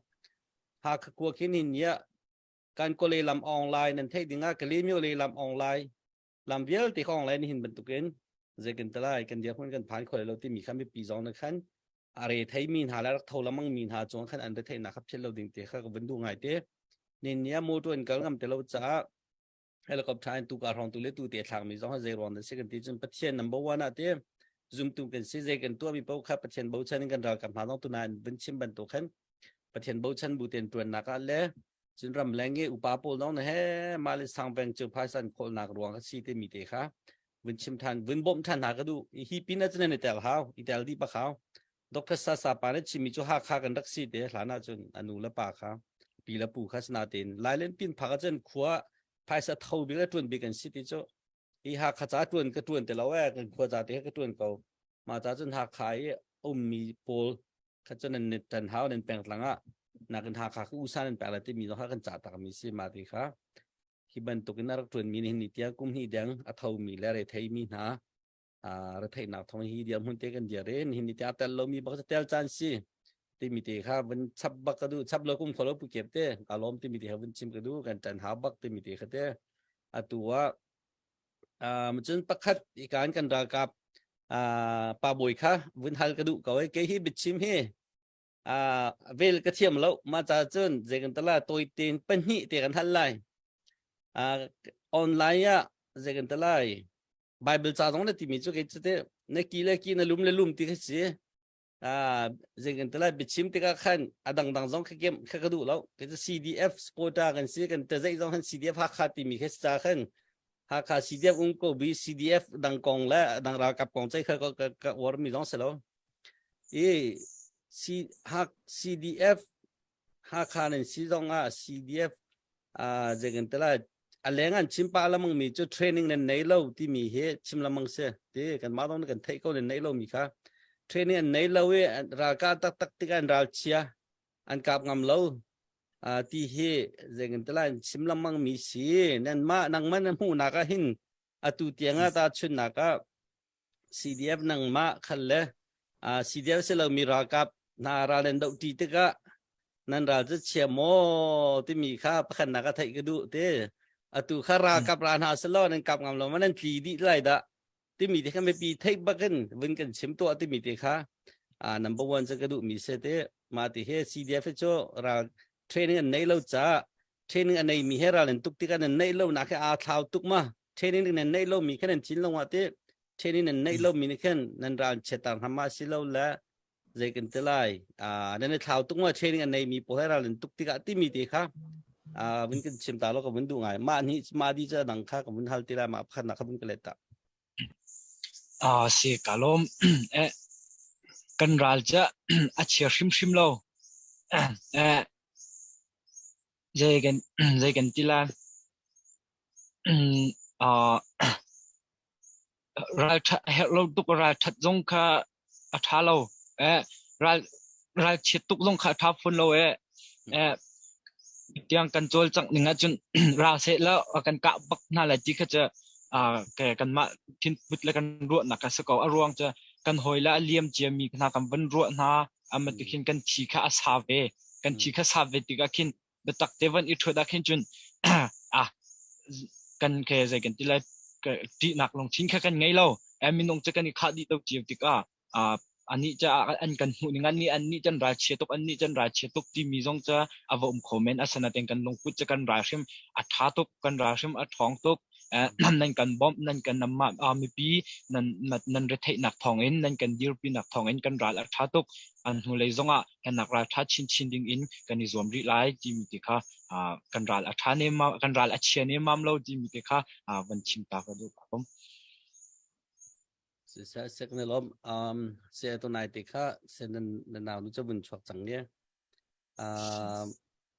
Speaker 4: Hakha kua khin hin nia kan kole lam online nan theih dingah Kalemyo le lam online lam vialte kha online hin bantukin zeikin talai kan dirhmun kan phan khoi lo timi kha mipi zong na khan a re thei mi hna le rak tho lamang mi hna chung khan an re theihnak kha phil lo ding te kha ka vun duh ngai te nin nia motor in kal ngam te lo caah helicopter in tu ka hrawng tu le tu te thlak mi zong zei ruang da si kan ti cun Pathian number one ah te zumtu kan si zei kan tuah mi paoh kha Pathian bochan in kan ralkap hna zong tunain vun chim bantuk khan Pathian bochan bu ten tuan nak ah le cun ram leng i upa pawl dong na he mah le sang veng cu phaisan khawlnak ruang a si te mi te kha vun chim than vun bawmh than hna ka duh hi pin ah cun nan i tel hau i tel dih bak hau Dr. Sasa pa nih chimmi cu Hakha kan rak si te hlan ah cun a nu le pa kha pi le pu kha sinatin Lailen pin phak ah cun khua phaisa tho bik le tuan bik kan si ti cu hi Hakha ca tuan ka tuan te lo e kan khua ca te ka tuan ko ma ca cun Hakha i ummi pawl kha cun nan tan hau nan pengtlang ah nakin Hakha ka usa nan pek la timi zong kha kan cah tak mi si ma ti kha hi bantuk in a rak tuan mi ni ni tiang kum hnih deng a tho mi le re thei mi hna a re theihnak thong hi dir hmun te kan dir in hin ni tiang tel lo mi bak tel caan si timi te kha vun chap bak ka du chap lo kum kholo pu kep te ka lom timi te kha vun chim ka du kan tan ha bak timi te kha te atu ah um cun pakhat ikan kan ralkap pa bawi kha vun hal ka duh ko ai ke hi biachim hi vel ka thiam lo ma cha cun zei kan tala toi tin pahnih te kan hal lai online ah zei kan talai bible ca zong na timi cu ke te na ki le ki na lum le lum ti kha si. Zing kan tala biachim tikah khan a dangdang zong kha kem kha ka duh lo. Ka CDF supporter kan si kan te zei zong han CDF Hakha timi kha sa khan Hakha CDF um ko bi CDF dang kong le dang ralkap kong chei kha ka ka war mi zong se lo. I C Hak CDF Hakha nan si zong ah CDF zeikan tala a leng an chim pa lamang mi cu training nan nei lo timi hi chim lamang si ti kan mah dong kan theih ko nan nei lo mi kha training an nei lo i ralka tak tak tik an ral chia an kap ngam lo ti hi zeikan tala an chim lamang mi si nan ma nang man na hmuh nak ah hin atu tiang ah ta chun nak ah CDF nangmah khal le CDF si lomi ralkap hna ral nan doh ṭi tikah nan ral cu chia maw timi kha pakhatnak a theih ka duh ti. Atu kha ralkap ra hna selaw nan kap ngam lo ma nan tli dih lai dah timi te kha mipi theih bakin vun kan chim tuah timi te kha number one cu ka duh mi se ti. Mah ti hi CDF cu ral training an nei lo caah training a nei mi he ral an tuk tikah nan neih lo nak he aa thlau tuk ma training nan neih lo mi khan nan thin lo ah ti training nan neih lo mi nih khan nan ral chetar hna ma si lo le zei kan ti lai nan i thlau tuk ma training an nei mi pawl he ral an tuk tikah timi te kha vun kan chim ta lo ka vun duh ngai mah ni mah di cha dang kha ka vun hal ti lai ma pakhat na kha vun ka let ta
Speaker 3: Si ka lawm. Eh, kan ral cu a chia hrimhrim lo. Eh, zei kan zei kan ti lai. Ralṭhat a herh lo tuk ralṭhat zong kha a ṭha lo. Ral ralchiat tuk zong kha a ṭha fawn lo. Tiang kan cawlcangh ning ahcun ra sehlaw a kan kah bak hna lai ti kha cu kanmah thinput le kan ruahnak a si ko. A ruang cu kan hawile a liam ciami hna kan van ruah hna. Amah tu khin kan thi kha a sa ve. Kan thi kha sa ve tikah khin biatak te van i ṭhuat ah khin cun ah kan ke zei kan ti lai ṭihnak lungthin kha kan ngei lo. Minung cu kan i khah dih lo cio tikah anih ca an kan hmuh ning annih annih can ralchia tuk annih can ralchia tuk timi zong ca a va um kho men asanaten kan lungput cu kan ralhrim a ṭha tuk kan ralhrim a ṭhawng tuk nan kan bawmh nan kan namah mipi nan nan retheihnak thawngin nan kan dirpinak thawngin kan ral a ṭha tuk an hnulei zongah hinak ral ṭha chinchin ding in kan i zuam rih lai timi te kha kan ral a ṭha nem kan ral a chia nemmam lo timi te kha van chim ta ka duh ka
Speaker 4: Siseh sek na lawm um se to nai te kha se nan na nau nu chu vun chuak cang ne um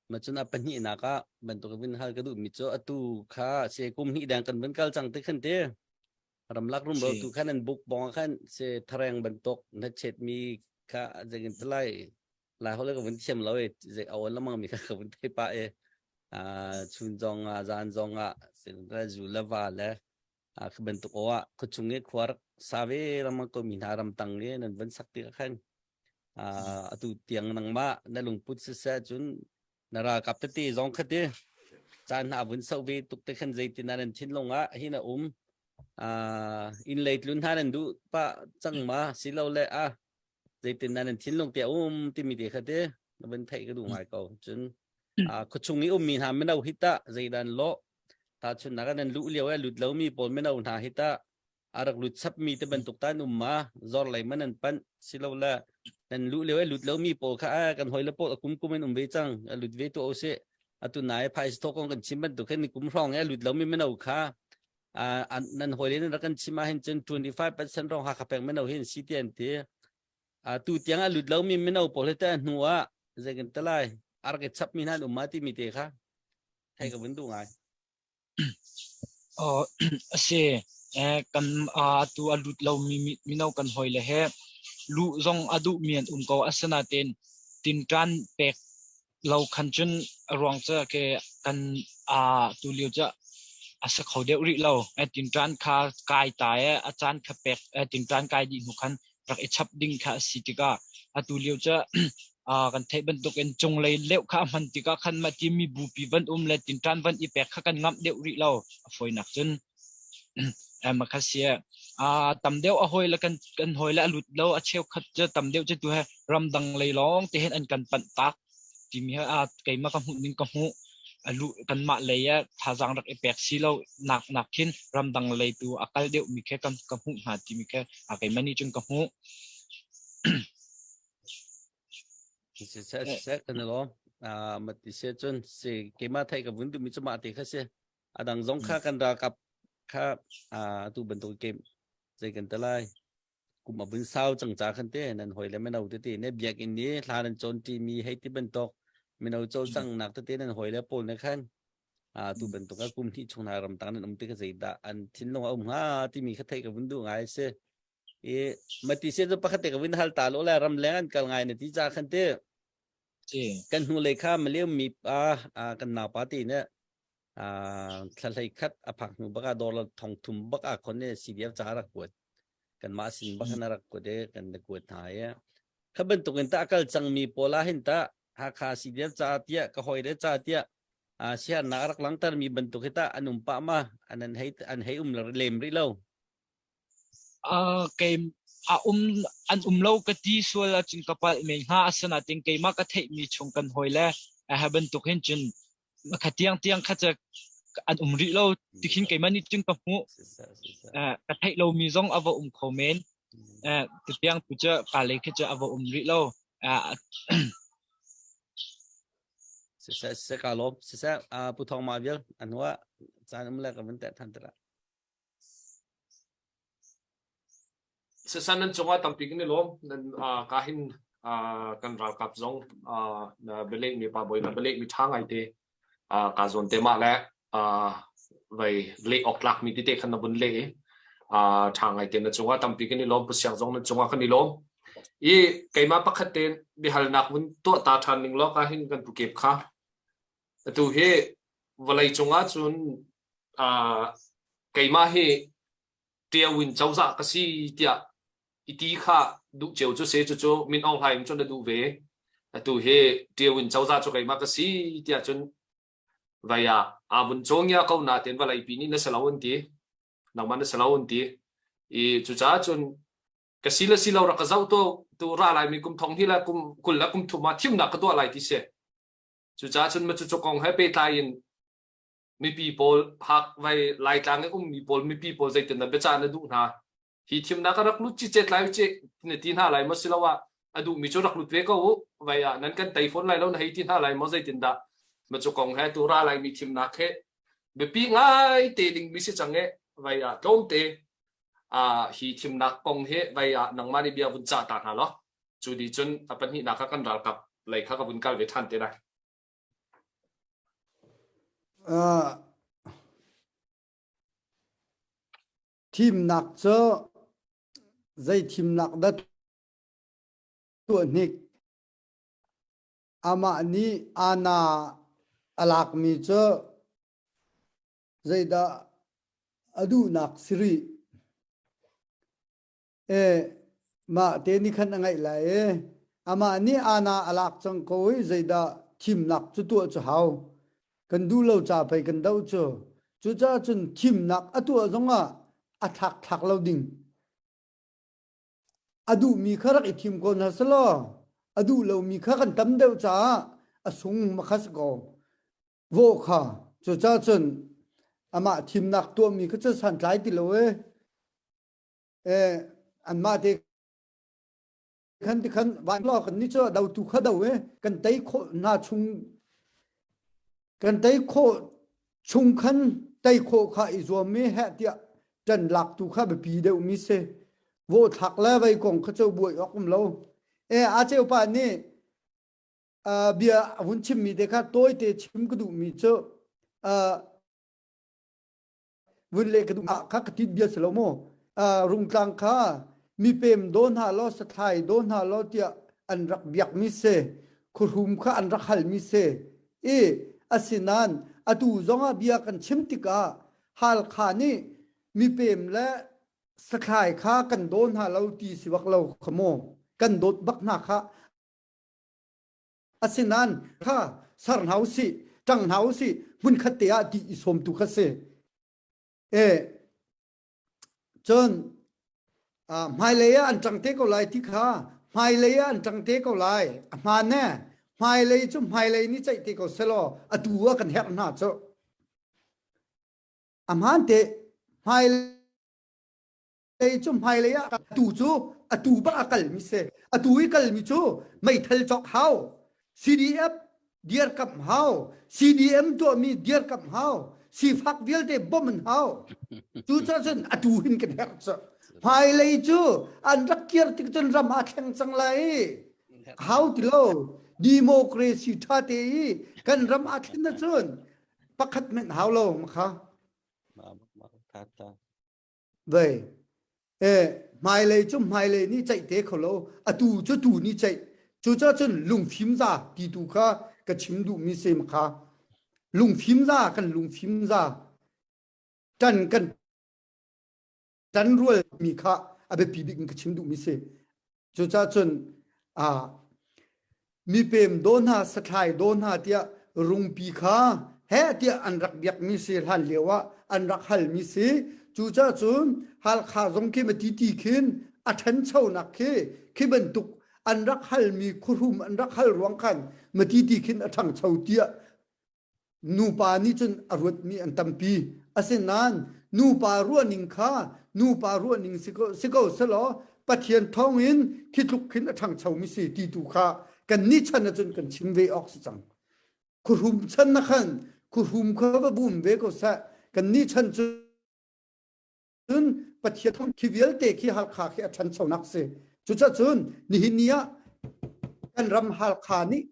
Speaker 4: ma chun a pahnih nak ah bantuk vin hal ka duh mi chu atu kha se kum hnih dang kan vun kal cang te khan te ramlak rum ro tu khan an buk bong khan se thareng bantuk na chet mi kha jengin tlai lai hole ka vun thiam lo e ze awon lamang mi kha ka vun thei pa e a chun zong ah zan zong ah se zu le va le Khi bantuk aw ah khuachung i khua rak sa ve lengmang ko mi hna ramtang i nan van sak tikah khan atu tiang nangmah na lungput siseh cun na ralkap tete zong kha ti caan hna vun soh ve tuk te khan zeitin nan thinlung ah hin a um inn lei tlun hna nan duh pah cang ma silole a zeitin nan thinlung te a um timi te kha ti na vun theih ka duh ngai ko cun khuachung i ummi hna mino hi tah zeidan lawh Tahchunhnak ah nan luh lio i a lut lomi pawl mino hna hi tah a rak lut chapmi te bantuk ta an um ma? Zor lei man an panh silole nan luh lio i a lut lomi pawl kha kan hawile pawl a kum kum in um ve cang a lut ve tuah usih. Atu nai phaisa thawk kong kan chim bantuk hin ni kum hrawng i a lut lomi mino kha nan hawile nan rak kan chim ahhin cun 25% rong Hakha peng mino hi an si ti an ti. Tu tiang a lut lomi mino pawl hi teh hnu ah zei kan ti lai a rak i chapmi hna an um ma timi te kha thei ka vun duh ngai.
Speaker 3: Aw a si. Kan atu a lut lomi mino kan hawile he luh zong a duhmi an um ko. Asinain tinṭan pek lo khan cun a ruang cu ke kan tu lio cu a si kho deuh rih lo. Tinṭan kha kai ta i a caan kha pek tinṭan kai dih hnu khan rak i chap ding kha a si tikah atu lio cu kan theih bantukin cunglei leuh kha a hman tikah khan mah ti mi bupi van um le tinṭan van i pek kha kan ngamh deuh rih lo a fawinak cun ma kha si tam deuh a hawi le kan kan hawi le a lut lo a cheukhat cu tam deuh cu tu he ramdang lei lawng te hin an kan panh tak timi he keimah ka hmuh ning ka hmuh alu kanmah lei ah thazaang rak i pek si lo nak nak khin ramdang lei tu a kal deuh mi khe kan ka hmuh hna timi khe keimah nih cun ka hmuh.
Speaker 4: Siseh siseh kan i lawm. Ah mati se cun si keimah theih ka vun duhmi cu mah te kha si. A dang zong kha kan ralkap kha ah tu bantuk game zei kan te lai. Kum a vun sau cang ca khan te nan hoi le mino tete ne biakinn ni hla nan cawn ṭi mi hei ti bantuk mino cawlcanghnak tete nan hoi le pawl ne khan ah tu bantuk a kum hnih chung hna ramtang nan um ti kha zeidah an thinlung a um hnga timi kha theih ka vun duh ngai si. I mati se cu pakhat te ka vun hal ta lo le ram leng an kal ngai na ti ca khan te kan hnu lei kha maleu mi pa kan naupa te ne thla hlei khat a phak hnu baka dollar thong thum bak a khon ne CDF ca rak kuat kan mah sin bak na rak kuat e kan na kuat hna e kha bantuk in ta kal cang mi pawl ah hin ta Hakha CDF ca tiah ka hoi le ca tiah siarnak rak langter mi bantuk hi ta an um pa ma an an hei an hei um lem rih lo
Speaker 3: Uh, kei a um an um lo ka ti sual ahcun ka palh men hnga asinain keimah ka theihmi chung kan hawi le ha bantuk hin cun kha tiang tiang kha cu an um rih lo tikhin keimah nih cun ka hmuh ka theih lomi zong a va um kho men tiang tu cu ka lei khi cu a va um rih lo
Speaker 4: Siseh siseh ka lawm siseh pu Thong Ma vial anua caan um le ka vun teh than tira
Speaker 1: Sisan nan cungah tampi kan i lawm. Nan ka hin kan ralkap zong na bialehmi pa bawi na bialehmi ṭha ngaite ka zawn te mah le vei leh awk tlakmi tete khan na vun leh i ṭha ngaite na cungah tampi kan i lawm. Pu Siang zong na cungah kan i lawm. I keimah pakhat tein biahalnak vun tuah ta ṭhan ning law ka hin kan pu kep kha. Atu hi vawlei cungah cun keimah hi Ṭio in cozah ka si tiah i ti kha duh cio cu si. Cucu Min Aung Hlaing cun a duh ve. Atu hi Ṭio in cozah cu keimah ka si tiah cun vai ah aa vun cawngia ko nain vawleipi nih na si lo an ti. Nangmah na si lo an ti. I cucaah cun ka si le si lo rak ka zoh tu tu ra laimi kum thong hi le kum 20 le kum thum ah thimnak ka tuah lai ti si. Cucaah cun cucu kong he pehtlai in mipi pawl hak vai Laitlang i ummi pawl mipi pawl zeitin dah biacah na duh hna? Hi thimnak a rak lut cicet lai cih na ti hna lai maw siloah a duhmi cu rak lut ve ko u vai ah nan kan tei fawn lai lo na hei ti hna lai maw zeitin dah ma cu kong he tu ra laimi thimnak he biapi ngai te dingmi si cang e vai ah tlawmte ah hi thimnak kong hi vai ah nangmah nih bia vun cah ta hna law cu di cun a pahnihnak ah kan ralkap lei kha ka vun kal ve ṭhan te lai.
Speaker 2: Uh, thimnak cu zei thimnak dah tuah hnik amah nih ana a lakmi cu zeidah a duhnak si rih E mah te nih khan a ngaih lai e amah nih ana a lak cang ko i zeidah thimnak cu tuah cu hau kan duh lo ca pei kan doh cu cucaah cun thimnak a tuah zongah a thlak thlak lo ding a duhmi kha rak i thim ko hna selaw a duh lomi kha kan tam deuh caah a sung makha si ko vawh kha cucaah cun amah thimnak tuahmi kha cu santlai ti lo e eh anmah te khan ti khan van lo kan ni cu do tu kha do e kan tei khawh hna chung kan tei khawh chung khan tei khawh kha i zuam mi heh tiah ṭan lak tu kha biapi deuh mi si vo thlak le vei kong kha cu buai awk um lo e a cheu pa nih bia a vun chim mi te kha tawi te chim ka duh mi cu vun le ka duh ah kha ka tit bia si lo maw rungtlang kha mipem do hna law sathlai do hna law tiah an rak biak mi si khuhrum kha an rak hal mi si i asinain atu zongah bia kan chim tikah Halkha nih mipem le sathlai kha kan daw hna lo ti si bak lo kha maw kan dawt bak hna kha Asinain kha ser hna usih, ṭang hna usih, hmunkhat te ah ti i sawmtu kha si. E, cun hmailei ah an ṭang te ko lai ti kha hmailei ah an ṭang te ko lai. A hmaan e. Hmailei cu hmailei nih ceih te ko selaw atu ah kan herh hna cu. A hmaan te hmailei. Lei cu hmailei ah atu cu atu bak a kalmi si. Atu i kalmi cu meithal cawk hau, CDF dirkamh hau, CDM tuahmi dirkamh hau, sifak vialte bawmh an hau. Cucaah cun atu hin kan herh cu. Hmailei cu an rak kir tik cun ram aa thleng cang lai. Hau ti lo. Democracy ṭha te i kan ram aa thlen ahcun pakhat hmanh hau lo makha. Vei. E, hmailei cu hmailei nih ceih te kho lo, atu cu tu nih ceih. Cucaah cun lungfim za ti tu kha ka chim duhmi si kha. Lungfim za kan lungfim za ṭan kan ṭan rual mi kha a biapi bik in ka chim duhmi si. Cucaah cun ah mipem daw hna sathlai daw hna tiah rungpi kha heh tiah an rak biakmi si hlan lio ah an rak halmi si. Cucaah cun Halkha zong khi ma ti khin a ṭhanchonak khi khi bantuk an rak halmi khuhrum an rak hal ruang khan ma ti khin a ṭhangcho tiah Nupa nih cun a ruatmi an tampi. Asinain nupa ruahning kha nupa ruahning si ko, si ko selaw Pathian thawngin khi tluk khin a ṭhangchomi si ti tu kha kannih chan ahcun kan chim ve awk si cang. Khuhrum chan na khan khuhrum kha va bum ve ko seh. Kannih chan cu cun Pathian thawng khi vialte khi Halkha khi a ṭhanchonak si. Cucacun nihin ni ah kan ram Halkha nih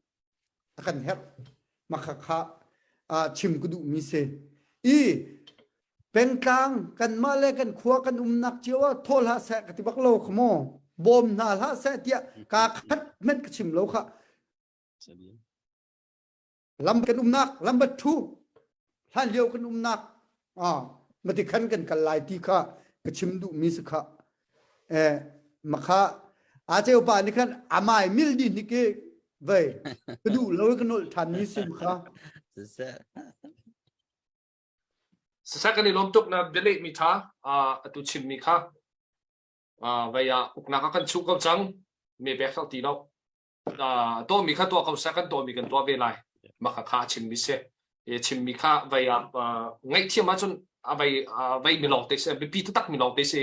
Speaker 2: a kan herh. Makha kha chim ka duhmi si. I pengtlang kanmah le kan khua kan umnak cio ah thaw hlah seh ka ti bak lo kha maw. Bawm hna hlah seh tiah kaa khat hmanh ka chim lo kha. Lam kan umnak lambat thu hlan lio kan umnak ah mati khan kan kal lai ti kha ka chim duh mi si kha eh makha a cheu pa nih khan amai mil di ni ke vei ka duh lo ka nol than mi sim kha
Speaker 1: Siseh kan i lawm tuk na bialeh mi tha atu chim mi kha vei ah uknak a kan chuh ko cang me pek ti lo tuahmi kha tuah ko seh kan tuahmi kan tuah ve lai mah kha a chimmi si chimmi kha vei ah ngaihthiam ahcun a vei vei mi lawng te si biapi taktak mi lawng te si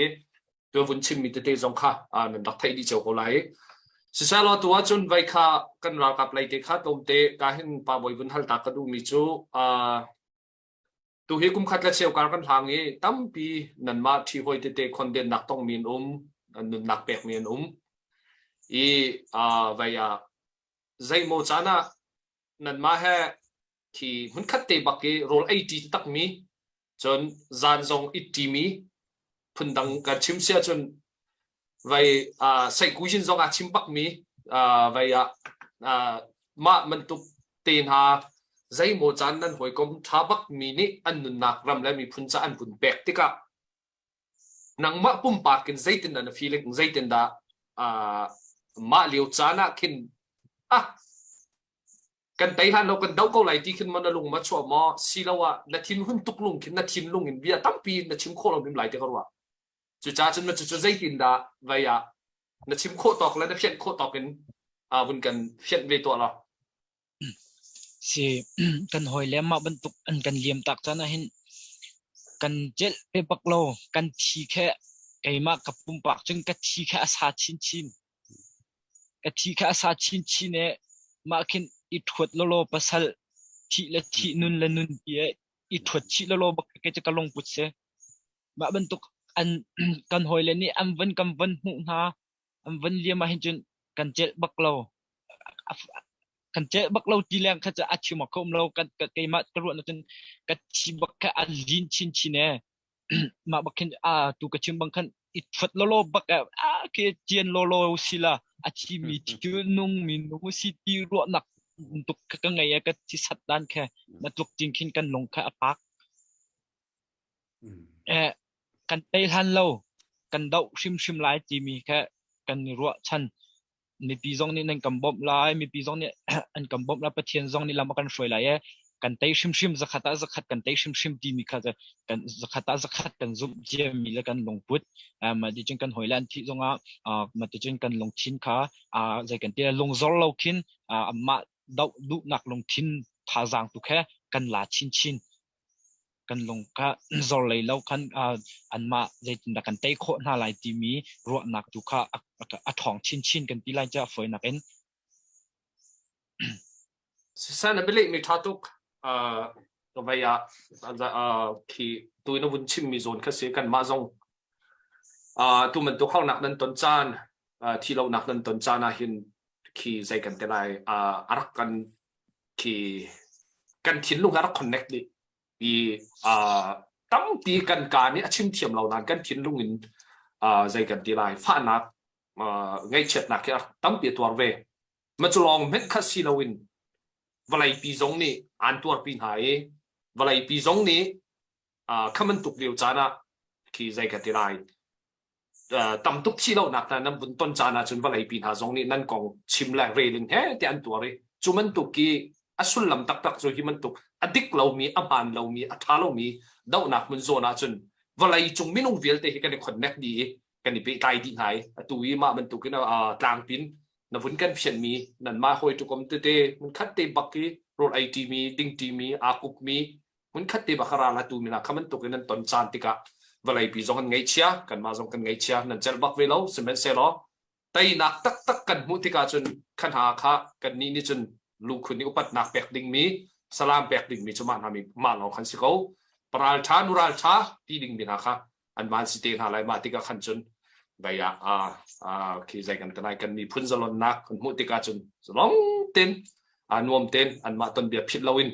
Speaker 1: tu vun chimmi tete zong kha nan rak theih dih cio ko lai siselaw tu ahcun vei kha kan ralkap lei te kha tlawmte ka hin pa bawi vun hal ta ka duhmi cu Tu hi kum khat le cheu kar kan hlang i tampi nanmah ṭhi hawi tete khondennak tongmi an um, nunnak pekmi an um. I uh, vei ah zeimaw caan ah nanmah he khi hmunkhat te bak i rawl ei ṭi takmi cun zan zong it ṭimi phundang kan chim si ahcun vai uh, seihkujin zong ah chim bakmi uh, vai ah uh, mah bantuk te hna zeimaw caan nan hawikom ṭha bakmi nih an nunnak ram le miphun ca an vun pek tikah nangmah pumpak in zeitindah na feeling zeitindah uh, mah lio caan ah khin ah kan tei hlan lo kan do ko lai ti khin maw na lung ma chuah maw siloah na thinhun tuk lung khin na thinlung in bia tampi na chim khawh lo bim lai ti ka ruah cucaah cun cucu zeitindah vai ah na chim khawh tawk le na fianh khawh tawk in vun kan fianh ve tuah law
Speaker 3: Si kan hawi le mah bantuk an kan liam tak caan ah hin kan celh pe bak lo kan thi khe keimah ka pumpak cun ka thi khe a sa chinchin Ka thi kha a sa chinchin i mah khin i ṭhuat lawlaw pasal thih le thih nun le nun ti i i ṭhuat chih lawlaw bak kei cu ka lungput si. Mah bantuk an kan hawile nih an van kan van hmuh hna an van liam ahhin cun kan celh bak lo. Kan celh bak lo ti leng kha cu a chim awk ka um lo. Kan keimah ka ruah cun ka thi bak kha a lin chinchin ee. Mah bak khin a tu ka chim bang khan i thuat lawlaw bak eh a ke cian lawlaw sila a thi mi thil nung mi nung si ti ruahnak tuk ka ka ngei ka thi sat dan khe na tluk cing khin kan lung kha a pak eh kan tei hlan lo kan doh hrimhrim lai timi kha kan i ruah chan mipi zong nih nan kan bawmh lai mipi zong nih an kan bawmh lai Pathian zong nih lam a kan hruai lai e kan tei hrimhrim zakhat ah zakhat kan tei hrimhrim timi kha kan zakhat ah zakhat kan zumh ciami le kan lungput mah ti cun kan hawile an thih zongah mah ti cun kan lungthin kha zei kan ti lungzor lo khin amah doh duhnak lungthin thazaang tu khe kan la chinchin. Kan lung kha zor lei lo khan anmah zeitindah kan tei khawh hna lai timi ruahnak tu kha a ṭhawng chinchin kan ti lai cu a fawinak in.
Speaker 1: Sisan a bialeh mi ṭha tuk. Vei ah khi tu in a vun chimmi zawn kha si kanmah zong tu bantuk harnak nan ton caan thi lonak nan ton caan ah hin khi zei kan te lai a rak kan khi kan thinlung a rak connect dih i tampi kan ka nih a chim thiam lo nain kan thinlung in zei kan ti lai fahnak ngaihchiatnak hi tampi a tuar ve ma cu lawng hmenh kha si loin vawleipi zong nih aan tuarpi hna i vawleipi zong nih kha bantuk lio caan ah khi zei ka ti lai tam tuk thi lonak hna nan vun ton caan ahcun vawleipi hna zong nih nan kong chim le rel in he tiah an tuar i cu bantuk i a sullam taktak cu hi bantuk a dik lomi a hmaan lomi a ṭha lomi dohnak hmun zawn ahcun vawlei cung minung vialte hi kan i connect dih i kan i pehtlai dih hna i atu i mah bantukin tlangpin na vun kan fianhmi nanmah hawi tukom tete hmunkhat te bak i rawl ei ṭimi ding ṭimi aa kupmi hmunkhat te bak a ral atu mi hna kha bantukin nan ton caan tikah vawleipi zong an ngaihchia kanmah zong kan ngaihchia nan celh bak ve lo sihmanhsehlaw teinak taktak kan hmuh tikah cun kha hna kha kannih nih cun lungkhun i upatnak pek dingmi salam pek dingmi cu mah hna mi mah lawng khan si ko paral ṭha nural ṭha ti dingmi hna kha an van si te hna lai mah tikah khan cun vai ah khi zei kan te lai kan miphun zalonnak kan hmuh tikah cun zalong ten nuam ten anmah ton bia phit loin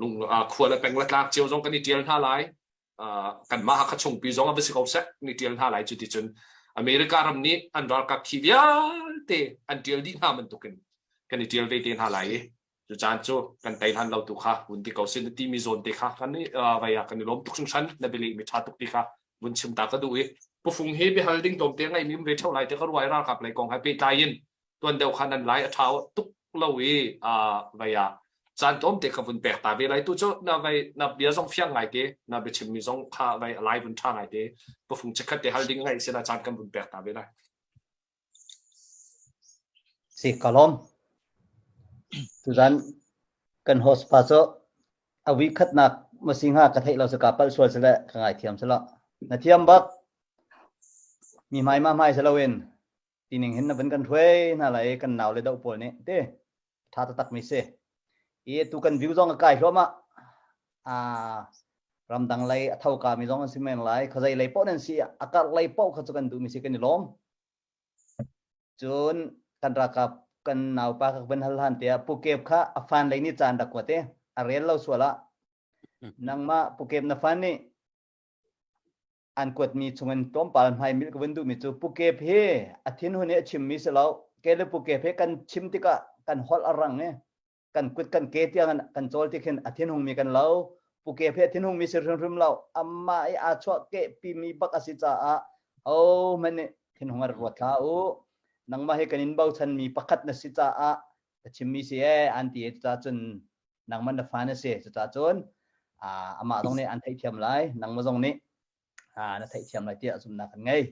Speaker 1: lung khua le peng le tlak cio zong kan i tial hna lai kanmah Hakha chungpi zong a va si ko seh kan i tial hna lai cu ti cun America ram nih an ralkap thi vialte an tial dih hna bantukin kan i tial ve te hna lai i cu caan cu kan tei hlan lo tu kha vun ti ko sin ti mi zawn te kha kan i vai ah kan i lawm tuk hringhran na bialeh mi ṭha tuk ti kha vun chim ta ka duh i pufung hi biahal ding tlawm te ngai mi um ve ṭheo lai te ka ruai ralkap lei kong he pehtlai in tuan deuh khan an lai a ṭha tuk lo i vai ah caan tlawm te ka vun pek ta ve lai tu cu na vai na bia zong fiang ngai te na biachim mi zong kha vai lai vun ṭha ngai te pufung chikhat te hal ding ngai sila caan kan vun pek ta ve lai
Speaker 6: Si ka lawm. Tuzan kan host pa cu a week khatnak ma si hnga ka theih lo si ka palh sual sile ka ngaithiam sila. Na thiam bak. Mi hmai ma hmai si loin tining hin na van kan hruai hna lai kan nau le doh pawl nih te tha taktak mi si. I tu kan view zong a kai hluahmah. Ah ramdang lei a tho ka mi zong an si men lai. Khazei lei poh nan si a karh lei poh kha cu kan duh mi si kan i lawm. Cun kan ralkap kan naupa ka van hal han tiah Pu Kep kha a fan lei nih caan rak kuat i a rel lo sual ah nangmah Pu Kep na fan nih an kuatmi chungin tlawmpal hmai milh ka vun duhmi cu Pu Kep hi a thinhun i a chimmi si lo ke le Pu Kep he kan chim tikah kan holh a rang i kan kut kan ke tiang kan cawl ti khin a thinhungmi kan lo Pu Kep hi a thinhungmi si hrimhrim lo amah i aa chuah ke pimi bak a si caah ho hmanh nih thinhung a ruat hlah u nangmah hi kan in bochan mi pakhat na si caah ka chimmi si e an ti cucaah cun nangmah na fa na si cucaah cun amah zong nih an theihthiam lai nangmah zong nih na theihthiam lai tiah zumhnak kan ngei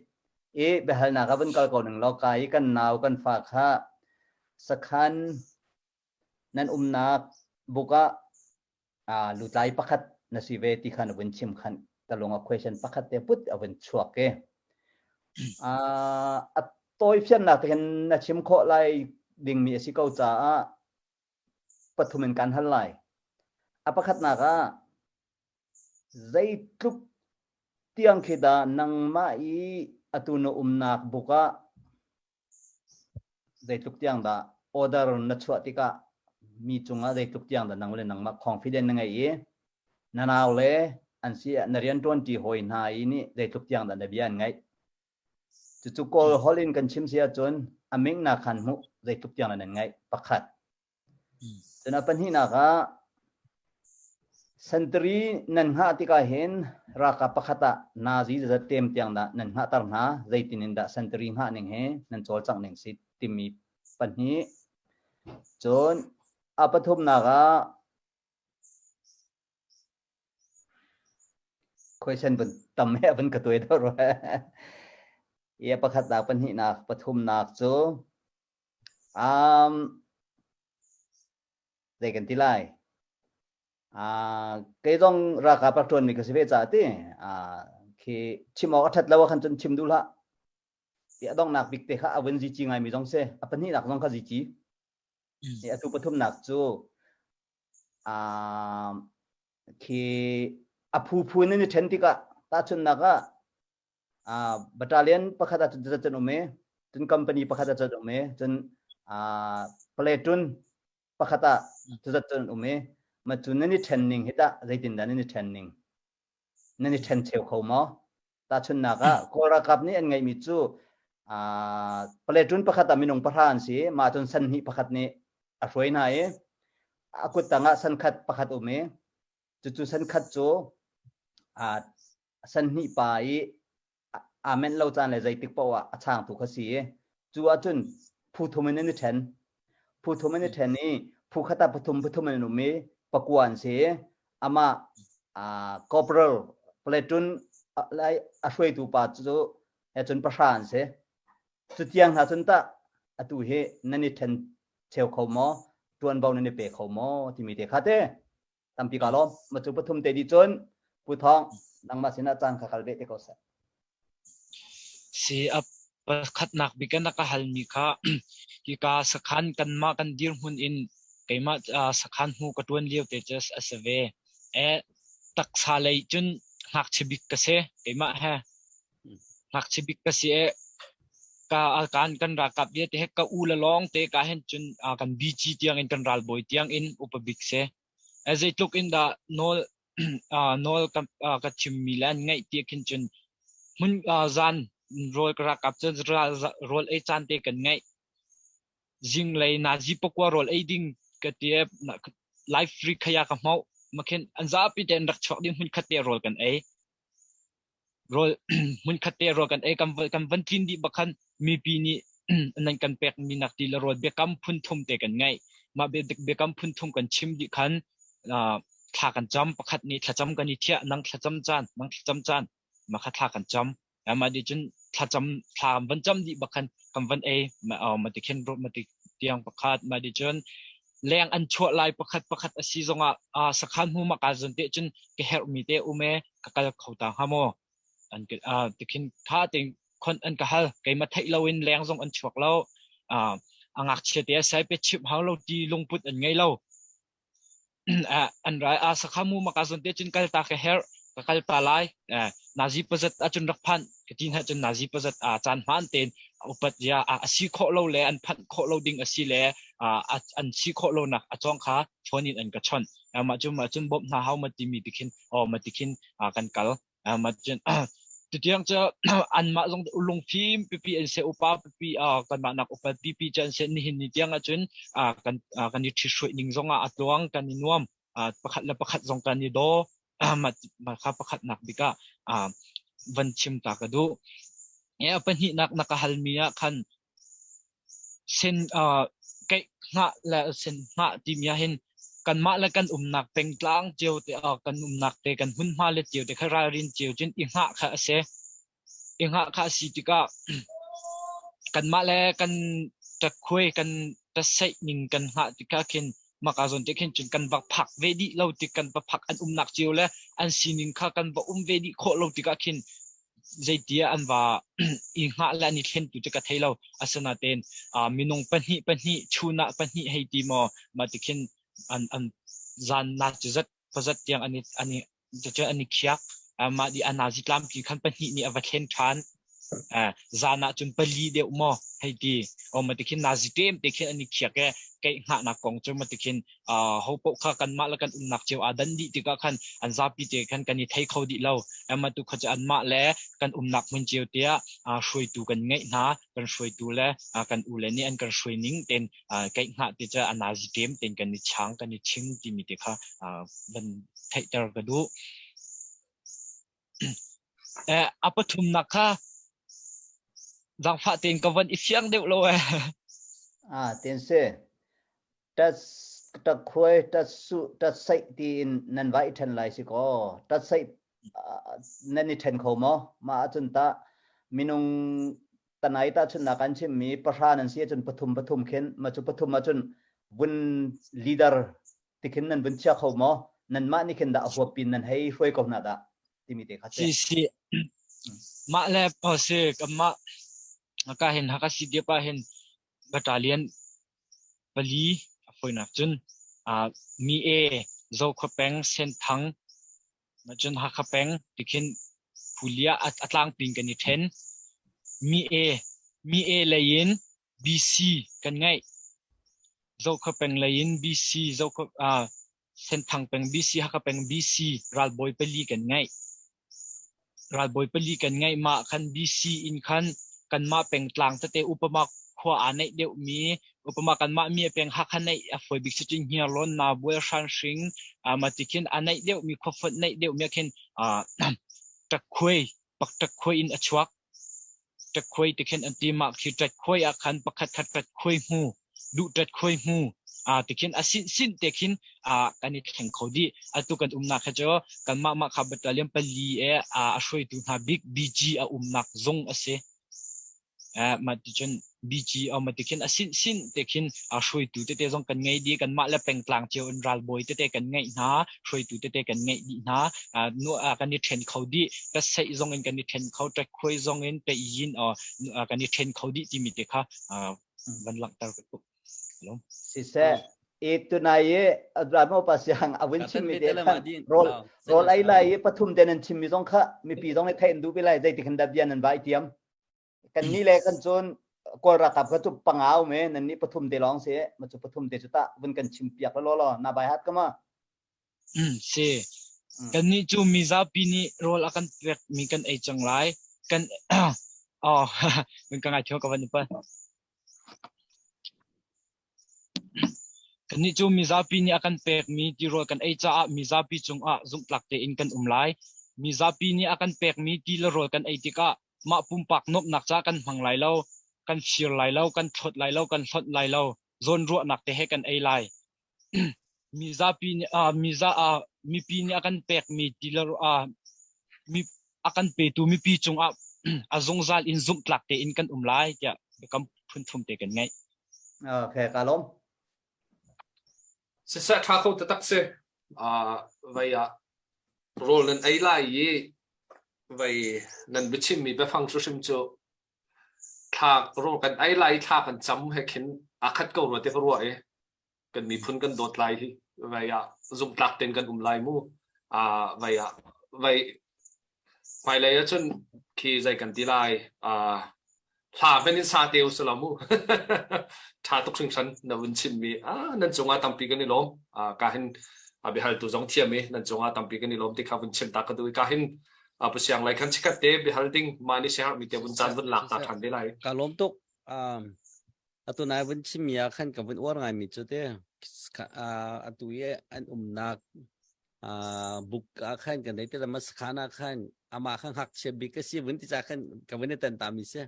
Speaker 6: i biahalnak ah vun kal ko ning law ka i kan nau kan fa kha sakhan nan umnak buk ah lutlai pakhat na si ve ti kha na vun chim khan ka lung a question pakhat te put a vun chuak i a tawi fiannak te hin na chim khawh lai dingmi a si ko caah pathum in kan hal lai a pakhatnak ah zeitluk tiang khi dah nangmah i atu na umnak buk ah Zeitluk tiang dah order na chuah tikah mi cungah zeitluk tiang dah nang le nangmah confident na ngeih i na nau le an si na rianṭuanṭi hawi hna i nih zeitluk tiang dah na bia an ngaih. Cucu Kawl holh in kan chim si ahcun a mingnak khan hmuh zeitluk tiang dah nan ngaih pakhat. Cun a pahnihnak ah sentari nan hngah tikah hin ralkap pakhat ah nazi zazat tem tiang dah nan hngahter hna zeitin in dah sentari hngah ning he nan cawlcangh ning si timi pahnih. Cun a pathumnak ah question vun tam he vun ka tuai deuh rua. I a pakhatnak pahnihnak pathumnak cu Um, zei kan ti lai? Kei zong ralkap rak ṭuanmi ka si ve caah ti khi chim awk a ṭhat lo ah khan cun chim duh hlah. Ti a donghnak bik te kha a vun zici ngaimi zong si. A pahnihnak zong kha zici. Atu pathumnak cu khi a phuphu in nan i ṭhen tikah tahchunhnak ah battalion pakhat ah cun cun um i cun company pakhat ah cun um i cun platoon pakhat ah cuzat cun um i ma cu nan i ṭhen ning hi tah zeitindah nan i ṭhen ning nan i ṭhen cheu kho maw tahchunhnak ah Kawl ralkap nih an ngeihmi cu platoon pakhat ah minung pahra an si mah cun san hnih pakhat nih a hruai hna i a kut tangah san khat pakhat um i cucu san khat cu san hnih pa i aa menh lo caan le zeitik paoh ah a changtu kha si i cu ahcun phu thum in an i ṭhen. Phu thum in i ṭhen i phu khat ah pathum pathum in an um i pakua an si i amah corporal platoon lai a hruaitu pa cu he cun pahra an si. Cu tiang hna cun tah atu hi nan i ṭhen cheu kho maw? Ṭuanvo nan i pe kho maw? timi te kha te. Tampi ka lawm. Ma cu pathum te dih cun Pu Thawng nangmah sinah caan kha kal ve te ko seh.
Speaker 3: Si a pakhatnak bik in a ka halmi kha hika sakhan kanmah kan dirhmun in keimah sakhan hmu ka ṭuan lio te cu a si ve. E taksa lei cun ngakchia bik ka si keimah he. Ngakchia bik ka si i ka kan kan ralkap vialte he ka u le lawng te ka hin cun kan BG tiang in kan ralbawi tiang in upa bik si. Zeitluk in dah nawl nawl ka ka chimmi le an ngaih ti khin cun hmun zan rawl ka ralkap cu rawl ei caan te kan ngaih. Zinglei nazi pakua rawl ei ding ka ti live free khaya ka hmauh. Makhin an zapi te an rak chuak ding hmun khat te rawl kan ei. Rawl hmunkhat te rawl kan ei kan kan van tlin dih bak khan mipi nih nan kan pek mi nak ti le rawl biakam phun thum te kan ngeih. Mah biakam phun thum kan chim dih khan thla kan cam pakhat nih thlacam kan i thiah nang thlacam caan nang thlacam caan mah kha thla kan cam. Mah dih cun thlacam thla kan van cam dih bak khan kan van ei ma ti khin ma ti tiang pakhat mah dih cun leng an chuah lai pakhat pakhat a si zongah sakhan hmu ma ka zon te cun ka herh mi te um e ka kal kho ta hnga maw an tikhin tha tein khon an ka hal keimah theih loin leng zong an chuak lo a ngakchia te a sai pe chimh hau lo ti lungput an ngei lo an rai a sakha mu maka zon te cun kal ta ka herh ka kal ta lai nazi pazat acun rak phan ka tin ha cun nazi pazat a caan hmaan tein upat ya a si khawh lo le an phanh khawh lo ding a si le an si khawh lo nak a cawng kha phone in an ka chawnh mah cu mah cun bawmh hna hau ma timi tikhin aw ma tikhin kan kal mah cun tutiang cu anmah zong lungfim pipi an se upa pipi kanmah nak upa pipi cu an se nihin ni tiang ahcun kan kan i ṭhithruai ning zong ah a tluang kan i nuam pakhat le pakhat zong kan i daw mah kha pakhat nak bik ah van chim ta ka duh. E pahnihnak na ka halmi ah khan Sen keih hngah le sen hngah timi ahhin kanmah le kan umnak pengtlang cio te kan umnak te kan hmunhma le cio te kha ralrin cio cun i hngah kha a si. I hngah kha a si tikah kanmah le kan ṭatkhuai kan ṭatsaih ning kan hngah tikah khin maka zawn te khin cun kan va phak ve dih lo tik kan va phak an umnak cio le an sining kha kan va um ve dih khawh lo tikah khin zeiti ah an va i hngah le an i thlen tu cu ka thei lo. Asinain minung pahnih pahnih chun ah pahnih hei ti maw mah ti khin an an zan na cu zat pazat tiang an i an i cucu an i khiak. Mah di a nazi tlampi khan pahnih nih a va thlen ṭhan. Zan ah cun pali deuh maw hei ti. O mah ti khin nazi ṭem te khin an i khiak i keih hngahnak kong cu mah ti khin ho paoh kha kanmah le kan umnak cio aa dan dih tikah khan an zapi te khan kan i thei kho dih lo. Mah tu kha cu anmah le kan umnak hmun cio tiah hruaitu kan ngeih hna. Kan hruaitu le kan u le nih an kan hruai ning tein keih hngah ti cu a nazi ṭem tein kan i chang kan i ching timi te kha van theihter ka duh. A pathumnak kha zaangfah tein ka van i fiang deuh lo eh.
Speaker 6: Ah, ten se. Tat tat khuai tat su tat saih tiin nan va i ṭhen lai si kaw tat saih nan i ṭhen kho maw? Mah ahcun tah minung tanai tahchunhnak an chimmi pahra nan si ahcun pathum pathum khin ma cu pathum ahcun vun leader tikhin nan vun chia kho maw? Nanmah nih khin dah a huap pin nan hei hruai ko hna dah timi te kha
Speaker 10: si. Si mah le si kanmah ka hin Hakha CDF ah hin battalion pali a fawinak cun mi e Zokhua peng Senthang cun Hakha peng tikhin phulia a tlangpi in kan i then. Mi e mi e lei in BC kan ngeih. Zokhua peng lei in BC Zokhua Senthang peng BC Hakha peng BC ralbawi pali kan ngeih. Ralbawi pali kan ngeih. Mah khan BC in khan kanmah pengtlang tete upama khua aa neih deuhmi upama kanmah mi a peng Hakha neih a fawi bik si cun Hniarlawn, Nabual, Hranhring mah ti khin a neih deuhmi khuafonh neih deuhmi ah khin ṭakkhuai pak ṭakkhuai in a chuak. Ṭakkhuai ti khin an ti. Mah khi ṭakkhuai ah khan pakhat khat ṭakkhuai hmu, duh ṭakkhuai hmu ti khin a sin sin te khin kan i thleng kho dih. Atu kan umnak hi cu kanmah mah kha battalion pali e a hruaitu hna bik BG a umnak zung a si. Mah ticun BG mah tikhin a sin sin te khin hruaitu tete zong kan ngei dih. Kanmah le pengtlang cio in ralbawi tete kan ngeih hna, hruaitu tete kan ngeih dih hna. Kan i ṭhen kho dih. Ṭatseih zong in kan i ṭhen kho, ṭatkhuai zong in, ṭaih-yin kan i ṭhen kho dih timi te kha van langhter ka duh.
Speaker 6: Siseh, i tunai i Abraham pa siang a vun chimmi te khan rawl rawl ei lai i pathum te nan chimmi zong kha mipi zong nih theih an duh pi lai zeitik hin dah bia nan vai tiam kan ni le kan cun kawl ralkap kha cu panga um e nan nih pathum te lawng si ma cu pathum te cu tah vun kan chim piak law law na bai hat ka ma
Speaker 10: Si. Kannih cu mizapi nih rawl a kan pekmi kan ei cang lai. Kan oh, ka ngaithiam ka van i pal. Kannih cu mizapi nih a kan pekmi tirawl kan ei caah mizapi cungah zumhtlak tein kan um lai. Mizapi nih a kan pekmi ti le rawl kan ei tikah mah pumpak nuamhnak caah kan hmang lai lo, kan fir lai lo, kan thlawt lai lo, kan hlonh lai lo, zawnruahnak te he kan ei lai. Mizapi nih miza mipi nih a kan pekmi ti le mi a kan petu mipi cungah a zungzal in zumhtlak tein kan um lai tiah biakam phun thum te kan ngeih.
Speaker 6: Okay, ka lawm.
Speaker 1: Siseh ṭha kho taktak si. Vei ah rawl nan ei lai i vei nan biachimmi biafang hrimhrim cu thla rawl kan ei lai i thla kan cam he khin aa khat ko rua ti ka ruah i kan miphun kan dawt lai hi vei ah zumhtlak tein kan um lai mu. Vei ah vei Hmailei ahcun khi zei kan ti lai hla hmanh in sa te u selaw mu. Ṭha tuk hringhran na vun chimmi ah nan cungah tampi kan i lawm. Ka hin biahaltu zong thiam i nan cungah tampi kan i lawm ti kha vun chim ta ka duh i ka hin Pasiang lai khan chikkhat te biahal ding mah nih siaherhmi te vun caan vun lak ta ṭhan te lai.
Speaker 4: Ka lawm tuk. Atu nai vun chimmi ah khan ka vun uar ngaimi cu te atu i an umnak buk ah khan kan dei te lama sakhan ah khan amah kha ngakchia bik ka si vun ti ca khan ka vun i tan ta mi si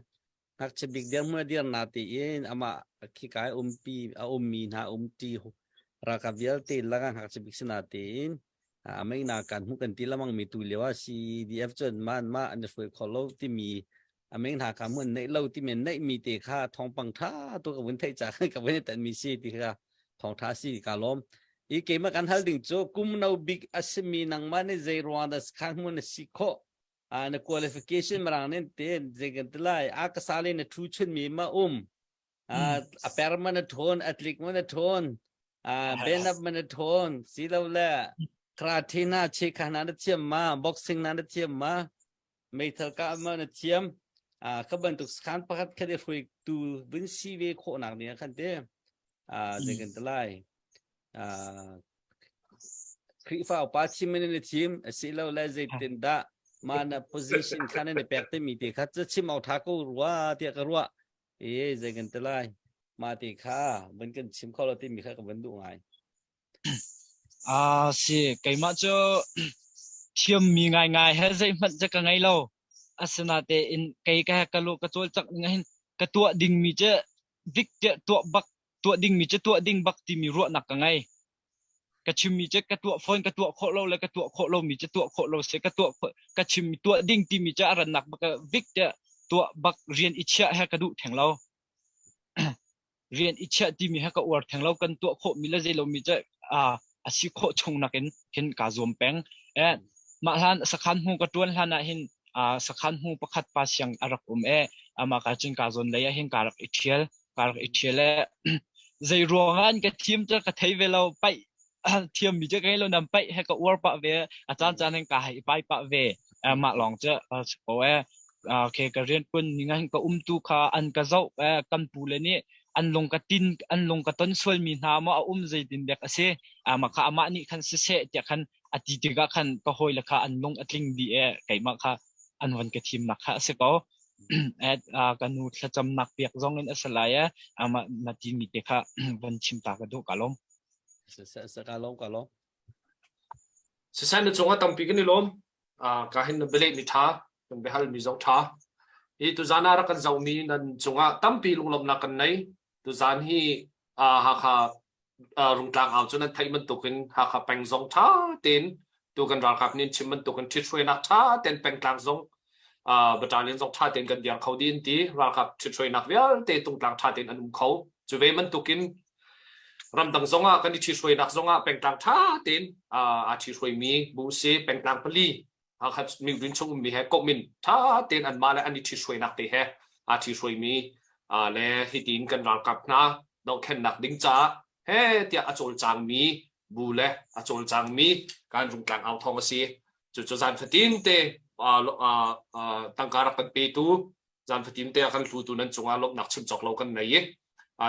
Speaker 4: ngakchia bik dir hmun a dir na ti in amah khi kai umpi a ummi hna umti ralkap vialte lakah ngakchia bik si na tiin amei na kan hmu kan ti lamang mi tu lio ah CDF cun man ma an i hruai kho lo timi a meng hna kha mun neih lo ti men neih mi te kha thawngpang tha tu ka vun theih cha ka vun tan mi si ti kha thawng tha si ka lawm i keima kan hal ding cu kum no bik asimi nangmah nih zei ruang dah khan mun si kho a na qualification marang nen te zei kan ti lai a ka sale na thu chun mi ma um a per man a thon a tlik man a thon a ben up man a thon si lo le karate na che kha na na thiam ma boxing na na thiam ma meithal kah ma na thiam kha bantuk sakhan pakhat khat i hruai tu vun si ve khawhnak ning ah khan te zei kan ti lai Khrihfa upa thim in na thim asi lo le zeitin dah ma na position kha na pek te mi te kha cu chim au tha ko rua tiah ka ruah e zei kan ti lai ma te kha van kan chim kho lo ti mi kha ka van duh ngai
Speaker 10: Ah si, keimah cu thiammi ngaingai he zeihmanh cu ka ngei lo. Asinatein kei ka ka lu ka cawlcangh ning ahhin ka tuah dingmi cu dik tiah tuah bak tuah dingmi cu tuah ding bak timi ruahnak ka ngei. Ka chimmi cu ka tuah fawn ka tuah khawh lo le ka tuah khawh lomi cu tuah khawh lo si ka tuah ka chimmi tuah ding timi cu a rannak bak vik tiah tuah bak rian i chiah he ka duh theng lo. Rian i chiah timi he ka uar theng lo. Kan tuah khawhmi le zei lomi cu aa. a si khawh chung nakin hin kaa zuam peng. Eh, mah hlan sakhan hmu ka ṭuan hlan ah hin uh, sakhan hmu pakhat pa siang a rak um e amah ka cun ka zawn lei ah hin ka rak i ṭhial ka rak i ṭhial e zei ruang ah an ka thim cu ka thei ve lo paih thiam mi cu ka lo nam paih he ka uar pah ve a caan caan hin ka hei pai pah ve mah lawng cu ko e okay ka rian kun ning ah ka umtu kha an ka zoh kan pu le nih an lung ka tin an lung ka ton sual mi hna maw a um zeitin dek a si mah kha amah nih khan siseh tiah khan a ti tikah khan ka hawile kha an lung a tling dih e keimah kha an von ka thimnak kha a si ko ka nu thlacamnak piak zong in a si lai e amah na ti mi te kha van chim ta ka duh ka lawm
Speaker 4: ka lawm ka lawm
Speaker 1: Sisai na cungah tampi kan i lawm. Ka hin na bialeh mi ṭha, kan biahal mi zong ṭha. Hi tuzan ah rak kan zohmi nan cungah tampi lunglawmhnak kan nei. Tuzan hi Hakha Rungtlang au cu nan theih bantukin Hakha peng zong ṭha tein tu kan ralkap nih an chim bantukin ṭhithruainak ṭha tein pengtlang zong battalion zong ṭha tein kan dir kho dih an ti. Ralkap ṭhithruainak vialte tungtlang ṭha tein an um kho. Cu ve bantukin ramdang zongah kan i ṭhithruainak zongah pengtlang ṭha tein aa ṭhithruaimi bu si pengtlang pali Hakha mirin chung ummi he komh in ṭha tein anmah le an i ṭhithruainak te he aa ṭhithruaimi le hitin kan ralkap hna dohthlennak ding caah he tiah a cawlcangmi bu le a cawlcangmi kan rungtlang au thawng a si. Cucu zan fatin te tangka rak kan petu zan fatin te a kan hlutu nan cungah lawmhnak chim cawk lo kan nei i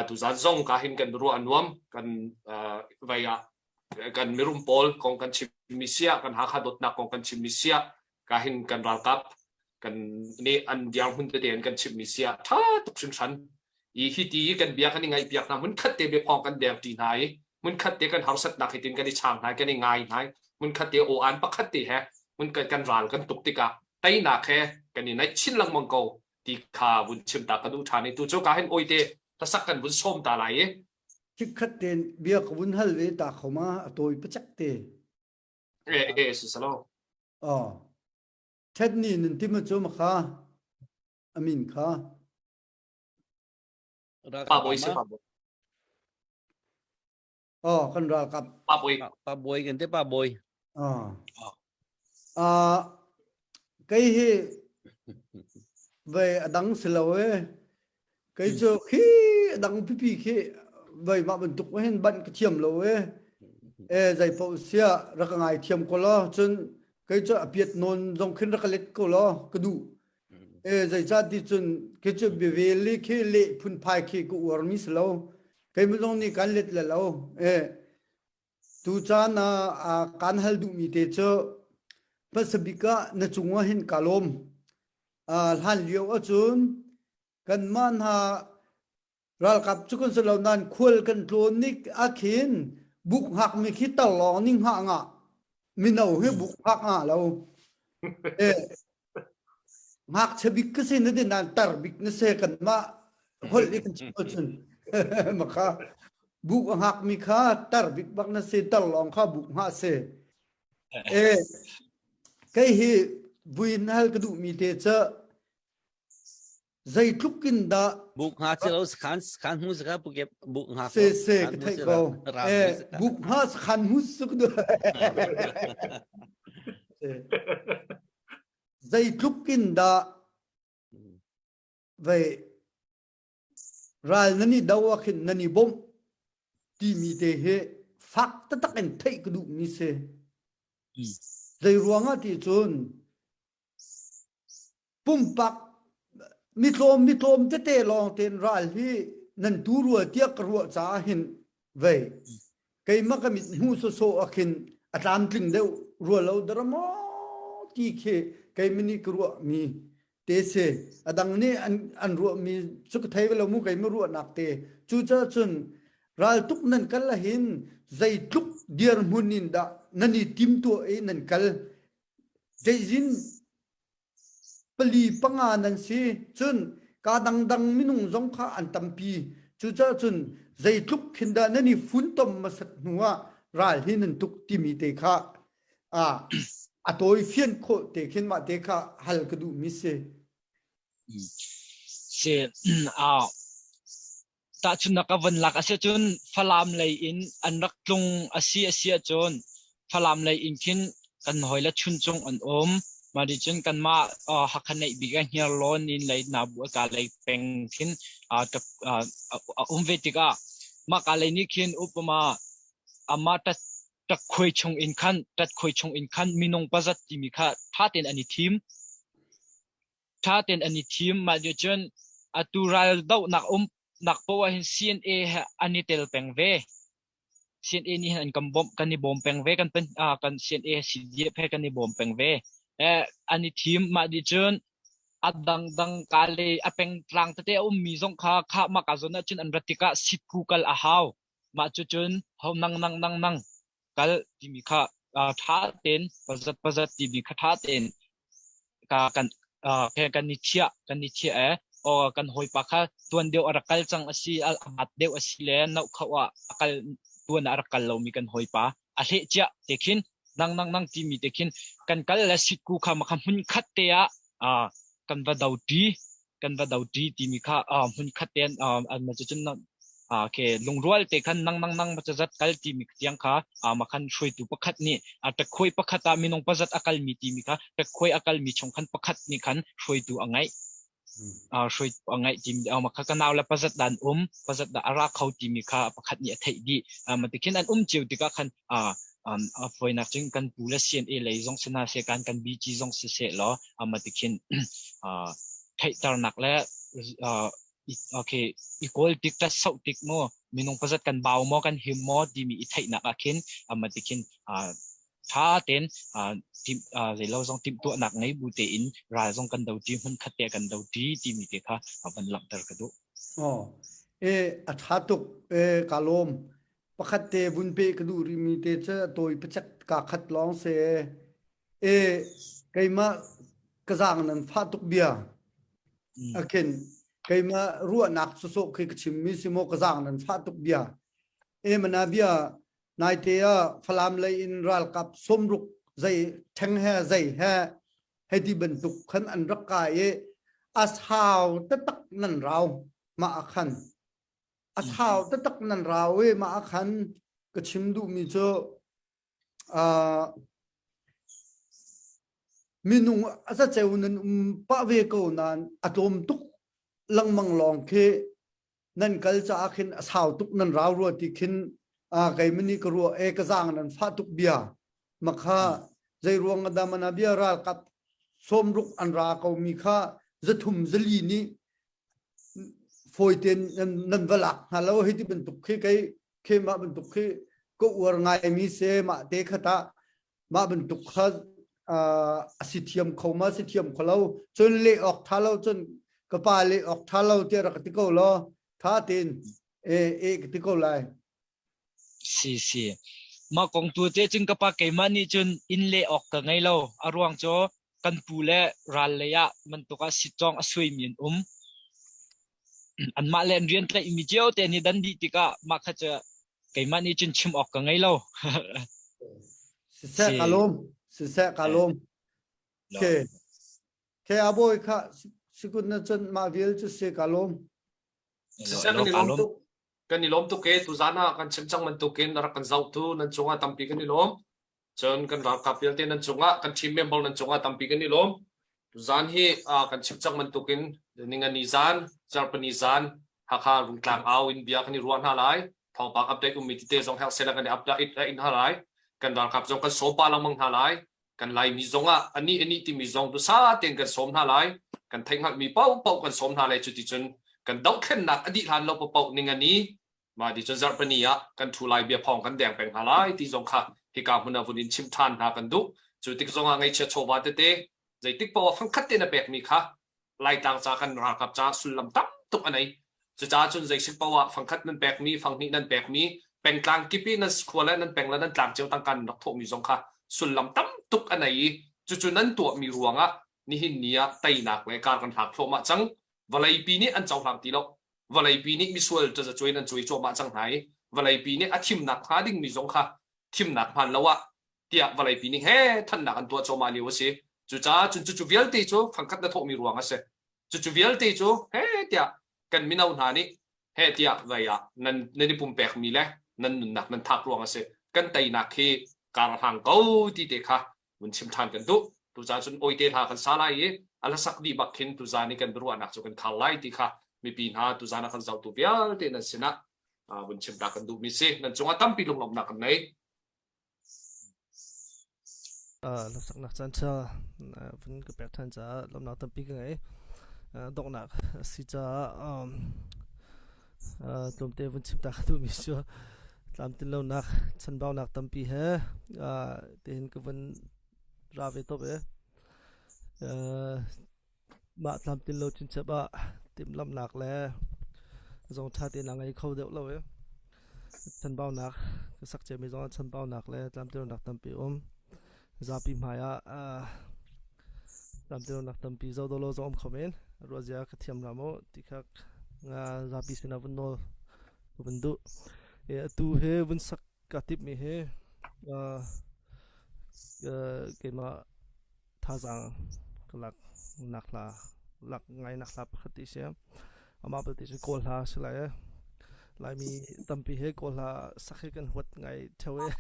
Speaker 1: tuzan zong ka hin kan ruah a nuam kan vai ah kan mirum pawl kong kan chimmi siah kan Hakha dawtnak kong kan chimmi siah ka hin kan ralkap kan nih an dirhmun tete an kan chimmi siah ṭha tuk hringhran i hi ti kan bia kan i ngaihpiak hna hmun khat te biaphawng kan deng ṭi hna i hmun khat te kan harsatnak hi tin kan i chang hna kan i ngai hna hmun khat te aw an pakhat te he hmun kan ral kan tuk tikah teinak he kan i naih chin lengmang ko ti kha vun chim ta ka duh ṭhan i tu cu ka hin oi te hlasak kan vun sawm ta lai i
Speaker 2: Chikkhat tein bia ka vun hal ve ta kho ma a tawi pacak te.
Speaker 1: Eh eh si salo.
Speaker 2: Oh. Thet ni nan ti ma cu ma kha amin kha.
Speaker 1: Pa bawi si pa bawi.
Speaker 2: Oh kan ralkap.
Speaker 1: Pa bawi.
Speaker 4: Pa bawi kan te pa bawi.
Speaker 2: Ah. Ah kei hi vei a dang si lo e. Kei cu khi a dang pipi khi vei mah bantuk hin banh ka thiam lo e. E zei paoh sia rak ka ngai thiam ko law cun kei cu a piat nawn zong khin rak ka let ko law ka duh. E zeicah ti cun khi cu biavel i khi leh phunphai khi ka uar mi si lo. Keimah zong nih kan let le lo. E Tucaan ah kaan hal duhmi te cu hmasa bik ah na cungah hin kaa lawm. Hlan lio ahcun kanmah hna ralkap cu kan si lo nain khual kan tlawn nik ah khin buk hngakmi khi tar lawng nih hngah ngah. Mino hi buk hngak ngah lo. Eh, ngakchia bik ka si na ti nain tar bik na si kanmah holh i kan chim ahcun maka buk a hngakmi kha tar bik bak na si tar lawng kha buk hngah si e kei hi vui hal ka duhmi te cu zeitluk in dah
Speaker 4: buk hnga ci lo khan khan hmu saka puke buk hnga
Speaker 2: se se ka theih ko eh buk hnga khan hmu suk du zeitluk in dah vei ral nan i do ah khin nan i bawmh timi te hi fak taktak in theih ka duh mi si zei ruangah ti cun pumpak mitlawm mitlawm tete lawng tein ral hi nan tu rua tiah ka ruah caah hin vei keimah ka mit hmu sawsawh ah khin a tlamtling deuh rua lo dara maw ti khi keimah nih ka ruah mi te si a dang nih an an ruah mi cu ka thei ve lo mu keimah ruahnak te cucaah cun raltuk nan kal ahhin zeitluk dirhmun in dah nan i timtuah i nan kal zeizin pali panga nan si cun kaa dangdang minung zong kha an tampi cucaah cun zeitluk khin dah nan i funtom hmasat hnu ah ral hi nan tuk timi te kha a a tawi fian khawh te khin mah te kha hal ka duhmi si
Speaker 10: Si a. Tahchunhnak ka von lak a si ahcun Falam lei in an rak tlung a si a si ahcun Falam lei in khin kan hawile Chuncung an um. Mah nih cun kanmah Hakha neih bik ah Hniarlawn in lei Nabu ka lei peng khin a um ve tikah mah ka lei nih khin upama amah tat ṭakkhuai chung in khan ṭatkhuai chung in khan minung pazat timi kha ṭha tein an i thim. Ṭha tein an i thim. Mah nih cun atu raldohnak umnak poah hin CNA he an i tel peng ve. CNA nih hin an kan bawmh, kan i bawm peng ve. Kan pen, ah, kan CNA CDF he kan i bawm peng ve. Eh, an i thim. Mah nih cun a dangdang ka le a pengtlang tete a ummi zong kha kha mah ka zawn ahcun an rat tikah sitku kal a hau. Mah cucun ho nang nang nang nang kal timi kha ṭha tein pazat pazat timi kha ṭha tein ka kan kan i chiah kan i chiah e o kan hawipa kha tuan deuh a rak kal cang a si a mat deuh a si le no kho ah a kal tuan ah a rak kal lomi kan hawipa a hleh ciah te khin nang nang nang timi te khin kan kal le sitku kha makha hmun khat te ah kan va do ṭi kan va do ṭi timi kha hmun khat te an ma cun ke lungrual te khan nang nang nang ma zat kal timi tiang kha ma khan hruaitu pakhat nih a ṭakhuai pakhat ah minung pazat a kalmi timi kha ṭakhuai a kalmi chung khan pakhat nih khan hruaitu a ngeih hruaitu a ngeih timi ma kha ka nau le pazat dan um pazat dah a ra kho timi kha pakhat nih a theih dih ma tikhin an um cio tikah khan a fawinak cun kan pu le CNA lei zong si hna seh kan kan BG zong si seh law ama tikhin theihternak le okay i kawl tik tat soh tik mu minung pazat kan bau maw kan him maw timi i theihnak ah khin ama tikhin tha ten tim zeilo zong timhtuahnak ngei bu tein ral zong kan do ti hmun khat te kan do ti timi te kha van langhter ka duh.
Speaker 2: Oh, e a tha tuk e ka lawm Pakhat te vun pe ka duh rihmi te cu a tawi pacek kaa khat lawng si. E keimah ka zaang nan fah tuk bia. A khin keimah ruahnak sawsawh khi ka chimmi si maw ka zaang nan fah tuk bia. E mana bia naite ah Falam lei in ralkap sawmruk zei ṭheng he zei he hei ti bantuk khan an rak kai i a sau taktak nan rau mah ah khan A sau taktak nan rau i mah ah khan ka chim duhmi cu uh, minung a zaceu nan um pah ve ko nain a tlawm tuk lengmang lawng khi nan kal caah khin a sau tuk nan rau rua ti khin uh, keimah nih ka ruah e ka zaang nan fah tuk bia makha zei ruang dah mana bia ralkap sawmruk an ra ko mi kha zathum zali nih fawi tein nan va lak hna lo hei ti bantuk khi kei khi mah bantuk khi ka uar ngaimi se mah te khat ah mah bantuk kha a si thiam kho ma si thiam kho lo cun leh awk tha lo cun ka pa leh awk tha lo tiah rak ti ko law tha tein e e ka ti ko lai
Speaker 10: Si si. Mah kong tu te cun ka pa keimah nih cun inn le awk ka ngei lo. A ruang cu kan pu le ral lei ah bantuk ah sitcawng a suaimi an um. Anmah le an rian tlaihmi cio te nih dan dih tikah mah kha cu keimah nih cun chim awk ka ngei lo.
Speaker 2: Siseh ka lawm. Siseh ka lawm. Ke ke abawi kha sikun na cun mah vial cu si ka lawm.
Speaker 1: Siseh kan i lawm tuk. Kan i lawm tuk e tuzaan ah kan chim cang bantukin rak kan zohtu nan cungah tampi kan i lawm. Cun kan ralkap vialte nan cungah kan team member nan cungah tampi kan i lawm. Tuzaan hi kan chim cang bantukin ningani zan, zarhpini zan Hakha Rungtlang au in bia kan i ruah hna lai. Thawngpang update ummi tete zong herh sehla kan i update hna lai. Kan ralkap zong kan sawm pah lengmang hna lai. Kan Laimi zong ah anih anih timi zong dusa tein kan sawm hna lai. Kan theihhngalhmi paohpaoh kan sawm hna lai. Cuticun kan dohthlennak a dih hlan lo paohpaoh ningani mah ti cun zarhpini ah kan thu lai bia phawng kan deng peng hna lai ti zong kha hika hmun ah vun in chim ṭhan hna kan duh. Cu tik zong ah ngaihchia chawva tete zeitik paoh ah fangkhat te na pekmi kha Laitlang ca kan ralkap ca sullam tam tuk a nei. Cucaah cun zeisik paoh ah fangkhat nan pekmi, fanghnih nan pekmi, pengtlang kip i nan khua le nan peng le nan tlang cio tangka nan rak thawhmi zong kha sullam tam tuk a nei i cucu nan tuahmi ruangah nihin ni ah teinak le kar kan hlak thluahmah cang. Vawleipi nih an cohlang ti lo. Vawleipi nih misual tazacuai in an cuai cuahmah cang hna i vawleipi nih a thimnak hnga dingmi zong kha thimnak hmaan lo ah tiah vawleipi nih he thannak an tuah cuahmah lio a si. Cucaah cun cucu vialte cu fangkhat na thawhmi ruang a si. Cucu vialte cu he tiah kan mino hna nih. Heh tiah vai ah nan nan i pumpekmi le nan nunnak nan thak ruang a si. Kan teinak hi kar a hlang ko ti te kha vun chim ṭhan kan duh. Tuzaan cun awite hla kan sa lai i a hlasak dih bak khin tuzaan i kan biaruahnak cu kan khar lai ti kha mipi hna tuzaan a kan zohtu vialte nan sinah vun chim ta kan duhmi si. Nan cungah tampi lunglawmhnak kan nei.
Speaker 11: Hlasaknak caanṭha vun ka pek ṭhan caah lawmhnak tampi ka ngei. Donghnak a si caah tlawmte vun chim ta ka duhmi cu tlamtlinlonak chanbaunak tampi he tihin ka vun ra ve top i Mah tlamtlin lo chinchap ah timhlamhnak le zong ṭha tein a ngei kho deuh lo i chanbaunak ka sak ciami zong ah chanbaunak le tlamtlinlonak tampi a um. Zapi hmai ah tlamtlinlonak tampi zoh dawh lo zong um kho men. Ruahzia ka thiam la maw ti kha zapi sinah vun nawl ka vun duh. Atu hi vun sak Kaa timhmi hi keimah thazaang ka laknak hla lak ngainak hla pakhat ti si. Amah belte cu Kawl hla a si lai i Laimi tampi hi Kawl hla sak hi kan huat ngai ṭheo i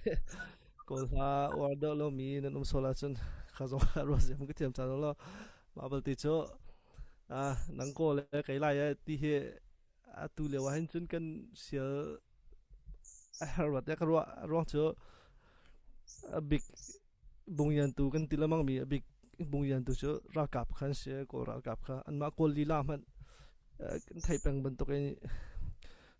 Speaker 11: Kawl hla uar deuh lomi nan um sual ahcun kha zong ah ruah ziam ka thiam caan lo. Mah belte cu nang Kawl le kei Lai eh ti hi atu lio ah hin cun kan sial A herh rua tiah ka ruah. A ruang cu a bik bungyantu kan ti lengmang mi a bik bungyantu cu ralkap kha an si. Kawl ralkap kha anmah Kawl lila hmanh kan theih peng bantuk in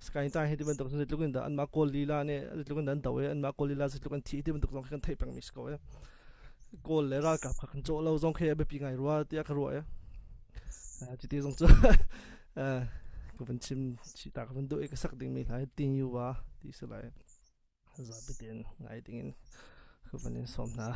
Speaker 11: Sky hi ti bantuk zeitluk in dah anmah Kawl lila nih zeitluk in dah an do i anmah Kawl lila zeitluk an thih ti bantuk zong khi kan theih pengmi si ko i Kawl le ralkap kha kan cawh lo zong khi a biapi ngai rua tiah ka ruah i cuti zong cu ka van chim chih ta ka van duh i ka sak dingmi hla hi Tingyuwa ti si lai zapi tein ngai dingin ka van in sawm hna.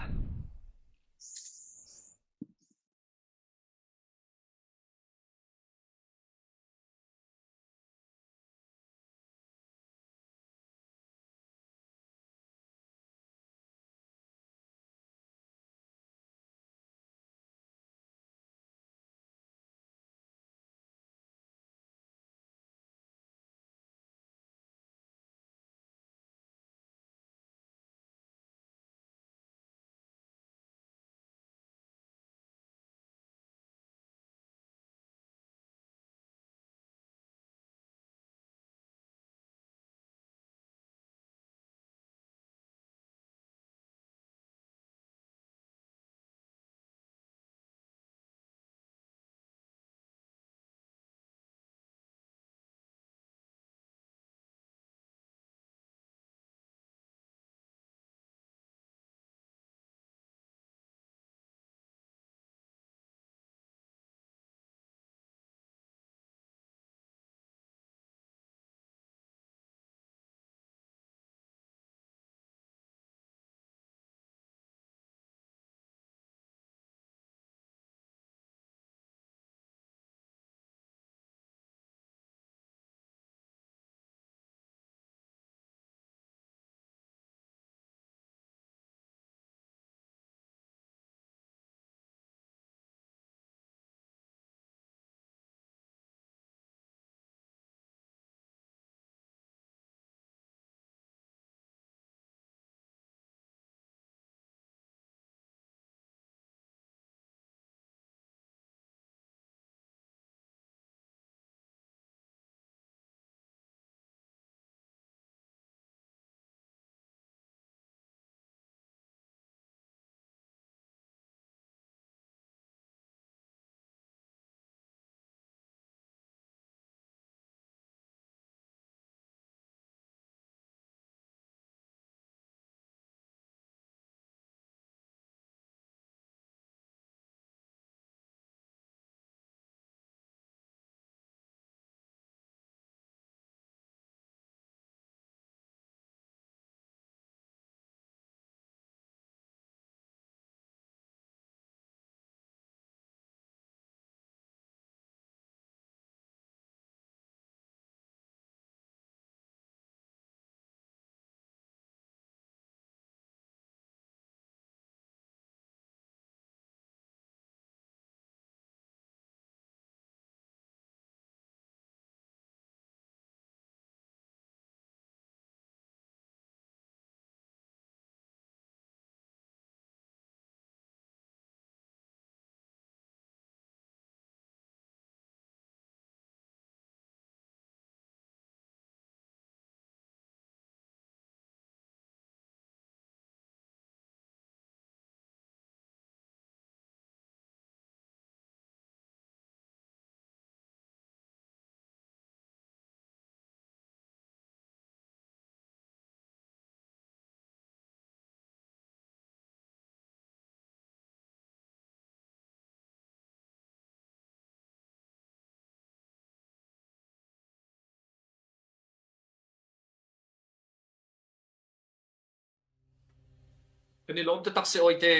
Speaker 1: Kan i lawm taktak si oi te.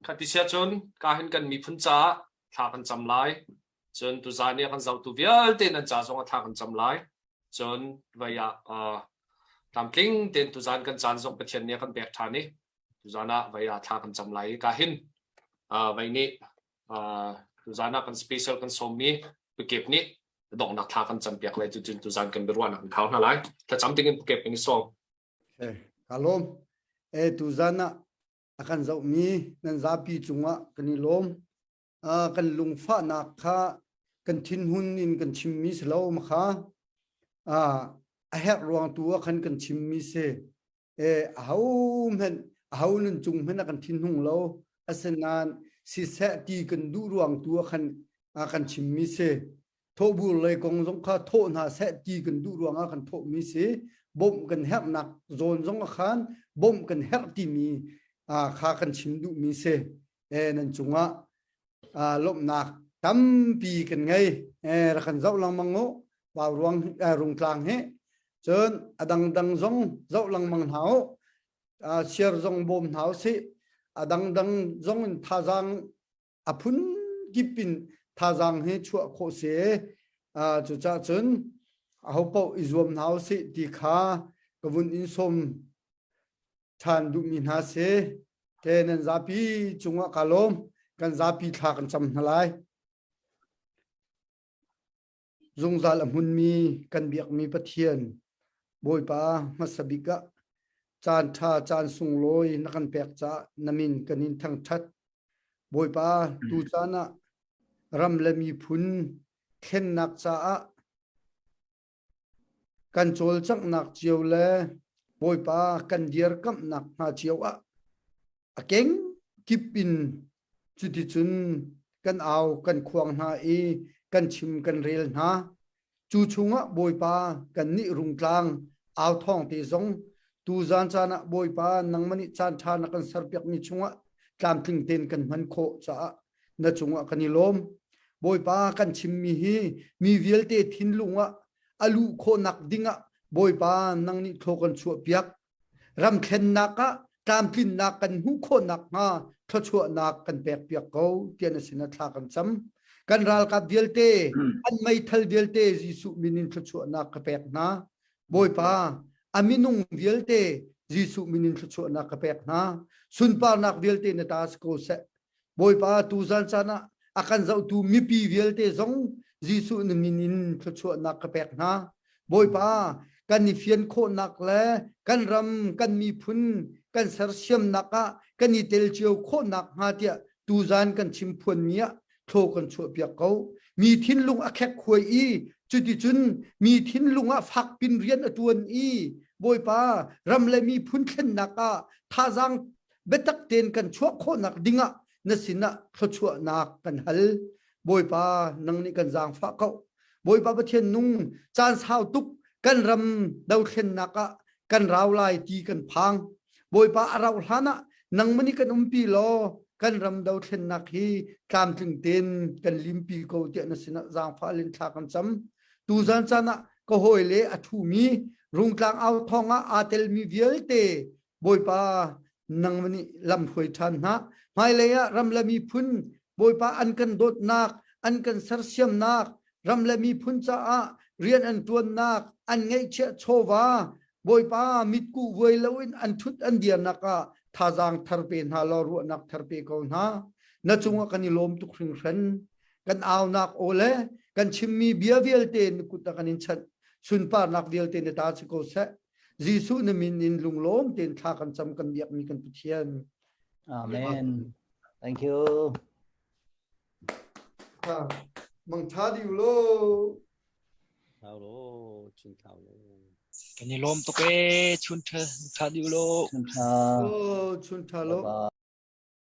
Speaker 1: Khati sia cun ka hin kan miphun caah thla kan cam lai. Cun tuzaan i a kan zohtu vialte nan ca zong ah thla kan cam lai. Cun vai ah tlamtling tein tuzaan kan caan zong Pathian nih a kan pek ṭhan i tuzaan ah vai ah thla kan cam lai i ka hin vai nih tuzaan ah kan special kan sawmmi Pukep nih donghnak thla kan campiak lai cucun tuzaan kan biaruahnak kan khau hna lai. Thlacam dingin Pukep in i sawm.
Speaker 2: Okay, ka lawm. E tuzaan ah a kan zohmi nan zapi cungah kan i lawm. Kan lungfahnak kha kan thinhun in kan chimmi si lo ma kha a herh ruang tu ah khan kan chimmi si. E aho hmanh aho nun cung hmanh a kan thinhung lo. Asinain siseh ti kan duh ruang tu ah khan kan chimmi si. Thawhbur lei kong zong kha thawh hna seh ti kan duh ruangah kan thawhmi si. Bawmh kan herhnak zawn zong ah khan bawmh kan herh timi kha kan chim duhmi si. E, nan cungah lawmhnak tampi kan ngei. E, rak kan zoh lengmang u. Vau ruang rungtlang hi. Cun a dangdang zong zoh lengmang hna u. Share zong bawm hna u sih. A dangdang zong in thazaang a phun kip in thazaang hi chuah khawh si. Cucaah cun ahopaoh i zuam hna u sih ti kha ka vun in sawm ṭhan duhmi hna si. Te nan zapi cungah ka lawm. Kan zapi thla kan cam hna lai. Zungzal a hmunmi kan biakmi Pathian Bawipa hmasa bik ah caan ṭha caan sunglawi na kan pek caah na min kan in thangṭhat. Bawipa tu caan ah ram le miphun thlennak caah kan cawlcanghnak cio le Bawipa kan dirkamhnak hna cio ah a keng kip in cuticun kan au kan khuang hna i kan chim kan rel hna. Cu chungah Bawipa kannih rungtlang au thawng te zong tuzan caan ah Bawipa nangmah nih caan ṭha na kan serpiakmi chungah tlamtling tein kan hman khawh caah na cungah kan i lawm. Bawipa kan chimmi hi mi vialte thinlung ah a luh khawhnak dingah Bawipa nang nih thlaw kan chuahpiak. Ramthlennak ah tlamtlinnak kan hmuh khawh nakhnga thluachuahnak kan pekpiak ko tiah na sinah thla kan cam. Kan ralkap vialte, an meithal vialte Jesuh min in thluachuahnak ka pek hna. Bawipa, a minung vialte Jesuh min in thluachuahnak ka pek hna. Sunparnak vialte na ta si ko seh. Bawipa tuzan caan ah a kan zohtu mipi vialte zong Jesuh na min in thluachuahnak ka pek hna. Bawipa kan i fian khawhnak le kan ram kan miphun kan sersiamnak ah kan i tel cio khawhnak hnga tiah tuzan kan chim phuanmi ah thlaw kan chuahpiak ko. Mi thinlung a khek khuai i cuticun mi thinlung ah fakpin rian a ṭuan i Bawipa ram le miphun thlennak ah thazaang biatak tein kan chuah khawhnak dingah na sinah thluachuahnak kan hal. Bawipa nang nih kan zaangfah ko. Bawipa Pathian nung caan sau tuk kan ram dothlennak ah kan rau lai ti kan phang. Bawipa a rauh hlan ah nangmah nih kan umpi law kan ram dothlennak hi tlamtling tein kan limpi ko tiah na sinah zaangfah lin thla kan cam. Tuzan caan ah ka hawile a ṭhumi rungtlang au thawng ah aa telmi vialte Bawipa nang nih lam hruai ṭhan hna. Hmailei ah ram le miphun Bawipa an kan dawtnak, an kan sersiamnak, ram le miphun caah rian an ṭuannak, an ngeihchiah chawva, Bawipa mitkuh vuai loin an ṭhut an dirnak ah thazaang thar pe hna law ruahnak thar pe ko hna. Na cungah kan i lawm tuk hringhran. Kan aunak aw le kan chimmi bia vialte na kut ah kan in chanh. Sunparnak vialte na ta si ko seh. Jesuh na min in lunglawm tein thla kan cam kan biakmi kan Pathian.
Speaker 6: Amen. Thank you.
Speaker 2: Ha, mang tha diu lo.
Speaker 4: Thau lo, chun thau lo.
Speaker 10: Kan i lawm tuk e, chun tha tha diu lo.
Speaker 6: Chun tha.
Speaker 2: Oh, chun tha lo.
Speaker 6: Bye bye.